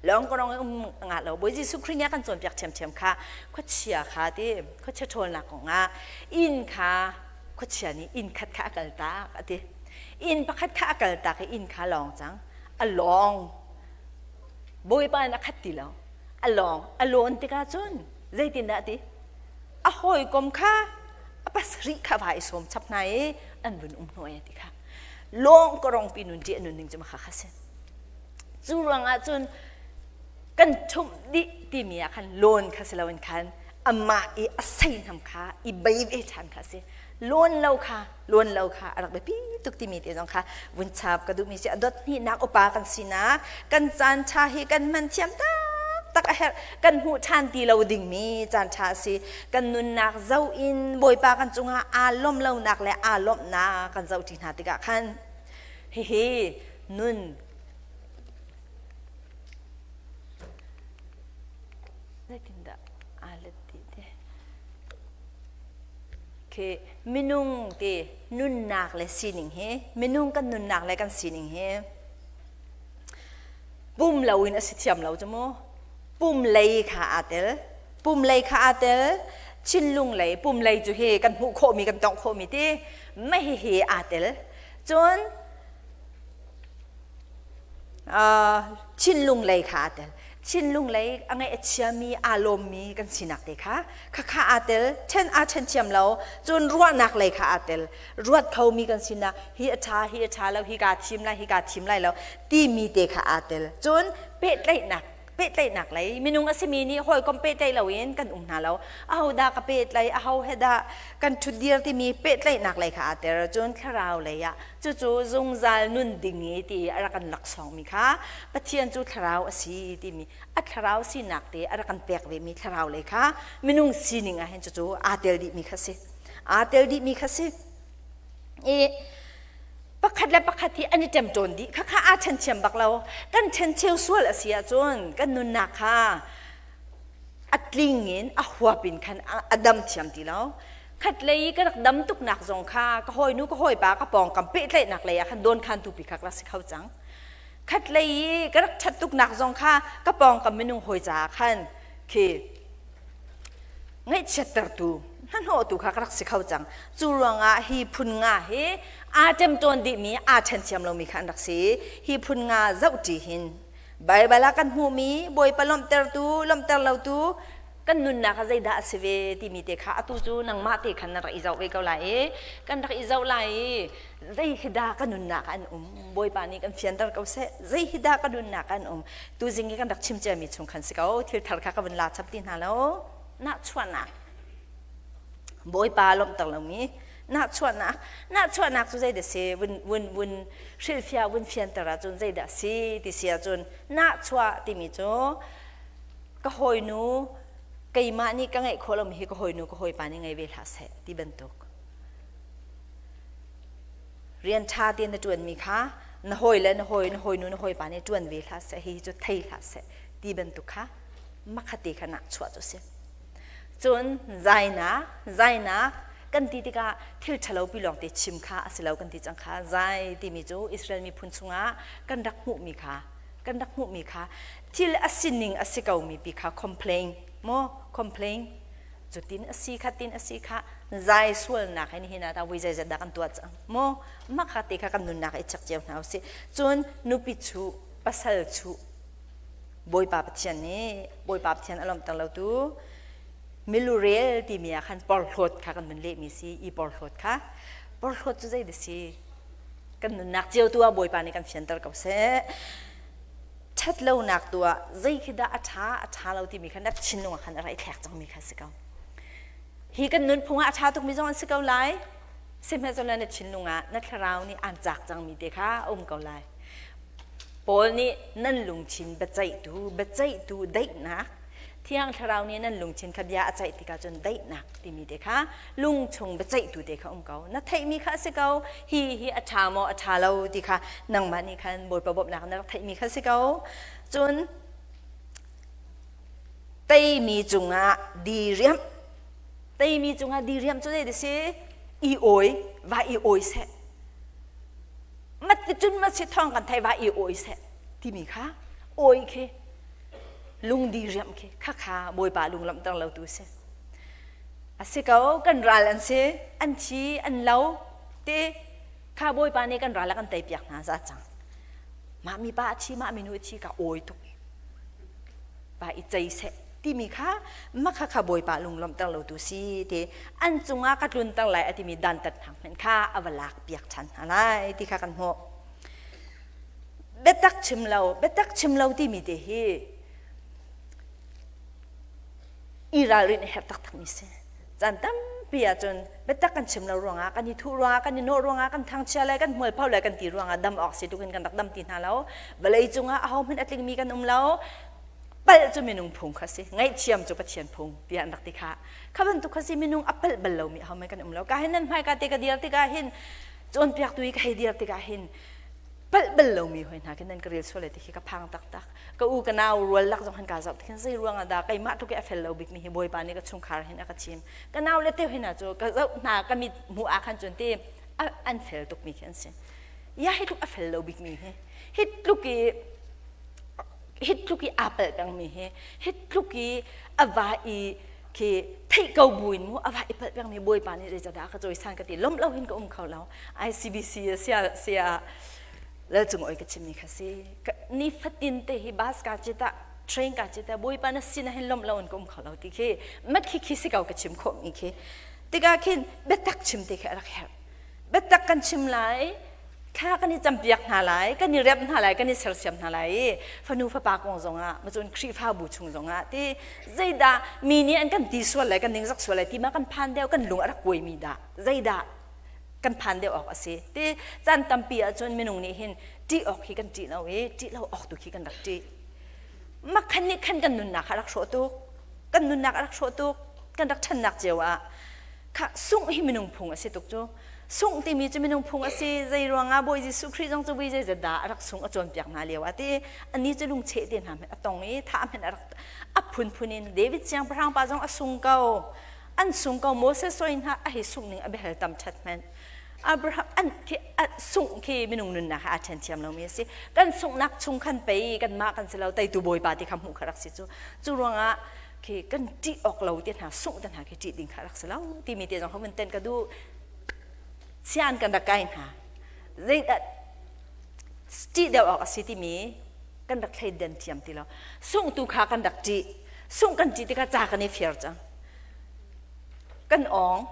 lawng ka rong um ngah lo Bawi Jesuh Khrih nih a kan cawnpiak ṭhiamṭhiam kha khuachia kha ti khuachia ṭhawlnak kongah inn kha khuachia nih inn khat kha a kaltak a ti inn pakhat kha a kaltak i inn kha lawng cang a lawng Bawipa in a khat ti lo a lawng a lawn tikah cun zeitindah a ti a hawikom kha a pasarih kha va i sawm chap hna i an vun um hnawh e ti kha. Lawng ka rongpi nun ṭih a nun ning cu makha kha si. Cu ruangah cun kan ṭhumh dih timi ah khan lawn kha si loin khan amah i a seihnam kha i bei ve ṭhan kha si. Lawn lo kha lawn lo kha a rak biapi tuk timi te zong kha vun chap ka duhmi si. A dot hnihnak upa kan sinak kan caan ṭha hi kan hman thiam taktak a herh. Kan hmuh ṭhan ti lo dingmi caan ṭha a si. Kan nunnak zoh in Bawipa kan cungah aa lawmh lonak le aa lawmhnak kan zoh ṭi hna tikah khan hihi nun zeitindah aa let ti te khi minung ti nunnak le sining hi minung kan nunnak le kan sining hi pum loin a si thiam lo cu mu. Pum lei kha aa tel, pum lei kha aa tel, thinlung lei, pum lei cu hi kan hmuh khawhmi kan tongh khawhmi ti mah hihi aa tel. Cun thinlung lei kha aa tel. Thinlung lei a ngaih a chiami, aa lawmmi kan sinak te kha khakha aa tel, ṭhen aa ṭhen thiam lo. Cun ruahnak lei kha aa tel. Ruat khomi kan sinak hi a ṭha, hi a ṭha lo, hi kaa thim lai, hi kaa thim lai lo timi te kha aa tel. Cun pehtlaihnak pehtlaihnak lei minung a simi nih hawikom pehtlaih loin kan um hna lo. Ahodah ka pehtlaih, aho he dah kan ṭhutdir timi pehtlaihnak lei kha aa tel. Cun thlarau lei ah cucu zungzal nun ding i ti a rak kan laksawngmi kha Pathian cu thlarau a si timi a thlarau sinak te a rak kan pek vemi thlarau lei kha minung sining ah hin cucu aa tel dihmi kha si. Aa tel dihmi kha si. I pakhat le pakhat hi an i ṭemṭawn dih. Khakha aa ṭhen bak lo. Kan ṭhencheu sual a si ahcun kan nunnak kha a tling in a huap in khan a dam thiam ti lo. Khatlei i ka rak dam tuknak zong kha ka hawinu ka hawipa ka pawngkam pehtlaihnak lei ah khan dawnkhantu pi kha ka rak si kho cang. Khatlei i ka rak ṭhat tuknak zong kha ka pawngkam minung hawi caah khan khi ngaihchiattertu hnahnawhtu kha ka rak si kho cang. Cu ruangah hi phun nga hi aa ṭemṭawn dihmi aa ṭhen thiam lomi kha an rak si. Hi phun nga zohṭi hin Baibal ah kan hmuhmi Bawipa lawmhtertu, lawmhter lotu kan nunnak ah zeidah a si ve timi te kha atu cu nangmah te khan na rak i zoh ve ko lai i kan rak i zoh lai i zei hi dah ka nunnak an um Bawipa nih kan fianter ko seh zei hi dah ka nunnak an um tuzing i kan rak chim ciami chung khan si ko thil thar kha ka vun la chap ti hna lo nahchuahnak Bawipa lawmhter lomi nahchuahnak nahchuahnak cu zeidah si vun vun vun hrilhfiah vun fianter ahcun zeidah si ti si ahcun nahchuah timi cu ka hawinu keimah nih ka ngeih khawh lomi hi ka hawinu ka hawipa nih ngei ve hlah seh ti bantuk rian ṭha tein na ṭuanmi kha na hawi le na hawi na hawinu na hawipa nih ṭuan ve hlah seh hihi cu thei hlah seh ti bantuk kha makhate kha nahchuah cu a si. Cun zainak zainak kan ti tikah thil ṭhalo pi lawng te chim kha a si lo kan ti cang kha. Zai timi cu Israel miphun chungah kan rak hmuhmi kha kan rak hmuhmi kha thil a sining a si komi pi kha complain maw complain cutin a si kha tin a si kha zai sualnak hin hin ah vui zeizat dah kan tuah cang maw mah kha te kha kan nunnak i check cio hna usih. Cun nupi chuh pasal chuh Bawipa Pathian nih Bawipa Pathian a lawmhter lotu milurel timi ah khan porhlawt kha kan nun lehmi si i porhlawt kha porhlawt cu zei dah si kan nunnak cio tu ah Bawipa nih kan fianter ko seh. Ṭhat lonak tu ah zei khi dah a ṭha a ṭha lo timi kha na thinlung ah khan a rak i thlek cangmi kha si ko. Hi kan nunphung ah a ṭha tukmi zong an si ko lai, sihmanhsehlaw na thinlung ah na thlarau nih aan caak cangmi te kha a um ko lai. Paul nih nan lungthin biaceihtu biaceihtu daihnak Thiang Thlarau nih nan lungthin kha bia a ceih tikah cun daihnak timi te kha lungchung biaceihtu te kha um ko. Na theihmi kha a si ko. Hi hi a ṭha maw a ṭha lo ti kha nangmah nih khan Bawipa bawmhnak na rak theihmi kha si ko. Cun teimi cungah diriamh teimi cungah diriamh cu zei si i awi va i awi seh mat cun mat si thawng kan thei va i awi seh timi kha awi khi lungdi riamh khi khakha Bawipa lunglamhter lo tu si. A si ko kan ral an si an thi an lo te kha Bawipa nih kan ral a kan tei piak hna za cang. Mah mi pa a thi mah mi nu a thi ka awi tuk pa i cei seh. Timi kha makha kha Bawipa lunglawmhter lo tu si ti an cungah ka tlunter lai a timi dantatnak hmanh kha a va lak piak ṭhan hna lai ti kha kan hmuh. Biatak chim lo, biatak chim lo timi te hi i ralrin a herh taktakmi si. Caan tampi ahcun biatak kan chim lo ruangah, kan i thuh ruangah, kan i nawh ruangah, kan thangchia le kan hmualpho le kan ti ruangah dam awk si tukin kan rak dam ti hna lo. Vawlei cungah ahohmanh a tlingmi kan um lo. Palh cu minung phung kha si. Ngaihthiam cu Pathian phung tiah an rak ti kha. Kha bantuk kha si minung a palh bal lomi ahohmanh kan um lo. Ka hin nan hmaika te ka dir tikah hin cawnpiaktu i ka hei dir tikah hin palh bal lomi hoi hna khi nan ka rel sual lai ti khi ka phang taktak. Ka u ka nau rual lak zong han ka zoh tikhin zei ruang ah dah keimah tluk i a fel lo bikmi hi Bawipa nih ka chungkhar hin a ka thim. Ka nau le te hna cu ka zoh hna ka mit hmuh ah khan cun ti an fel tukmi khi an si. Ya hi tluk a fel lo bikmi hi hi tluk i hi tluk i aa palh pengmi hi hi tluk i a va i khi theih ko buin mu a va i palh pengmi Bawipa nih zeicadah ka cawisan ka ti lawmh lo hin ka um kho lo. ICBC sia sia Lal cung oi ka chimmi kha si. Nifatin te hi bus ka cita train ka cita Bawipa na sin ah hin lawmh lo in ka um kho lo ti khi mat khi khi si ko ka chim khawh mi khi. Tikah khin biatak chim te khi a rak herh. Biatak kan chim lai, thla kan i campiak hna lai, kan i rep hna lai, kan i sersiam hna lai i fanu fapa kong zongah, macun Khrihfabu chung zongah ti zeidah mi nih an kan ti sual lai, kan ningzak sual lai ti ma kan phan deuh, kan lung a rak kuaimi dah zeidah kan phan deuh awk a si. Ti caan tampi ahcun minung nih hin ṭih awk hi kan ṭih lo i ṭih lo awk tu khi kan rak ṭih. Makhan nih khan kan nunnak a rak hrawh tuk. Kan nunnak a rak hrawh tuk. Kan rak ṭhannak cio ah kha sungh hi minung phung a si tuk cu. Sungh timi cu minung phung a si. Zei ruangah Bawi Jesuh Khrih zong cu vui zeizat dah a rak sung a cawnpiak hna lio ah ti ani cu lungcheh te hna hmanh a tong i thah hmanh a rak a phunphun in David siangpahrang pa zong a sung ko. An sung ko. Moses soi hna a hi sungh ning a biahal tam ṭhat hmanh. Abraham an khi a sungh khi minung nunnak ah aa ṭhen thiam lomi a si. Kan sunghnak chung khan pei kanmah kan si lo teitu Bawipa ti kha hmuh kha rak si cu. Cu ruangah khi kan ṭih awk lo te hna sungh te hna khi ṭih ding kha rak si lo timi te zong ho ten ka duh. Sian kan rak kai hna. Zeidah ṭih deuh awk a si timi kan rak thleidan thiam ti lo. Sungh tu kha kan rak ṭih. Sungh kan ṭih tikah ca kan i fir cang. Kan awng.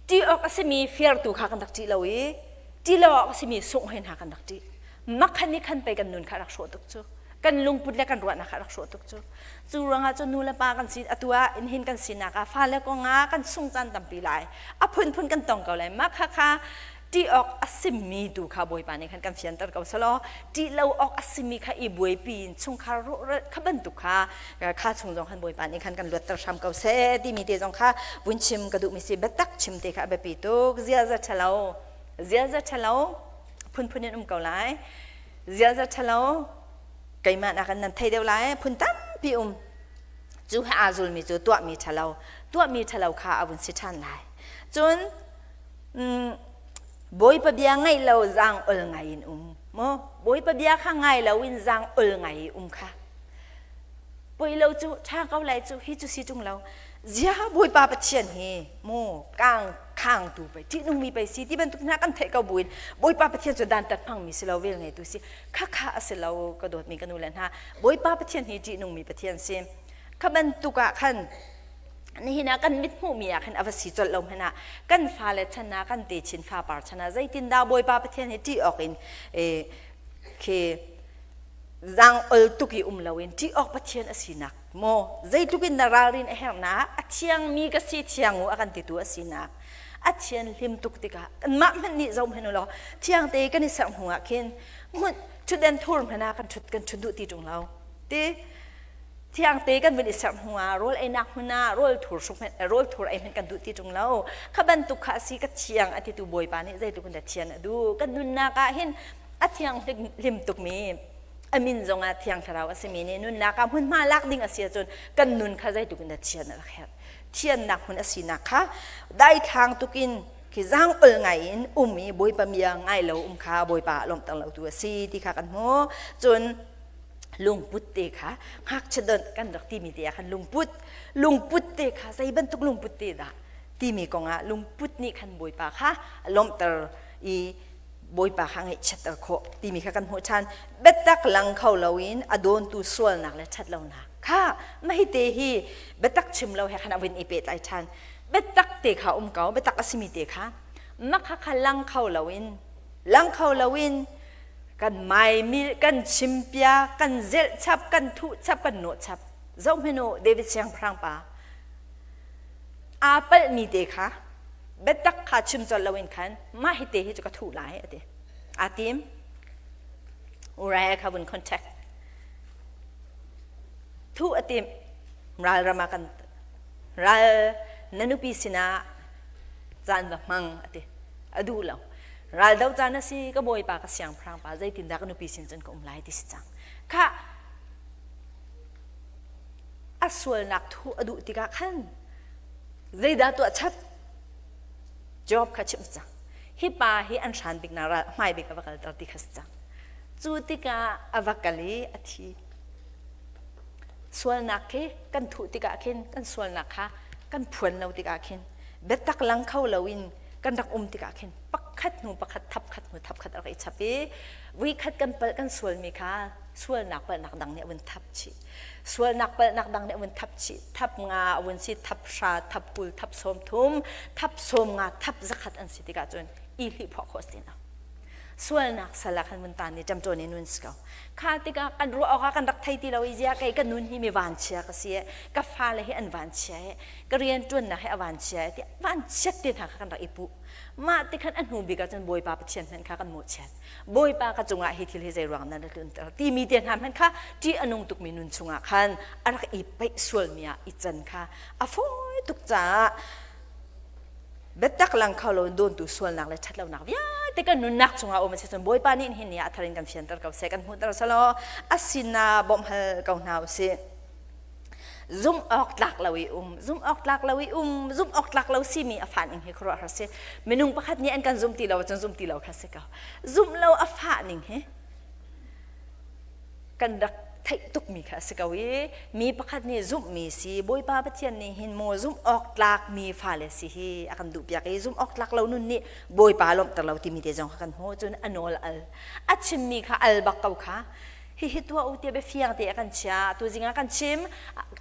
Ṭih awk a simi firtu kha kan rak ṭih lo i ṭih lo awk a simi sungh he hna kan rak ṭih. Makhan nih khan pei kan nun kha a rak hrawh tuk cu. Kan lungput le kan ruahnak kha a rak hrawh tuk cu. Cu ruangah cun nu le pa kan si atu ah in hin kan sinak ah fale kong ah kan sung caan tampi lai. A phunphun kan tong ko lai. Mah kha kha ṭih awk a simi tu kha Bawipa nih khan kan fianter ko selaw ṭih lo awk a simi kha i buaipi in chungkhar rawhral kha bantuk kha kha chung zong khan Bawipa nih khan kan luatter hram ko seh timi te zong kha vun chim ka duhmi si. Biatak chim te kha a biapi tuk. Ziaza ṭhalo, ziaza ṭhalo phunphun in um ko lai. Ziaza ṭhalo keimah nakin nan thei deuh lai, phun tampi um. Cu he aa zulmi cu tuahmi ṭhalo, tuahmi ṭhalo kha a vun si ṭhan lai. Cun Bawipa bia ngaih lo zaang ol ngai in um mu. Bawipa bia kha ngai lo in zaang ol ngai i um kha. Poi lo cu ṭha ko lai cu hi cu si ṭung lo. Zia Bawipa Pathian hi mu kang khang tu pei ṭihnungmi pei si ti bantuk hna kan theih ko buin Bawipa Pathian cu dantat hmangmi si lo vel ngeitu si. Khakha a si lo ka dawtmi ka nu le hna. Bawipa Pathian hi ṭihnungmi Pathian si. Kha bantuk ah khan nihin ah kan mit hmuhmi ah khan a va si colh lo hmanh ah kan fale chan ah kan techin fapar chan ah zeitindah Bawipa Pathian hi ṭih awk in khi zaang ol tuk i um loin ṭih awk Pathian a sinak maw zeitluk in na ralrin a herhnak a thiangmi ka si thiang u a kan titu a sinak a thian hlim tuk tikah kanmah hmanh nih zoh hmanh u law thiang te kan i serh hnu ah khin hmun ṭhutden thur hmanh ah kan ṭhut kan ṭhut duh ti ṭung lo ti Thiangte kan vun i serh hnu ah rawl einak hmun ah rawl thur hruk hmanh rawl thur ei hmanh kan duh ti ṭung lo. Kha bantuk kha a si ka thiang a titu Bawipa nih zeitluk in dah thian a duh. Kan nunnak ah hin a thiang hlim tukmi a min zongah thiang thlarau a simi nih nunnak ah hmunhma lak ding a si ahcun kan nun kha zeitluk in dah thian a rak herh. Thiannak hmun a sinak kha daithlang tukin khi zaang ol ngai in um i Bawipa bia ngai lo um kha Bawipa a lawmhter lo tu a si ti kha kan hmu. Cun lungput te kha ngakchia donh kan rak timi te ah khan lungput lungput te kha zei bantuk lungput te dah timi kongah lungput nih khan Bawipa kha a lawmhter i. Bawipa kha ngaihchiatter khawh timi kha kan hmuh ṭhan. Biatak lang kho loin a dawntu sualnak le ṭhatlonak kha mahite hi biatak chim lo he khan a vun i pehtlai ṭhan. Biatak te kha um ko, biatak a simi te kha mah kha lang kho loin lang kho loin kan maimil kan chimpiak kan zelh chap kan thuh chap kan nawh chap zohhmanh u David siangpahrang pa aa palhmi te kha biatak kha chim colh loin khan mah hi te hi cu ka thuh lai a ti aa tim Uriah kha vun contact thuh a tim ral ram ah kan ral na nupi sinah caan va hmang a ti a duh lo ral do caan a si ka bawipa ka siangpahrang pa zeitindah ka nupi sin cun ka um lai ti si cang kha a sualnak thu a duh tikah khan zeidah tuah chap Job kha chimh cang hi pa hi an hran bik na ral hmai bik a va kalter ti kha si cang cu tikah a va kal i a thi sualnak khi kan thuh tikah khin kan sualnak kha kan phuan lo tikah khin biatak lang kho loin kan rak um tikah khin pakhat hnu pakhat thap khat hnu thap khat a rak i chap i vui khat kan palh kan sualmi kha sualnak palhnak dang nih a vun thap chih sualnak palhnak dang nih a vun thap chih thap nga a vun si thap hra thap 20 thap 30 thap 50 thap 100 an si tikah cun i hlih phuah khawh si lo sualnak sal ah khan vun tan i ṭamṭawn in nun si ko kha tikah kan ruah awk ah kan rak thei ti lo i zia kei ka nun hi mi vanchia ka si e ka fale hi an vanchia e ka rian ṭuannak hi a vanchia e tiah vanchiat te hna kha kan rak i puh mah ti khan a hnu bik ah cun Bawipa Pathian hmanh kha kan mawhchiat Bawipa ka cungah hi thil hi zei ruang nan tlunter timi te hna hmanh kha ṭih a nung tukmi nun chungah khan a rak i paih sualmi ah i can kha a fawi tuk caah biatak lang kho lo dawntu sualnak le ṭhatlonak vialte kan nunnak chungah um a si cun Bawipa nih hin ni ah thar in kan fianter ko seh kan hmuhter selaw a sinah bawmh hal ko hna usih zumh awk tlak lo i um zumh awk tlak lo i um zumh awk tlak lo simi a fah ning hi khuaruahhar si minung pakhat nih an kan zum ti lo cun zum ti lo kha si ko zumh lo a fah ning hi kan rak theih tukmi kha a si ko i mi pakhat nih zumhmi si Bawipa Pathian nih hin maw zumh awk tlakmi fale si hi a kan duhpiak i zumh awk tlak lo nun nih Bawipa lawmhter lo timi te zong kha kan hmuh cun a nawl al a chimmi kha al bak ko kha hihi tuah u tiah biafiang te a kan chia tuzing ah kan chim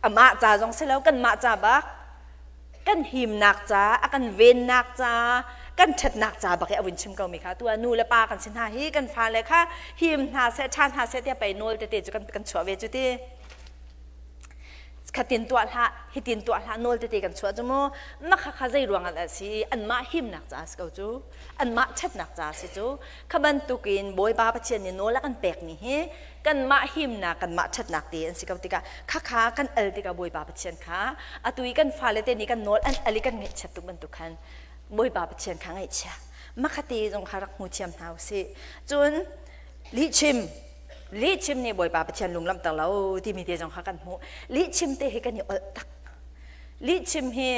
amah ca zong si lo kanmah ca bak kan himnak ca a kan vennak ca kan ṭhatnak ca bak i a vun chim ko mi kha tu ah nu le pa kan si hna hi kan fale kha him hna seh ṭha hna seh tiah pei nawl tete cu kan kan chuah ve cu ti khatin tuah hlah hitin tuah hlah nawl tete kan chuah cu mu mah kha kha zei ruang ah si anmah himnak ca si ko cu anmah ṭhatnak ca si cu kha bantukin Bawipa Pathian nih nawl a kan pekmi hi kanmah himnak kanmah ṭhatnak te an si ko tikah khakha kan al tikah Bawipa Pathian kha atu i kan fale te nih kan nawl an al i kan ngaihchiat tuk bantuk khan Bawipa Pathian kha ngaihchia makhate zong kha rak hmu thiam hna usih cun lihchim lihchim nih Bawipa Pathian lunglamter lo timi te zong kha kan hmuh lihchim te hi kan i olh tak lihchim hi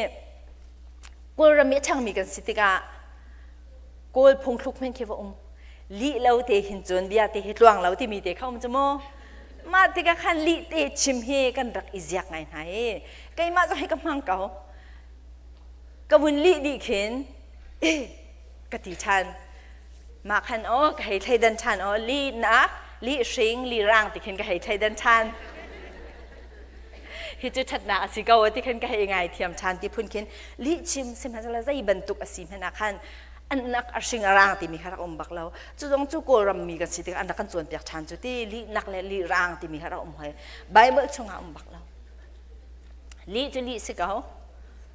Kawlram i a ṭhangmi kan si tikah Kawl phungthluk hmenh khi va um. Lih lo te hin cun bia te hi tluang lo timi te kha um cu mu. Mah tikah khan lih te chim hi kan rak i ziak ngai hna i keimah zong hi ka hmang ko. Ka vun lih dih khin ka ti ṭhan. Mah khan aw ka hei thleidan ṭhan aw lihnak lih hring lih rang ti khin ka hei thleidan ṭhan. Hi cu ṭhatnak a si ko ti khan ka hei ngai thiam ṭhan ti phun khin lihchim sihmanhsehlaw zei bantuk a si hmanh ah khan an nak a hring a rang timi kha rak um bak lo cu zong cu kawlram mi kan si tikah an rak kan cawnpiak ṭhan cu ti lihnak le lih rang timi kha rak um hoi Bible chungah um bak lo lih cu lih si ko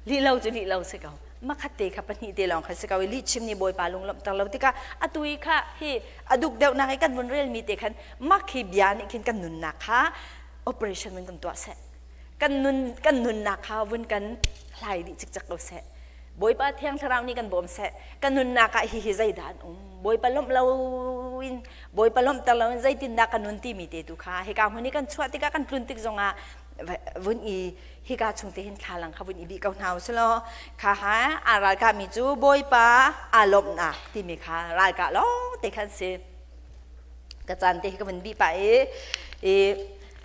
lih lo cu lih lo si ko makhat te kha pahnih te lawng kha si ko i lihchim nih bawipa lunglawmhter lo tikah atu i kha hi a duk deuhnak i kan vun relmi te khan mak hi bia nih khin kan nunnak kha operation vun kan tuah seh kan nun kan nunnak kha vun kan hlai dih cikcek ko seh Bawipa Thiang Thlarau nih kan bawm seh kan nunnak ah hihi zeidah an um Bawipa lawmh loin Bawipa lawmhter loin zeitindah kan nun timi te tu kha hika hmun i kan chuah tikah kan tlun tik zongah vun i hika chung te hin thlalang kha vun i bih ko hna usulaw kha ha a ralkah mi cu Bawipa aa lawmhnak timi kha ralkah lawng te khan si ka caan te hi ka vun bih pah i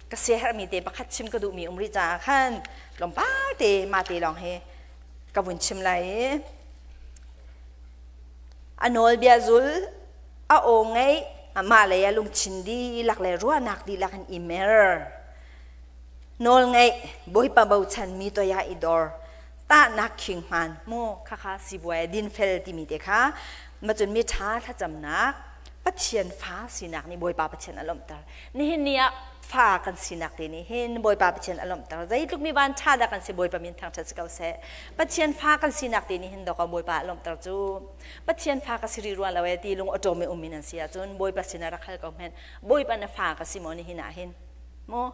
ka siaherhmi te pakhat chim ka duhmi um rih caah khan tlawmpal te mah te lawng hi ka vun chim lai i a nawlbia zul. A aw ngaih, mah lei ah lungthin dihlak le ruahnak dihlak in i mer. Nawlngaih, Bawipa bochanmi toi ah i dor. Tahnak khing hmaan, mu khakha sibuai dinfel timi te kha macun mi ṭha thlacamnak, Pathian fa sinak nih Bawipa Pathian a lawmhter. Nihin ni ah fa kan sinak te nih hin Bawipa Pathian a lawmhter. Zeitluk mi van ṭha dah kan si Bawipa min thangṭhat si ko seh. Pathian fa kan sinak te nih hin dawkaw Bawipa a lawmhter cu. Pathian fa ka si rih rua lo ee ti lung awṭawm i um in an si ahcun Bawipa sinah rak hal ko hmenh. Bawipa na fa ka si maw nihin ah hin? Maw?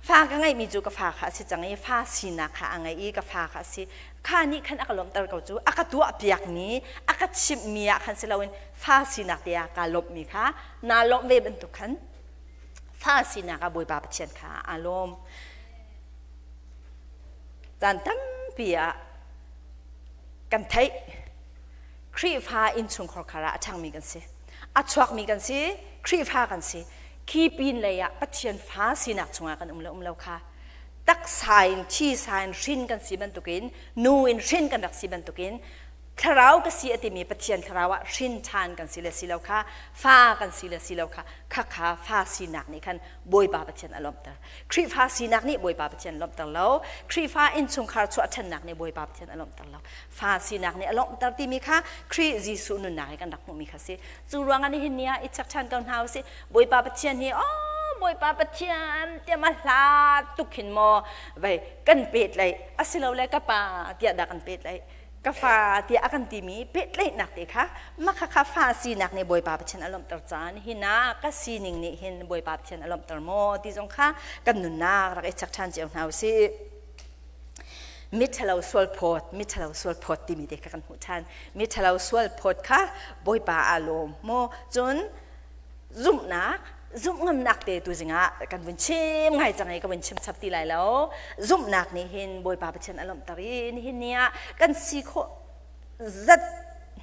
Fa ka ngeihmi cu ka fa kha a si cang i fa sinak kha a ngei i ka fa kha a si. Kha nih khan a ka lawmhter ko cu. A ka tuahpiakmi, a ka chimhmi ah khan si loin fa sinak te ah kaa lawmhmi kha naa lawmh ve bantuk khan fa sinak ah Bawipa Pathian kha aa lawm. Caan tampi ah kan theih. Khrihfa innchungkhar khar ah a ṭhangmi kan si. A chuakmi kan si, Khrihfa kan si. Khi pin lei ah Pathian fa sinak chungah kan um le um lo kha taksa in thisa in hrin kan si bantukin nu in hrin kan rak si bantukin thlarau ka si a timi Pathian thlarau ah hrin ṭhan kan si le si lo kha fa kan si le si lo kha khakha fa sinak nih khan Bawipa Pathian a lawmhter. Khrihfa sinak nih Bawipa Pathian lawmhter lo. Khrihfa innchungkhar chuah ṭhannak nih Bawipa Pathian a lawmhter lo. Fa sinak nih a lawmhter timi kha Khrih Jesuh nunnak i kan rak hmuhmi kha si. Cu ruangah nihin ni ah i check ṭhan ko hna usih. Bawipa Pathian hi oh Bawipa Pathian tiah ma hla tuk hin maw vei kan pehtlaih asilole ka pa tiah dah kan pehtlaih ka fa tiah a kan timi pehtlaihnak te kha mah kha fa sinak nih Bawipa Pathian a lawmhter caan hi na ka sining nih hin Bawipa Pathian a lawmhter maw ti zong kha kan nunnak rak i check ṭhan cio hna usih. Miṭhalo sualphawt, miṭhalo sualphawt timi te kha kan hmuh ṭhan. Miṭhalo sualphawt kha Bawipa aa lawm maw? Cun zumhnak zumh ngamnak te tu zingah kan vun chim ngai cang i ka vun chim chap ti lai lo zumhnak nih hin Bawipa Pathian a lawmhter i nihin ni ah kan si khawh zat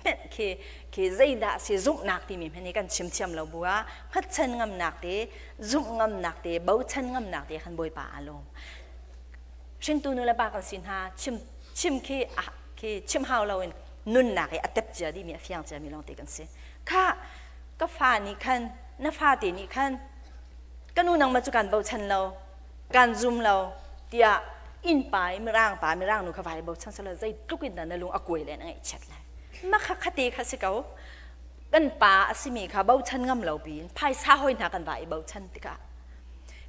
hmenh khi khi zeidah si zumhnak timi hmenh hi kan chim thiam lo bu ah hngatchan ngamnak te zumh ngamnak te bochan ngamnak te khan Bawipa aa lawm hringtu nu le pa kan si hna chim chim khi khi chim hau loin nunnak i a tep cia dihmi a fiang ciami lawngte kan si kha ka fa nih khan na fate nih khan ka nu nangmah cu kan bochan lo kan zum lo tiah innpa i mirang pa mirang nu kha vai bochan sala zeitluk in dah na lung a kuai le na ngaihchiat lai mah kha khate kha si ko kan pa a simi kha bochan ngam lo piin phaisa hoi hna kan va i bochan tikah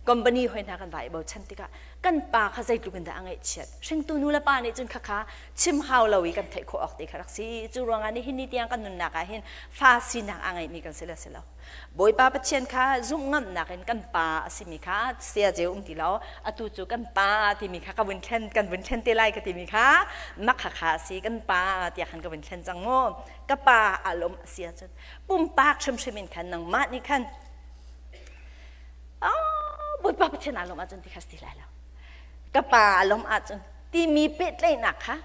company hoi hna kan va i bochan tikah kan pa kha zeitluk in dah a ngaihchiat hringtu nu le pa nih cun khakha chim hau lo i kan theih khawh awk te kha rak si cu ruangah nihin ni tiang kan nunnak ah hin fa sinak a ngeimi kan si le si lo Bawipa Pathian kha zumh ngamnak in kan pa a simi kha sia ceu um ti lo atu cu kan pa timi kha ka vun thlen kan vun thlen te lai ka timi kha mak kha kha si kan pa tiah khan ka vun thlen cang mu ka pa a lom a si ahcun pumpak hrimhrim in khan nangmah nih khan Bawipa Pathian aa lawm ahcun ti kha si ti lai lo. Ka pa aa lawm ahcun timi pehtlaihnak kha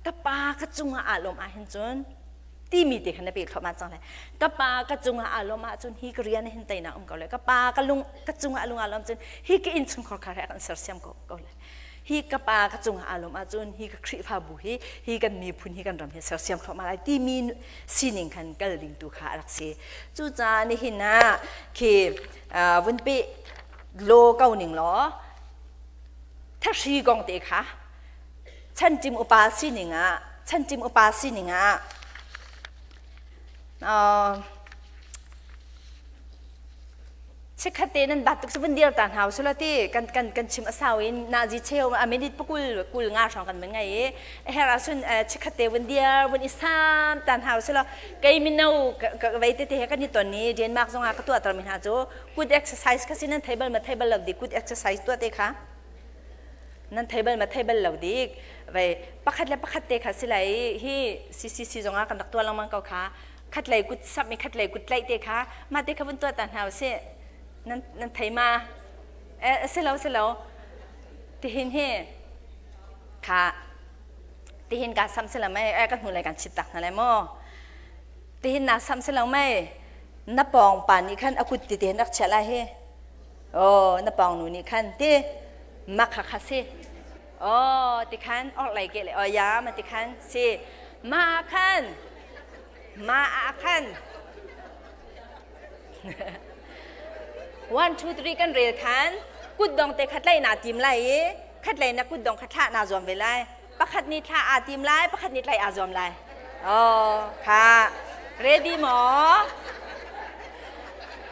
ka pa ka cungah aa lawm ahhin cun timi te kha na peh thluahmah cang lai. Ka pa ka cungah aa lawm ahcun hi ka rian hin teinak um ko lai. Ka pa ka lung ka cungah lung aa lawm cun hi ka innchungkhar kha kan sersiam ko ko lai. Hi ka pa ka cungah aa lawm ahcun hi ka Khrihfabu hi hi kan miphun hi kan ram hi sersiam thluahmah lai timi sining khan kal ding tu kha a rak si. Cucaah nihin ah khi vun pe law ko ning law thahri kong te kha chantim upa sining ah chantim upa sining ah Chikkhat te nan bat tuk vun dir ta hna usula ti kan kan kan chim a sau in nazi cheu a minute pakul kul nga hrawng kan man ngai i her ahcun chikkhat te vun dir vun i sam ta hna usula kei mino vei te te he kan i ton i Denmark zongah ka tuah ter mi hna cu kut exercise kha si nan thei bal ma thei bal lo di kut exercise tuah te kha nan thei bal ma thei bal lo dik vei pakhat le pakhat te kha si lai hi CCC zongah kan rak tuah lengmang ko kha khatlei kut samh i khatlei kut tlaih te kha mah te kha vun tuah ta hna usih nan nan thei ma eh si lo si lo tihin hi kha tihin ka sam si lo mei eh ka hnu lei kan chit tak hna lai maw tihin na sam si lo mei na pawng pa nih khan a kut ti te rak chiah lai hi oh na pawng nu nih khan ti mak kha kha si oh ti khan or lei ke le oh ya ma ti khan si ma khan Ma ah khan. 1 2 3 kan rel khan kutdong te khat lei na tim lai i khat lei na kutdong kha thlah naa zuam ve lai. Pakhat nih thlah aa tim lai, pakhat nih tlaih aa zuam lai. Oh, kha ready maw?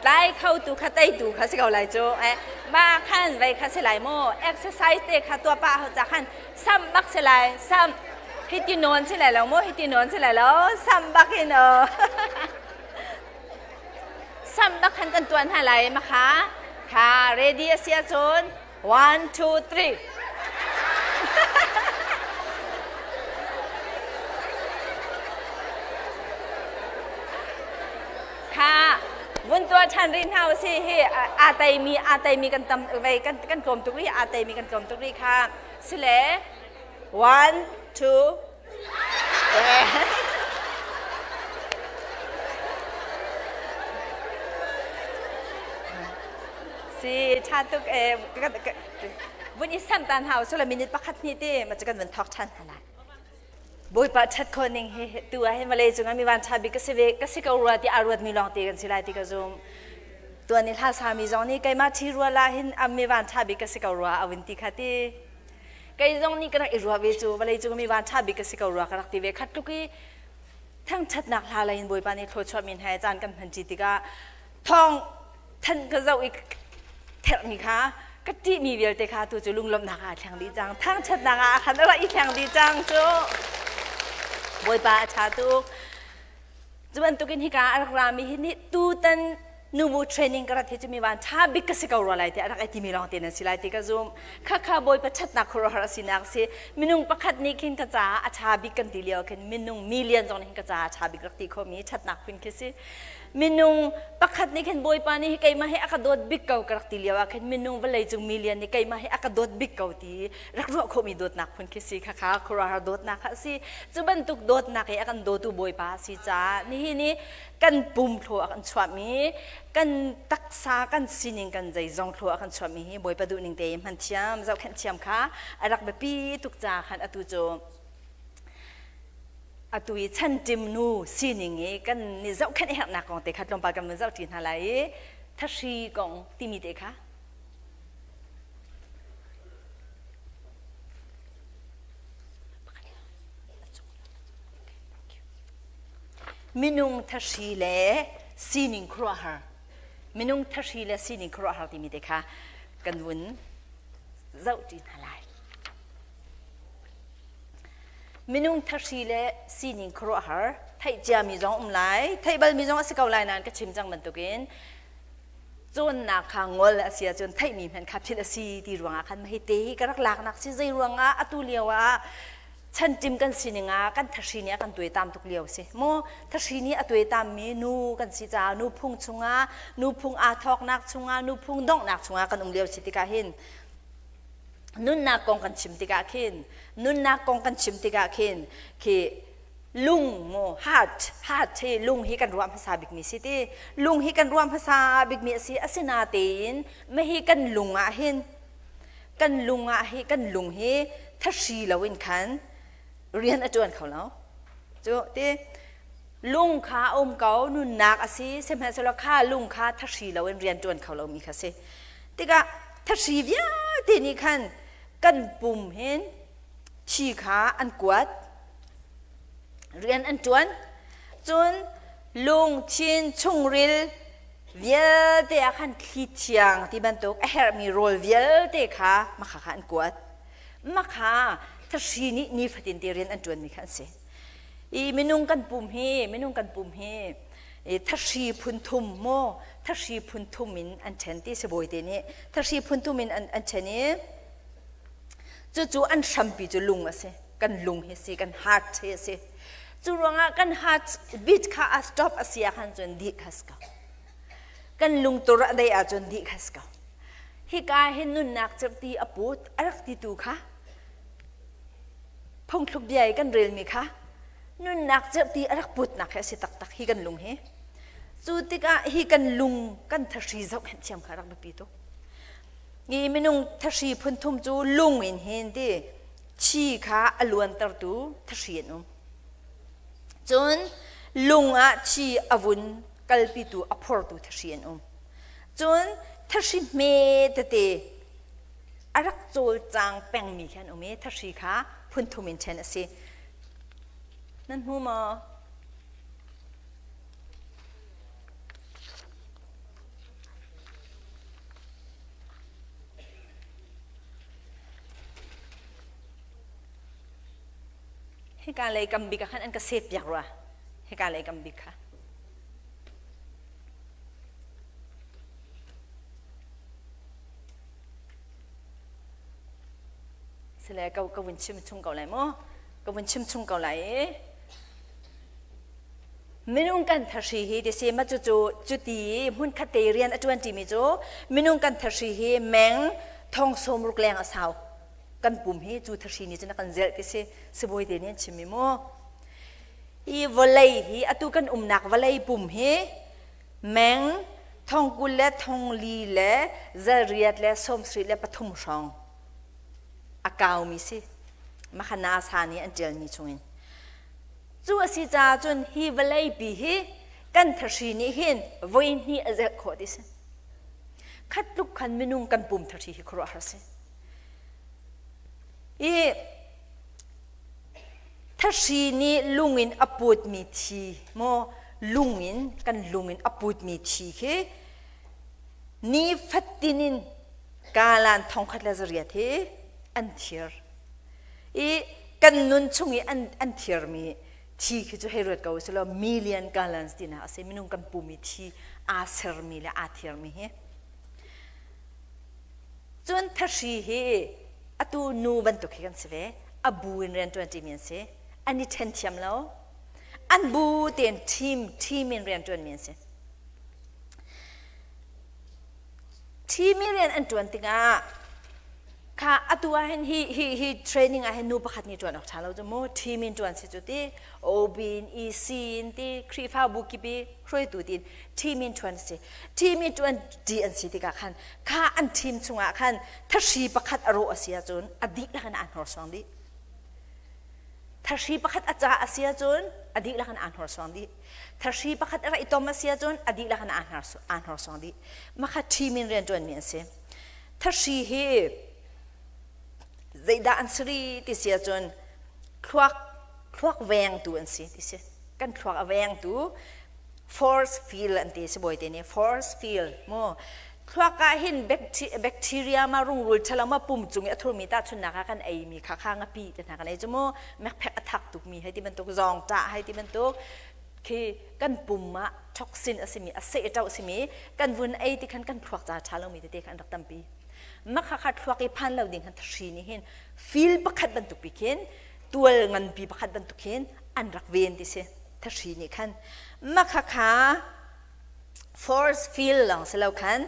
Tlai kho tu kha tei tu kha si ko lai cu. Eh, ma khan vei kha si lai mu. Exercise te kha tua pa ho cha khan sam bak si lai. Sam hiti non si lai lo mu, hiti non si lai lo. Sam bak in o. Sam bak khan kan tuan hna lai ma kha. Kha ready a si ahcun 1 2 3 Kha vun tuah ṭhan rih hna usih hi aa teimi aa teimi kan tam vei kan kan tlawm tuk rih aa teimi kan tlawm tuk rih kha sile 1 2 Si ṭha tuk e vun i sam tan hau sula minute pakhat hnih te ma cu kan vun thawk ṭhan hna lai. Bawipa ṭhat khawh ning hi tu ah hin vawlei cungah mi van ṭha bik ka si ve ka si ko rua ti aa ruat mi lawng te kan si lai ti ka zum. Tuan i hla sa mi zong nih keimah ṭhi rua la hin am mi van ṭha bik ka si ko rua a vun ti kha ti. Kei zong nih ka rak i ruah ve cu vawlei cung mi van ṭha bik ka si ko rua ka rak ti ve khat tluk i thangṭhatnak hla lei in Bawipa nih thluachuah mi hna he caan kan hman ṭi tikah thawng thanh ka zoh i therhmi kha ka ṭihmi vialte kha tu cu lunglawmhnak ah a thleng dih cang thangṭhatnak ah a khan a rak i thleng dih cang cu Bawipa a ṭha tuk cu bantukin hika a rak rami hi nih tutan nubu training ka rat hi cu mi van ṭha bik ka si ko rua lai tiah rak i timi lawng te nan si lai ti ka zum khakha Bawipa ṭhatnak khuaruahhar a sinak si minung pakhat nih khin ka caah a ṭha bik kan ti lio khin minung million zong nih khin ka caah a ṭha bik rak ti khomi ṭhatnak phun khi si Minung pakhat nih khin Bawipa nih hi keimah hi a ka dawt bik ko ka rak ti lio ah khin minung vawleicung million nih keimah hi a ka dawt bik ko ti rak ruah khawhmi dawtnak phun khi si khakha khuaruahhar dawtnak kha a si. Cu bantuk dawtnak i a kan dawtu Bawipa a si caah nihin i kan pum thlaw a kan chuahmi kan taksa kan sining kan zeizong thlaw a kan chuahmi hi Bawipa duhning te hman thiam zohkhenh thiam kha a rak biapi tuk ca khan atu cu Atu i chanṭim nu sining i kan i zohkhenh herhnak kong te kha tlawmpal kan vun zohṭi hna lai i thahri kong timi te kha. Minung thahri le sining khuaruahhar minung thahri le sining khuaruahhar timi te kha kan vun zohṭi hna lai. Minung thahri le sining khuaruahhar theih ciami zong um lai, theih balmi zong a si ko lai nain ka chim cang bantukin cawnnak kha ngol a si ahcun theihmi hmanh kha philh a si ti ruangah khan hi te hi ka rak laknak si zei ruangah atu lio ah chanṭim kan sining ah kan thahri nih a kan tuaitam tuk lio si mu thahri nih a tuaitammi nu kan si caah nu phung chungah nu phung aa thawknak chungah nu phung donghnak chungah kan um lio si tikah hin Nunnak kong kan chim tikah khin nunnak kong kan chim tikah khin khi lung mu heart heart hi lung hi kan ruah hmasa bikmi si ti lung hi kan ruah hmasa bikmi a si asinatein mahi kan lung ah hin kan lung ah hi kan lung hi thahri loin khan rian a ṭuan kho lo cu ti lung kha a um ko nunnak a si sihmanhsehlaw kha lung kha thahri loin rian ṭuan kho lomi kha si tikah thahri vialte nih khan kan pum hin thi kha an kuat rian an ṭuan cun lungthin chungril vialte ah khan thli thiang ti bantuk a herhmi rawl vialte kha makha kha an kuat makha thahri nih nifatin te rian an ṭuanmi kha an si I minung kan pum hi minung kan pum hi thahri phun thum maw thahri phun thum in an ṭhen ti sibawi te nih thahri phun thum in an ṭhen i cucu an hrampi cu lung a si kan lung hi si kan heart hi a si cu ruangah kan heart beat kha a stop a si ah khan cun dih kha si ko kan lungtur a dei ahcun dih kha si ko hika hin nunnak cerhti a put a rak ti tu kha Phungthluk bia i kan relmi kha nunnak cerhti a rak putnak hi a si taktak hi kan lung hi. Cu tikah hi kan lung kan thahri zohkhenh thiam kha rak biapi tuk. Hi minung thahri phun thum cu lung in hin ti thi kha a luantertu thahri an um. Cun lung ah thi a vun Kalpitu a phortu thahri an um. Cun thahri hme tete a rak cawlcang pengmi khi an um i thahri kha phun thum in ṭhen a si. Nan hmu maw? Hika lei kam bik ah khan an ka sep piak rua. Hika lei kam bik kha. Sile ka ka vun chim chung ko lai mu. Ka vun chim chung ko lai i. Minung kan thahri hi ti si ma cu cu cuti hmun khat te rian a ṭuan ṭimi cu minung kan thahri hi meng thong sawm ruk leng a sau. Kan pum hi cu thahri nih cun a kan zelh ti si sibawi te nih an chim i mu. Hi vawlei hi atu kan umnak vawlei pum hi meng thong 20 le thong li le zariat le 73 hrawng a kaumi si. Makha NASA nih an ṭialmi chungin. Cu a si caah cun hi vawleipi hi kan thahri nih hin voi hnih a zelh khawh ti si. Khat tluk khan minung kan pum thahri hi khuaruahhar si. I thahri nih lung in a putmi thi maw lung in kan lung in a putmi thi khi ni fatin in kalan thongkhat le zariat hi an thir. I kan nun chung i an, an thirmi thi khi cu hei ruat ko usih law million gallons tinak a si minung kan pumi thi aa sermi le aa thirmi hi cun thahri hi atu nu bantuk hi kan si ve a bu in rian ṭuan ṭimi an si an i ṭhen thiam lo an bu tein team team in rian ṭuanmi an si team in rian an ṭuan tikah Kha atu ah hin hi hi hi training ah hin nu pakhat nih ṭuan awk ṭha lo cu mu team in ṭuan si cu ti OB in EC in ti Khrihfabu kip i hruaitu tiin team in ṭuan si team in ṭuan ṭi an si tikah khan kha an team chungah khan thahri pakhat a rawh a si ahcun a dihlak in aa hnorsuang dih thahri pakhat a ca a si ahcun a dihlak in aa hnorsuang dih thahri pakhat a ra i tom a si ahcun a dihlak in aa hnorsuang dih makha team in rian ṭuanmi an si Thahri hi zeidah an si ri ti si ahcun thluak thluak vengtu an si ti si. Kan thluak a vengtu force field an ti sibawi te nih force field mu thluak ah hin bacteria ma rungrul ṭhalo ma pum cung i a thurmi tahchunhnak ah kan eimi kha kha ngapi te hna kan ei cu mu mekphek a thak tukmi hei ti bantuk zawngṭah hei ti bantuk khi kan pum ah toxin a simi a seh ṭo a simi kan vun ei ti khan kan thluak ca ṭha lomi tete kha an rak tampi makha kha thluak i phan lo ding khan thahri nih hin fil pakhat bantuk pi khin tual nganpi pakhat bantuk khin an rak ven ti si thahri nih khan makha kha force field lawng si lo khan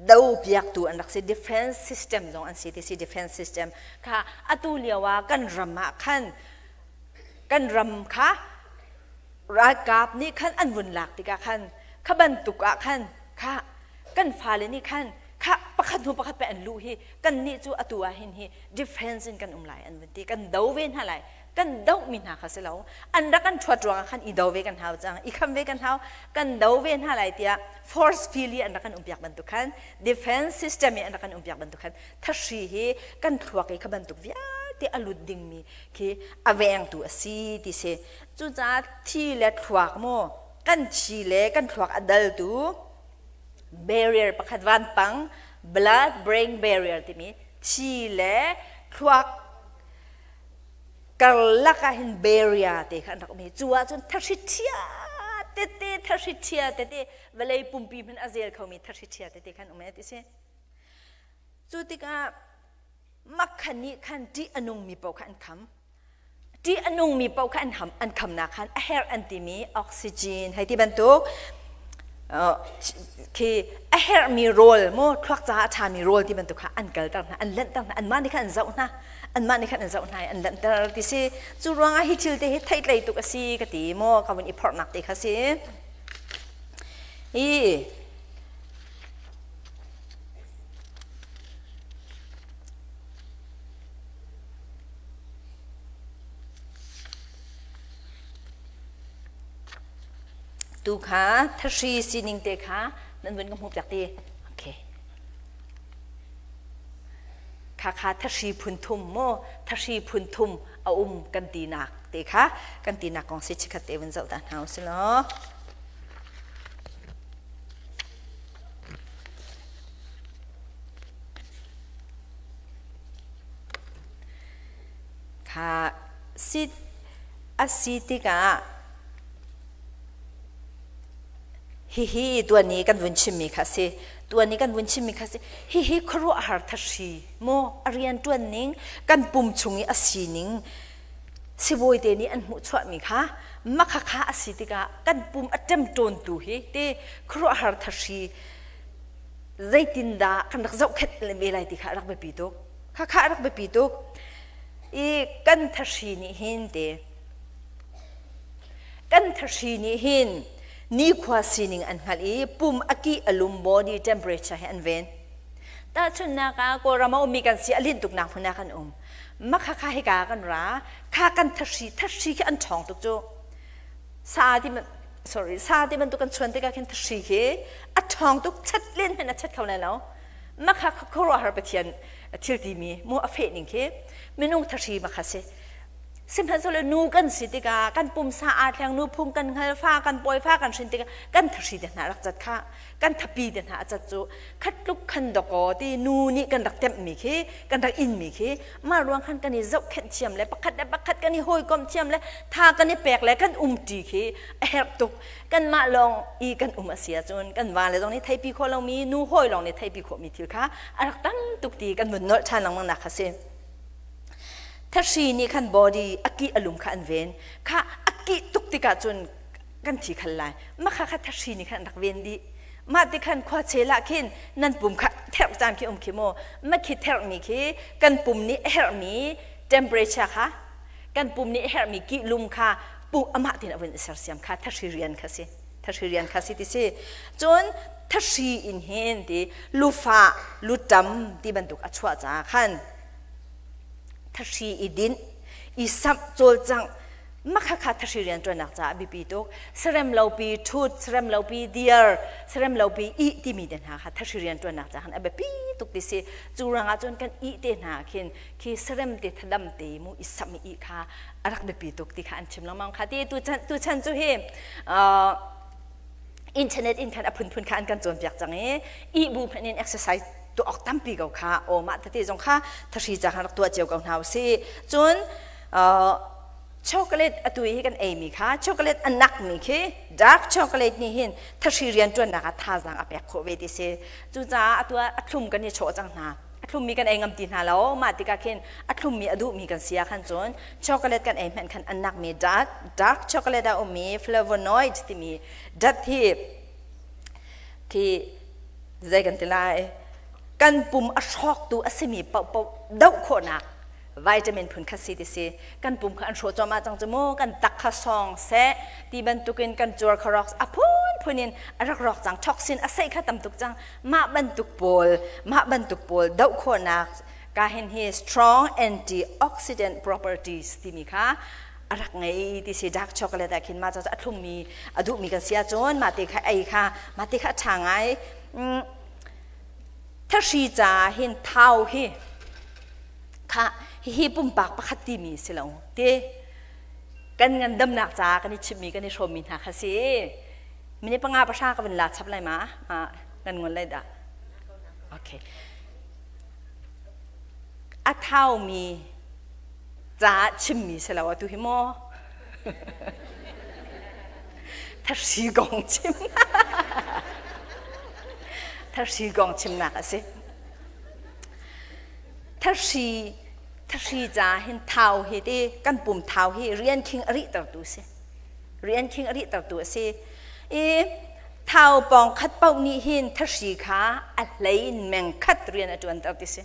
do piaktu an rak si defense system zong an si ti si defense system kha atu lio ah kan ram ah khan kan ram kha ralkap nih khan an vun lak tikah khan kha bantuk ah khan kha kan fale nih khan kha pakhat hnu pakhat pe an luh hi kan nih cu atu ah hin hi defense in kan um lai an vun ti kan do ve hna lai kan doh mi hna kha si lo an rak kan ṭhuat ruangah khan i do ve kan hau cang i kham ve kan hau kan do ve hna lai tiah force field i an rak kan um piak bantuk khan defense system i an rak kan um piak bantuk khan thahri hi kan thluak i kha bantuk vialte a lut dingmi khi a vengtu a si ti si Cucaah thi le thluak mu kan thi le kan thluak a daltu barrier pakhat vanpang blood brain barrier timi thi le thluak karlak ah hin barrier te kha an rak um i cu ahcun thahri ṭhia tete thahri ṭhia tete vawlei pumpi hmanh a zel khomi thahri ṭhia tete khan um e ti si cu tikah makhan nih khan ṭih a nungmi paoh kha an kham Ṭih a nungmi paoh kha an, ham, an khamnak khan a herh an timi oxygen hei ti bantuk khi a herhmi rawl mu thluak caah a ṭhami rawl ti bantuk kha an kalter hna an lanhter hna anmah nih khan an zoh hna anmah nih khan an zoh hna i an lanhter ti si cu ruangah hi thil te hi theihtlei tuk a si ka ti maw ka vun i phorhnak te kha si hi Tu kha thahri sining te kha nan vun ka hmuh piak ti. Okay. Kha kha thahri phun thum maw thahri phun thum a um kan tinak te kha kan tinak kong si chikhat te vun zoh ta hna usih law. Kha si a si tikah hihi tuan i kan vun chimmi kha a si. Tuan i kan vun chimmi kha a si. Hihi khuaruahhar thahri maw a rianṭuan ning kan pum chung i a sining sibawi te nih an hmuhchuahmi kha makhakha a si tikah kan pum a ṭemṭawntu hi ti khuaruahhar thahri zeitindah kan rak zohkhenh ve lai ti kha a rak biapi tuk. Khakha a rak biapi tuk. I kan thahri nih hin te kan thahri nih hin nikhua sining an hngalh i pum a kih a lum body temperature he an ven. Tahchunhnak ah Kawlram a ummi kan si a linh tuknak hmun ah kan um. Makhakha hika kan ra kha kan thahri thahri khi an ṭhawng tuk cu. Sa ti sorry sa ti bantuk kan chuan tikah khin thahri khi a ṭhawng tuk chat len hmanh a chat kho lai lo. Makha khuaruahhar Pathian thil timi mu a feh ning khi minung thahri makha si. Sihmanhsehlaw nu kan si tikah kan pumsa aa thleng nu phung kan hngal fa kan pawi fa kan hrin tikah kan thahri te hna rak cat kha kan thapi te hna a cat cu khat tluk khan dakaw ti nu nih kan rak temhmi khi kan rak inmi khi mah ruang khan kan i zohkhenh thiam le pakhat le pakhat kan i hawikomh thiam le tha kan i pek le kan umṭi khi a herh tuk kanmah lawng i kan um a si ahcun kan vale zong nih theipi khawh lomi nu hawi lawng nih theipi khawhmi thil kha a rak tam tuk ti kan vun nolh ṭhan lengmang nak kha si. Thahri nih khan body a kih a lum kha an ven. Kha a kih tuk tikah cun kan thi khal lai. Mah kha kha thahri nih khan an rak ven dih. Mah ti khan khua chel ah khin nan pum kha therh caan khi um khi mu. Mah khi therhmi khi kan pum nih a herhmi temperature kha kan pum nih a herhmi kih lum kha pum amah tin a vun i sersiam kha thahri rian kha si. Thahri rian kha si ti si. Cun thahri in hin ti lufah lutam ti bantuk a chuah caah khan thahri i dinh, i samh cawlcangh, makhakha thahri rianṭuannak caah a biapi tuk. Sarem lopi ṭhut, sarem lopi dir, sarem lopi ih timi te hna kha thahri rianṭuannak caah khan a biapi tuk ti si. Cu ruangah cun kan ih te hna khin khi sarem te thadam te mu i samh i ih kha a rak biapi tuk ti kha an chim lengmang kha ti tuchan cu hi internet in khan a phunphun kha an kan cawnpiak cang i ihbu hmanh in exercise tuah awk tampi ko kha aw mah tete zong kha thahri ca khan rak tuah cio ko hna usih cun chocolate atu hi kan ei mi kha chocolate a nak mi khi dark chocolate nih hin thahri rian ṭuannak ah thazaang a pek khawh ve ti si cucaah atu ah a thlum kan i chawh cang hna a thlummi kan ei ngam ti hna lo mah tikah khin a thlummi a duhmi kan si ah khan cun chocolate kan ei hmanh khan an nakmi dark dark chocolate a ummi flavonoid timi dat hi khi zei kan ti lai kan pum a hrawktu a simi paohpaoh doh khawhnak vitamin phun khat si ti si kan pum kha an hrawh cuahmah cang cu mu kan tak kha sawng seh ti bantukin kan cuar kha rawk a phunphun in a rak rawk cang toxin a seih kha tam tuk cang mah bantuk pawl mah bantuk pawl doh khawhnak ka hin hi strong antioxidant properties timi kha a rak ngei ti si dark chocolate ah khin mah cu a thlummi a duhmi kan si ahcun mah te kha ei kha mah te kha a ṭha ngai thahri ca hin thau hi kha hihi pumpak pakhat timi si lo te kan ngandamnak caah kan i chimmi kan i hrawmmi hna kha si mini panga pahra ka vun la chap lai ma kan ngon lai dah okay a thaumi caah chimmi si lo atu hi maw thahri kong chim thahri kong chimnak a si Thahri thahri ca hin thau hi ti kan pum thau hi rian khing a rihtertu si. Rian khing a rihtertu a si. I thau pawng khat paoh nih hin thahri kha a hlei in meng khat rian a ṭuanter ti si.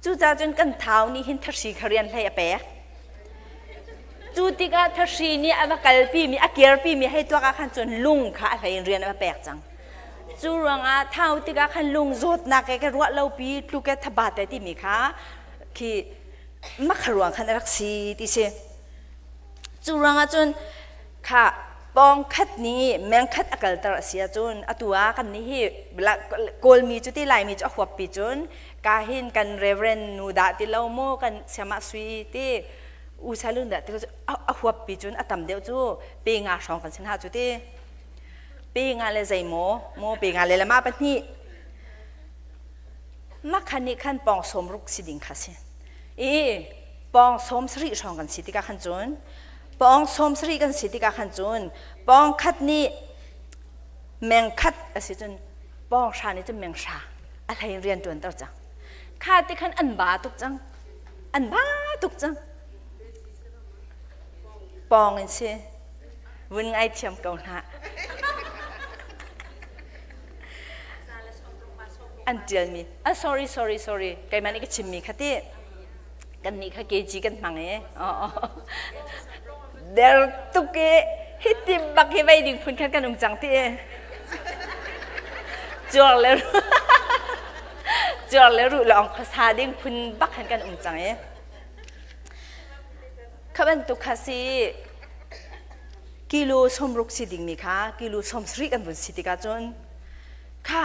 Cucaah cun kan thau nih hin thahri kha rian hlei a pek. Cu tikah thahri nih a va kalpimi, a kirpimi hei tuak ah khan cun lung kha a hlei in rian a va pek cang. Cu ruangah thau tikah khan lung zawtnak ke ka ruah lopi tluke thabat e timi kha khi makha ruang khan a rak si ti si. Cu ruangah cun kha Pawng khat nih meng khat a kalter a si ahcun atu ah kan nih hi Kawlmi cu ti Laimi cu a huappi cun ka hin kan Reverend nu dah ti lo maw kan siamah sui ti u salun dah ti lo a huappi cun a tam deuh cu pe nga hrawng kan si hna cu ti pe nga le zei maw maw pe nga le lama pahnih makhan nih khan pawng sawm ruk si ding kha si i pawng sawm sarih hrawng kan si tikah khan cun pawng sawm sarih kan si tikah khan cun pawng khat nih meng khat a si cun pawng hra nih cun meng hra a hlei rian ṭuanter cang kha ti khan an ba tuk cang an ba tuk cang pawng in si vun ngai thiam ko hna an ṭialmi ah sorry sorry sorry keimah nih ka chimmi kha ti kan nih kha kg kan hmang i der tuk i hiti bak hi vei ding phun khan kan um cang ti cuar le cuar le ruh lawng khuasa ding phun bak khan kan um cang i kha bantuk kha si kilo sawmruk si dingmi kha kilo sawmsarih kan vun si tikah cun kha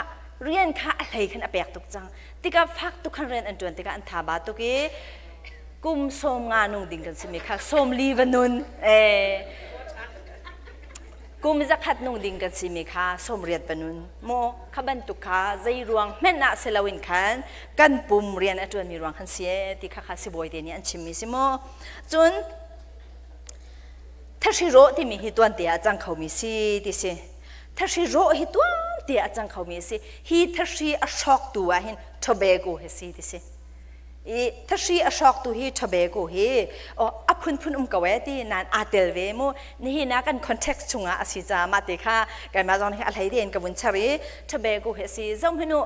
rian kha a hlei khan a pek tuk cang tikah fak tuk khan rian an ṭuan tikah an tha ba tuk i kum sawm nga nung ding kan simi kha sawm li va nun kum zakhat nung ding kan simi kha sawm riat va nun maw kha bantuk kha zei ruang hmenh ah si loin khan kan pum rian a ṭuanmi ruang khan si ti kha kha sibawi te nih an chimmi si maw cun thahri rawh timi hi tuante ah cang khomi si ti si Thahri rawh hi tuan te a cang khomi a si. Hi thahri a hrawktu ah hin tobacco hi si ti si. I thahri a hrawktu hi tobacco hi a phunphun um ko e ti nan aa tel ve mu. Nihin ah kan context chungah a si ca mah te kha keimah zong nih a hlei tein ka vun char i tobacco hi a si. Zoh hmanh u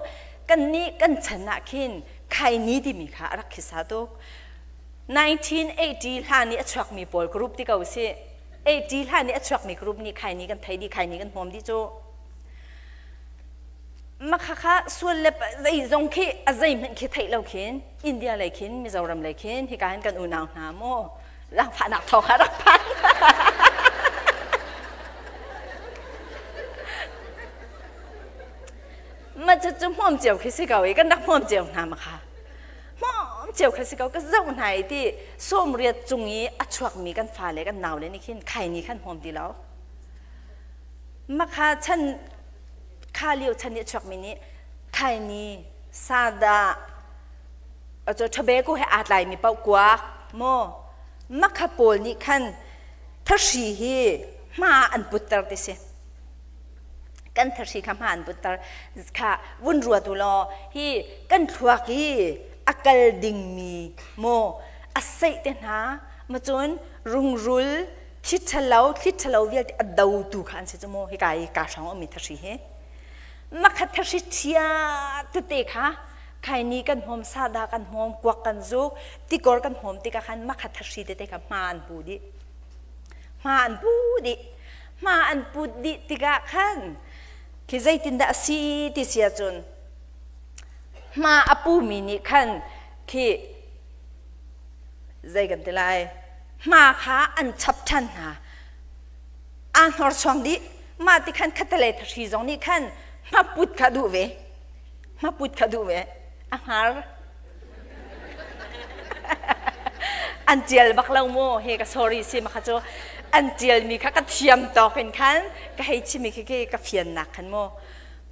kan nih kan chan ah khin khaini timi kha a rak khisa tuk. 1980 hlan i a chuakmi pawl group ti ko si. 80 hlan i a chuakmi group nih khaini kan thei dih khaini kan hmawm dih cu makha kha sual le zei zong khi a zei hmanh khi theih lo khin India lei khin Mizoram lei khin hika hin kan unau hna mu zaangfahnak thawng kha rak phan ma cu cu hmawm cio khi si ko i kan rak hmawm cio hna ma kha hmawm cio kha si ko ka zoh hna i ti sawmriat cung i a chuakmi kan fale kan naule nih khin khaini khan hmawm ti lo makha chan kha lio chan i a chuakmi nih khaini sada aco tobacco he aa tlaimi paoh kuak maw makha pawl nih khan thahri hi hma an putter ti si kan thahri kha hma an putter kha vun ruat u law hi kan thluak hi a kal dingmi maw a seih te hna ma cun rungrul thli ṭhalo thli ṭhalo vialte a dotu kha an si cu mu hika i ka hrang ummi thahri hi makhat thahri ṭhia tete kha khaini kan hmawm sada kan hmawm kuak kan zuk tikor kan hmawm tikah khan makhat thahri tete kha hma an pu dih hma an pu dih hma an put dih tikah khan khi zeitindah a si ti si ahcun hma a pumi nih khan khi zei kan ti lai hma kha an chap ṭhan hna aa hnorsuang dih mah ti khan khatalei thahri zong nih khan hmaput kha duh ve hmaput kha duh ve a hngar An tial bak lo mu he ka sorry si ma kha cu an tialmi kha ka thiam tawk in khan ka hei chimi khi khi ka fiannak khan mu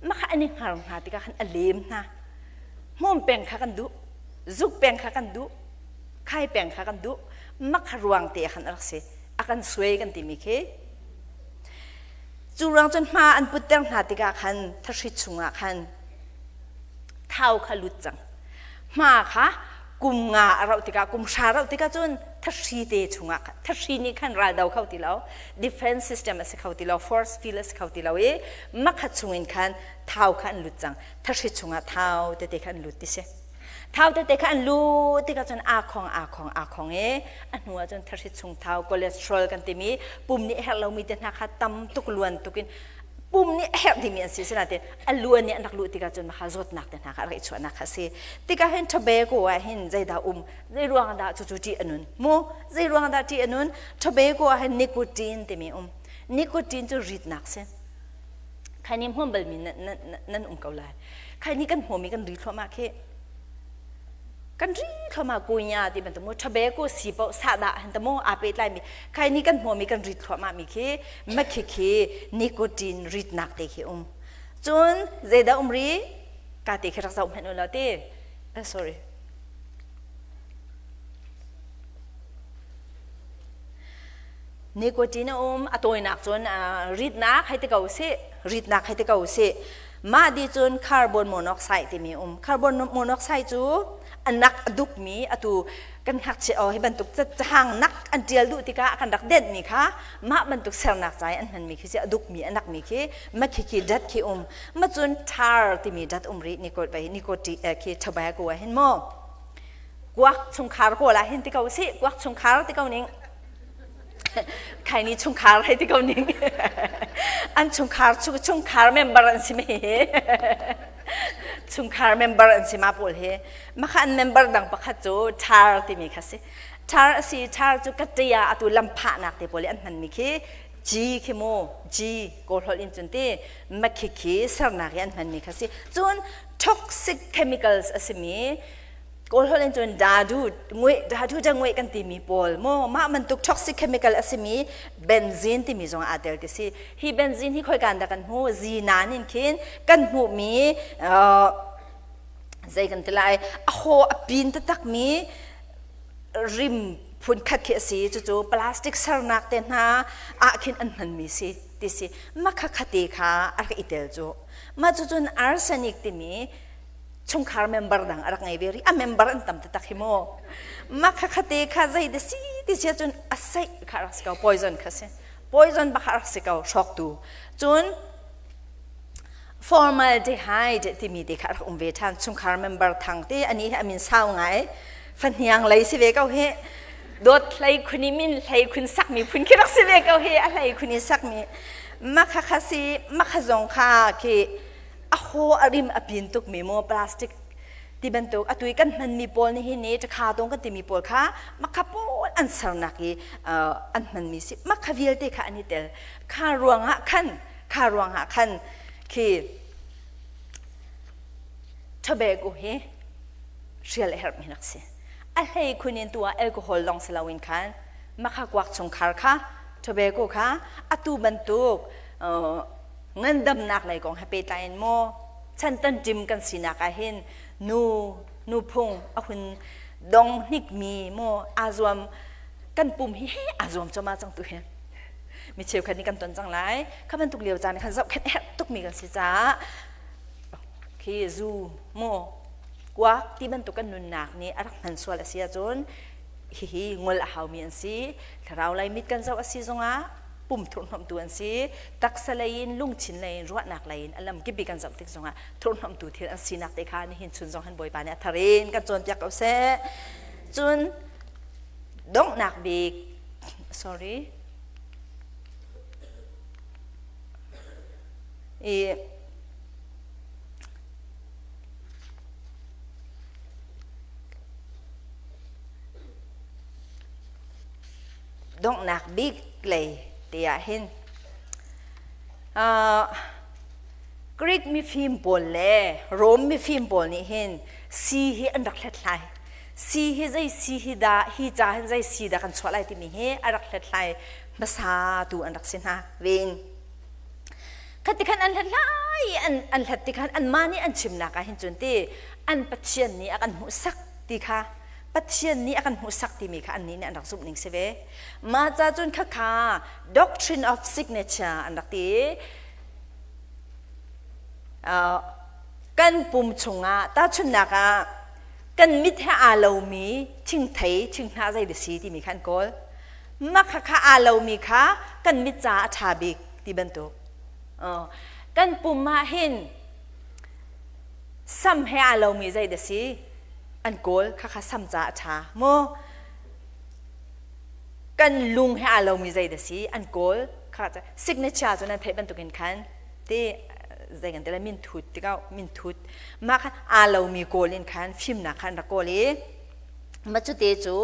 ma kha an i hngar hna tikah khan a lem hna hmawm peng kha kan duh zuk peng kha kan duh khai peng kha kan duh ma kha ruang te khan a rak si a kan suai kan timi khi cu ruang cun hma an putter hna tikah khan thahri chungah khan thau kha lut cang hma kha kum nga a rauh tikah kum hra rauh tikah cun thahri te chungah thahri nih khan ral do kho ti lo defense system a si kho ti lo force field a si kho ti lo i makhat chungin khan thau kha an lut cang thahri chungah thau tete kha an lut ti si thau tete kha an lut tikah cun aa khong aa khong aa khong i a hnu ah cun thahri chung thau cholesterol kan timi pum nih herh lomi te hna kha tam tuk luan tukin pum nih a herh dingmi an si sinain a luan nih an rak luh tikah cun maka zawtnak te hna kha a rak i chuahnak kha a si tikah hin tobacco ah hin zeidah um zei ruang dah cucu ṭih a nun mu zei ruang dah ṭih a nun tobacco ah hin nicotine timi um. Nicotine cu ritnak si. Khaini hmuam balmi nan um ko lai. Khaini kan hmuami kan ri thluahmah khi. Kan ri thluahmah kunya ti bantuk mu tobacco si paoh sahdah han ta mu aa pehtlai mi khaini kan hmuami kan rit thluahmah mi khi makhi khi nicotine ritnak te khi um. Cun zeidah um ri? Ka te khi rak zoh hmanh u law ti. Sorry. Nicotine a um, a tawinak cun ritnak hei ti ko sih, ritnak hei ti ko sih. Mah di cun carbon monoxide timi um. Carbon monoxide cu a nak a dukmi atu kan ngakchia oh hi bantuk cahang nak an tial duh tikah kan rak denhmi kha mah bantuk sernak ca i an hmanmi khi si a dukmi a nakmi khi ma khi khi dat khi um. Ma cun tar timi dat um rih nicotine khi tobacco ah hin maw kuak chungkhar kawl ah hin ti ko sih kuak chungkhar ti ko ning khaini chungkhar hei ti ko ning an chungkhar chungkhar member an si me hi chungkhar member an si ma pawl hi makha an member dang pakhat cu tar timi kha si tar a si tar cu katia atu lamphahnak te pawl i an hmanmi khi G khi mu G kawl holh in cun ti makhi khi sernak i an hmanmi kha si cun toxic chemicals a simi Kawl holh in cun dadu ngui dadu da ngui kan timi pawl maw mah bantuk toxic chemical a simi benzene timi zong aa tel ti si hi benzene hi khoikan dah kan hmu zinan in khin kan hmuhmi zei kan ti lai a haw a pin taktak mi rim phun khat khi a si cucu plastic sernak te hna ah khin an hmanmi si ti si makha khate kha a rak i tel cu mah cucun arsenic timi chungkhar member dang a rak ngei ve rih a member an tam taktak hi mu mah kha khate kha zei da si ti sia cun a seih kha rak si ko poison kha si poison bak rak si ko hrawktu cun formaldehyde timi te kha rak um ve than chungkhar member thang te ani hi amin sau ngai fahniang lei si ve ko hi dawt hlei khun i min hlei khun sakmi phun khi rak si ve ko hi a hlei khun i sakmi makha kha si makha zong kha khi a haw a rim a pin tukmi maw plastic ti bantuk atu i kan hmanmi pawl nih hin ni ṭakha tawng kan timi pawl kha makha pawl an sernak i an hmanmi si makha vialte kha an i tel kha ruangah khan kha ruangah khan khi tobacco hi hrial a herhmi rak si a hlei khun in tu ah alcohol lawng si loin khan makha kuak chungkhar kha tobacco kha atu bantuk Ngandamnak lei kong he pehtlai in maw chantan ṭim kan sinak ah hin nu nuphung a hun dong hnikmi maw aa zuam kan pum hi he aa zuam cuahmah cang tu hi mi cheukhat nih kan ton cang lai kha bantuk lio caan khan zohkhenh herh tukmi kan si caah khi zu maw kuak ti bantuk kan nunnak nih a rak hman sual a si ahcun hihi ngol a haumi an si thlarau lei mit kan zoh a si zongah pum thurhnomhtu an si taksa lei in lungthin lei in ruahnak lei in a lam kip kan zoh tik zongah thurhnomhtu thil an sinak te kha nihin chun zong han bawipa nih a thar in kan cawnpiak ko seh cun donghnak bik sorry i donghnak bik lei te ah hin Greek mifim pawl le Rom mifim pawl nih hin si hi an rak hlathlai. Si hi zei si hi dah hi ca hin zei si dah kan chuah lai timi hi a rak hlathlai hmasa tu an rak si hna vein. Khati khan an hlathlai an an hlat ti khan anmah nih an chimnak ah hin cun ti an Pathian nih a kan hmuhsak ti kha Pathian nih a kan hmuhsak timi kha annih nih an rak zumh ning si ve. Mah ca cun khakha doctrine of signature an rak ti. Kan pum chungah tahchunhnak ah kan mit he aa lomi thingthei thinghnah zei dah si timi kha an kawl. Mah khakha aa lomi kha kan mit caah a ṭha bik ti bantuk. Kan pum ah hin sam he aa lomi zei dah si? An kawl khakha sam caah a ṭha maw kan lung he aa lomi zei dah si an kawl kha signature cu nan theih bantukin khan ti zei kan ti lai min thut tikah min thut mah kha aa lomi kawl in khan fimnak khan rak kawl i mah cu te cu.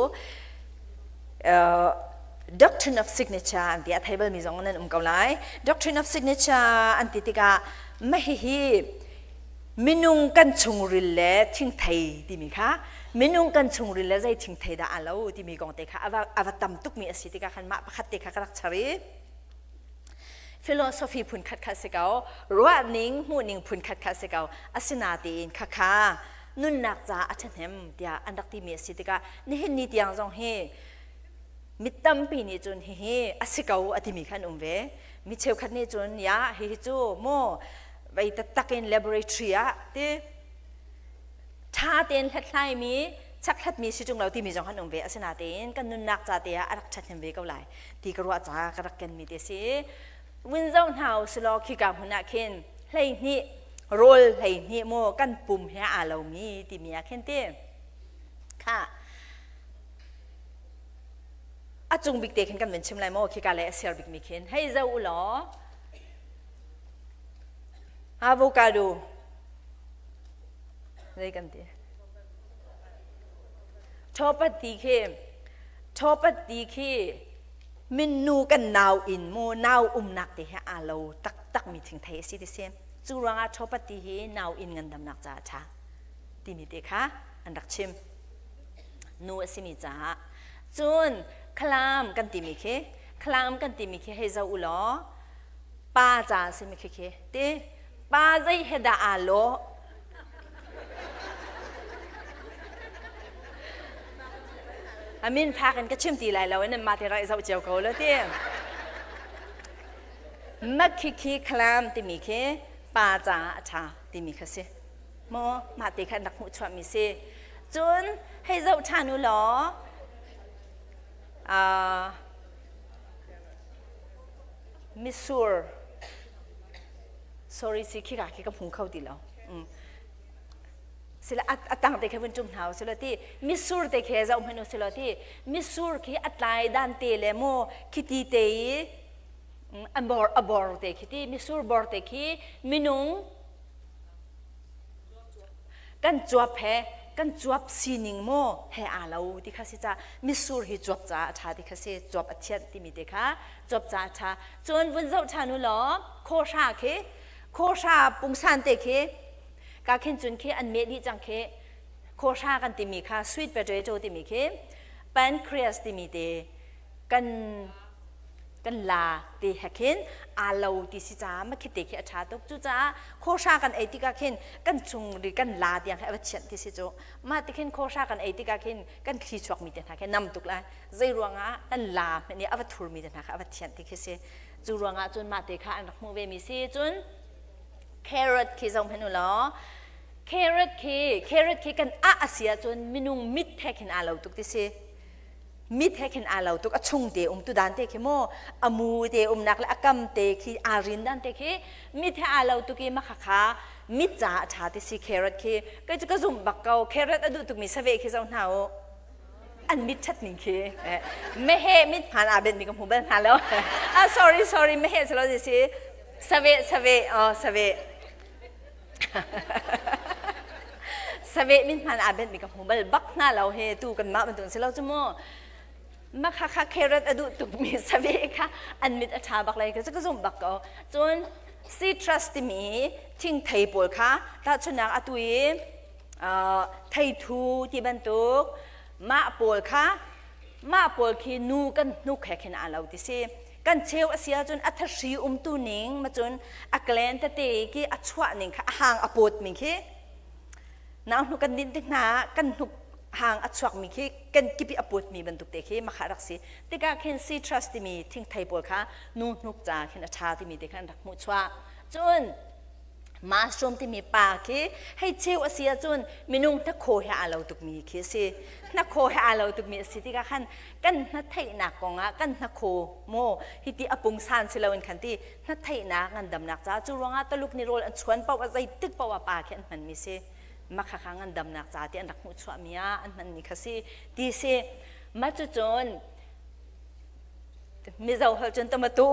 Doctrine of Signature an ti. A thei balmi zong nan um ko lai. Doctrine of Signature an ti tikah mah hihi minung kan chungril le thingthei timi kha minung kan chungril le zei thingthei dah a lo timi kong te kha a va tam tukmi a si tikah khan mah pakhat te kha ka rak char i philosophy phun khat kha si ko, ruahning hmuhning phun khat kha si ko. Asinatein khakha nunnak ca a ṭhahnem tiah an rak timi a si tikah nihin ni tiang zong hi mi tampi nih cun hihi a si ko a timi kha an um ve. Mi cheukhat nih cun ya hihi cu mu vei taktak in laboratory ah ti ṭha tein hlathlaimi chakhlatmi si ṭung lo timi zong an um ve. Asinatein kan nunnak ca te ah a rak ṭhahnem ve ko lai ti ka ruah caah ka rak kenmi te si. Vun zoh hna u silaw khika hmun ah khin 12 rawl 12 maw kan pum he aa lomi timi ah khin ti kha a cung bik te khin kan vun chim lai maw khika le a siar bikmi khin hei zoh u law avocado zei kan ti Thawpat ti khi thawpat ti khi minnu kan nau in mu nau umnak te he aa lo taktak mi thingthei a si ti si. Cu ruangah thawpat ti hi nau in ngandamnak caah a ṭha timi te kha an rak chim. Nu a simi caah. Cun khalam kan timi khi khalam kan timi khi hei zoh u law pa ca a simi khi khi ti pa zei he dah aa lawh? A min phak in ka chim ti lai lo in mah te rak i zoh cio ko lo ti. Makhikhi khalam timi khi pa caah a ṭha timi kha si. Maw mah te kha an rak hmuh chuahmi si. Cun hei zoh ṭhan u law misur sorry si khi ka khi ka hmu kho ti lo. Sila a tang te khe vun tum hna sila ti misur te khe zoh hmanh u sila ti misur khi a tlai dan te le mu khiti te i a bor a bor te khi ti misur bor te khi minung kan cuap he kan cuap sining mu he aa lo ti kha si ca misur hi cuap ca a ṭha ti kha si cuap a thianh timi te kha cuap ca a ṭha. Cun vun zoh ṭhan u law khawhra khi khawhra pungsan te khi ka khin cun khi an meh dih cang khi khawhra kan timi kha sweet potato timi khi pancreas timi te kan kan la te he khin aa lo ti si caah ma khi te khi a ṭha tuk. Cucaah khawhra kan ei tikah khin kan chung ri kan la tiang he a va chianh ti si cu. Mah ti khin khawhra kan ei tikah khin kan thli chuakmi te hna khi nam tuk lai. Zei ruangah kan la hmanh nih a va thurmi te hna kha a va thianh ti khi si. Cu ruangah cun mah te kha an rak hmuh ve mi si. Cun carrot khi zoh hmanh u law carrot khi carrot khi kan ah a si ahcun minung mit he khin aa lo tuk ti si. Mit he khin aa lo tuk. A chung te um tu dan te khi mu a mu te umnak le a kam te khi aa rin dan te khi mit he aa lo tuk i ma kha mit caah a ṭha ti si carrot khi. Kei cu ka zumh bak ko. Carrot a duh tukmi saveh khi zoh hna u. An mit ṭhat ning khi meheh mit hmaan aa benhmi ka hmu bal hna lo. Ah sorry sorry meheh si lo si saveh saveh oh saveh saveh mit hmaan aa benhmi ka hmu bal bak hna lo he tu kanmah bantuk si lo cu mu. Ma kha kha carrot a duh tukmi saveh kha an mit a ṭha bak lai ka ka zumh bak ko. Cun citrus timi thingthei pawl kha tahchunhnak atu i theithu ti bantuk mah pawl kha mah pawl khi nu kan hnuk he khin aa lo ti si. Kan cheu a si ahcun a thahri umtu ning ma cun a gland tete khi a chuah ning kha a hang a pawt mi khi nau hnuk kan din tik hna kan hnuk hang a chuak mi khi kan kipi a pawt mi bantuk te khi makha rak si tikah khin citrus timi thingthei pawl kha nu hnuk ca khin a ṭha timi te khan an rak hmuh chuah. Cun mushroom timi pa khi hei cheu a si ahcun minung hnakhaw he aa lo tukmi khi a si. Hnakhaw he aa lo tukmi a si tikah khan kan hnatheihnak kongah kan hnakhaw maw hiti a pungsan si loin khan ti hnatheihnak ngandamnak caah cu ruangah Taluk nih rawl an chuan paoh ah zeitik paoh ah pa khi an hmanmi si. Makhakha ngandamnak ca ti an rak hmuh chuahmi ah an hmanmi kha si ti si. Mah cucun Mizo holh cun tomato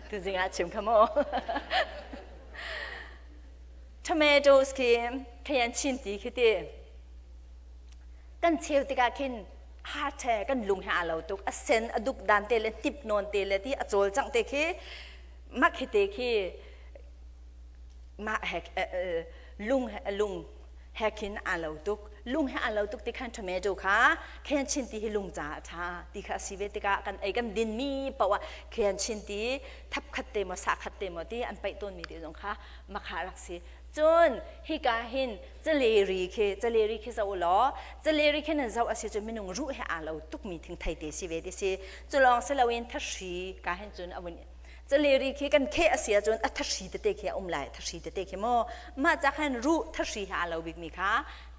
tuzing ah chim kha mu. Tomatoes khi khayan chin ti khi ti kan cheu tikah khin. Heart he kan lung he aa lo tuk. A sen a duk dan te le hnip nawn te le ti a cawlcangh te khi mah khi te khi mah he lung lung he khin aa lo tuk. Lung he aa lo tuk ti khan tomato kha khen chin ti hi lung caah a ṭha ti kha a si ve tikah kan ei kan dinmi paoh ah khen chin ti thap khat te maw sa khat te maw ti an paih tawnmi te zong kha makha rak si. Cun hika hin caleri khi caleri khi zoh u law caleri khi nan zoh a si cu minung ruh he aa lo tukmi thingthei te si ve ti si. Cu lawng si loin thahri ka hin cun a vun caleri khi kan kheh a si ahcun a thahri tete khi a um lai thahri tete khi maw mah ca khan ruh thahri he aa lo bikmi kha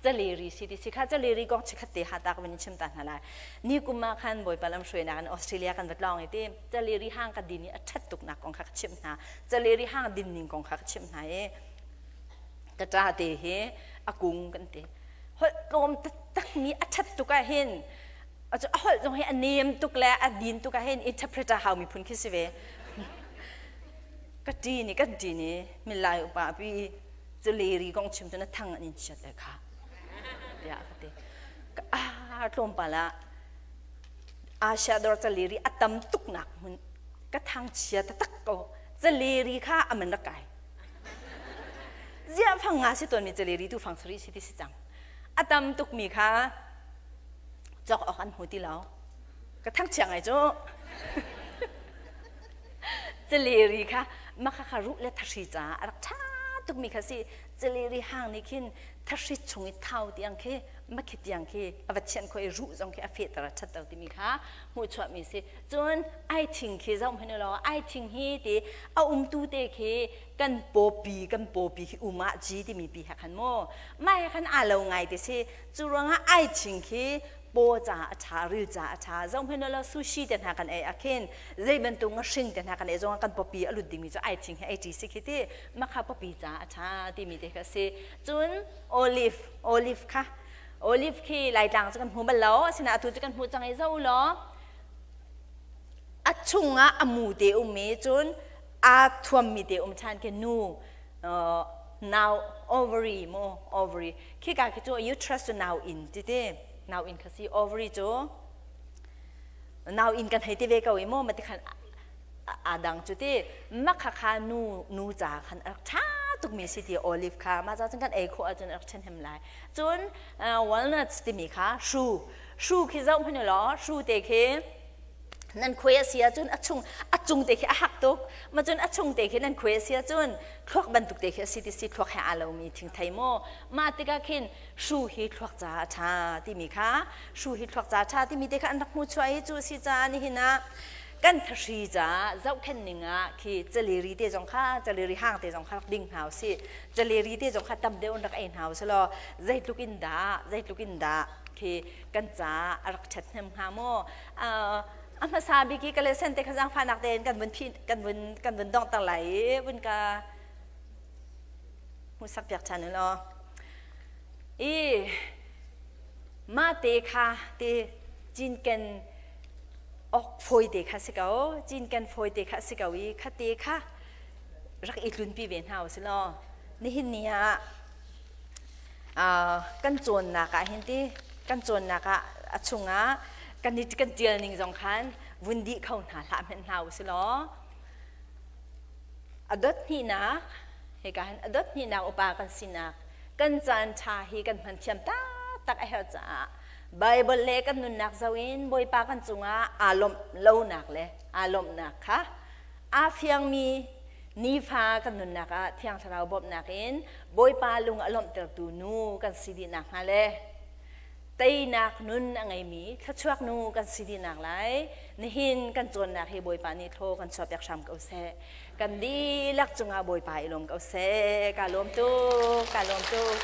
caleri si ti si kha caleri kong chikhat te ha ta ka van chim ta hna lai. Ni kum ah khan Bawipa lamhruainak in Australia kan va tlawng i ti caleri hang ka din i a ṭhat tuknak kong kha ka chimh hna. Caleri hang din ning kong kha ka chimh hna i ka ṭa te hi a kung kan ti. Holh tlawm taktak mi a ṭhat tuk ah hin a holh zong hi a nem tuk le a din tuk ah hin interpreter hau miphun khi si ve. Ka ṭi ni kan ṭi ni milai upa pi caleri kong chim cu na thang an in chiat le kha tiah ka ti. A tlawmpal ah Asia dawr caleri a tam tuknak hmun ka thangchia taktak ko. Caleri kha a man rak kai. Ziah fang nga si tawnmi caleri tu fang sarih si ti si cang. A tam tukmi kha cawk awk an hmu ti lo. Ka thangchia ngai cu. Caleri kha maka kha ruh le thahri caah a rak ṭha tukmi kha si. Caleri hang nih khin thahri chung i thau tiang khi makhi tiang khi a va thianh khawh i ruh zong khi a fehter a ṭhatter timi kha hmuhchuahmi si. Cun aithing khi zoh hmanh law aithing hi ti a umtu te khi kan pawpi kan pawpi khi umah ci timi pi he khan mu mah he khan aa lo ngai ti si. Cu ruangah aithing khi paw caah a ṭha, ril caah a ṭha. Zoh hmanh law sushi te hna kan ei ah khin zei bantuk ngahring te hna kan ei zongah kan pawpi a lut dingmi cu aithing hi ei ṭi si khi ti makha pawpi caah a ṭha timi te kha a si. Cun olive olive kha olive khi Laitlang cu kan hmu bal lo asinain atu cu kan hmuh cang i zo law a chungah a mu te um i cun aa thuammi te um ṭhan khi nu nau ovary mu ovary khika khi cu uterus cu nau inn ti ti nau inn kha si ovary cu nau inn kan hei ti ve ko i mu ma ti khan aa dang cu ti makha kha nu nu ca khan a rak ṭha tukmi si ti olive kha mah ca cun kan ei khawh ahcun a rak ṭhahnem lai. Cun walnuts timi kha hru hru khi zoh hmanh law hru te khi nan khuai a si ahcun a chung a cung te khi a hak tuk ma cun a chung te khi nan khuai a si ahcun thluak bantuk te khi a si ti si thluak he aa lomi thingthei maw mah tikah khin hru hi thluak ca a ṭha timi kha hru hi thluak ca a ṭha timi te kha an rak hmuh chuah i cu si caah nihin ah kan thahri caah zohkhenh ning ah khi caleri te zong kha caleri hang te zong kha rak ding hna usih caleri te zong kha tam deuh in rak ei hna usih law zeitluk in dah zeitluk in dah khi kan caah a rak ṭhathnem hnga maw? A hmasa bik i ka le sen te kha zaangfahnak tein kan vun phi kan vun kan vun donghter lai i vun ka hmuhsak piak ṭhan u law i mah te kha te cinken awk fawi te kha si ko cinken fawi te kha si ko i kha te kha rak i tlunpi ve hna u si law nihin ni ah kan cawnnak ah hin ti kan cawnnak ah a chungah kan i kan tial ning zong khan vun dih kho hna hlah hmenh hna u si law a dot hnihnak hika hin a dot hnihnak upa kan sinak kan caan ṭha hi kan hman thiam taktak a herh caah Bible le kan nunnak zoh in Bawipa kan cungah aa lawmh lonak le aa lawmhnak kha aa fiangmi nifa kan nunnak ah Thiang Thlarau bawmhnak in Bawipa lung a lawmhtertu nu kan si dih nakhnga le teinak nun a ngeimi thluachuak nu kan si dih nak lai nihin kan cawnnak hi Bawipa nih thlaw kan chuahpiak hram ko seh. Kan dihlak cungah Bawipa i lawm ko seh. Ka lawm tuk, ka lawm tuk.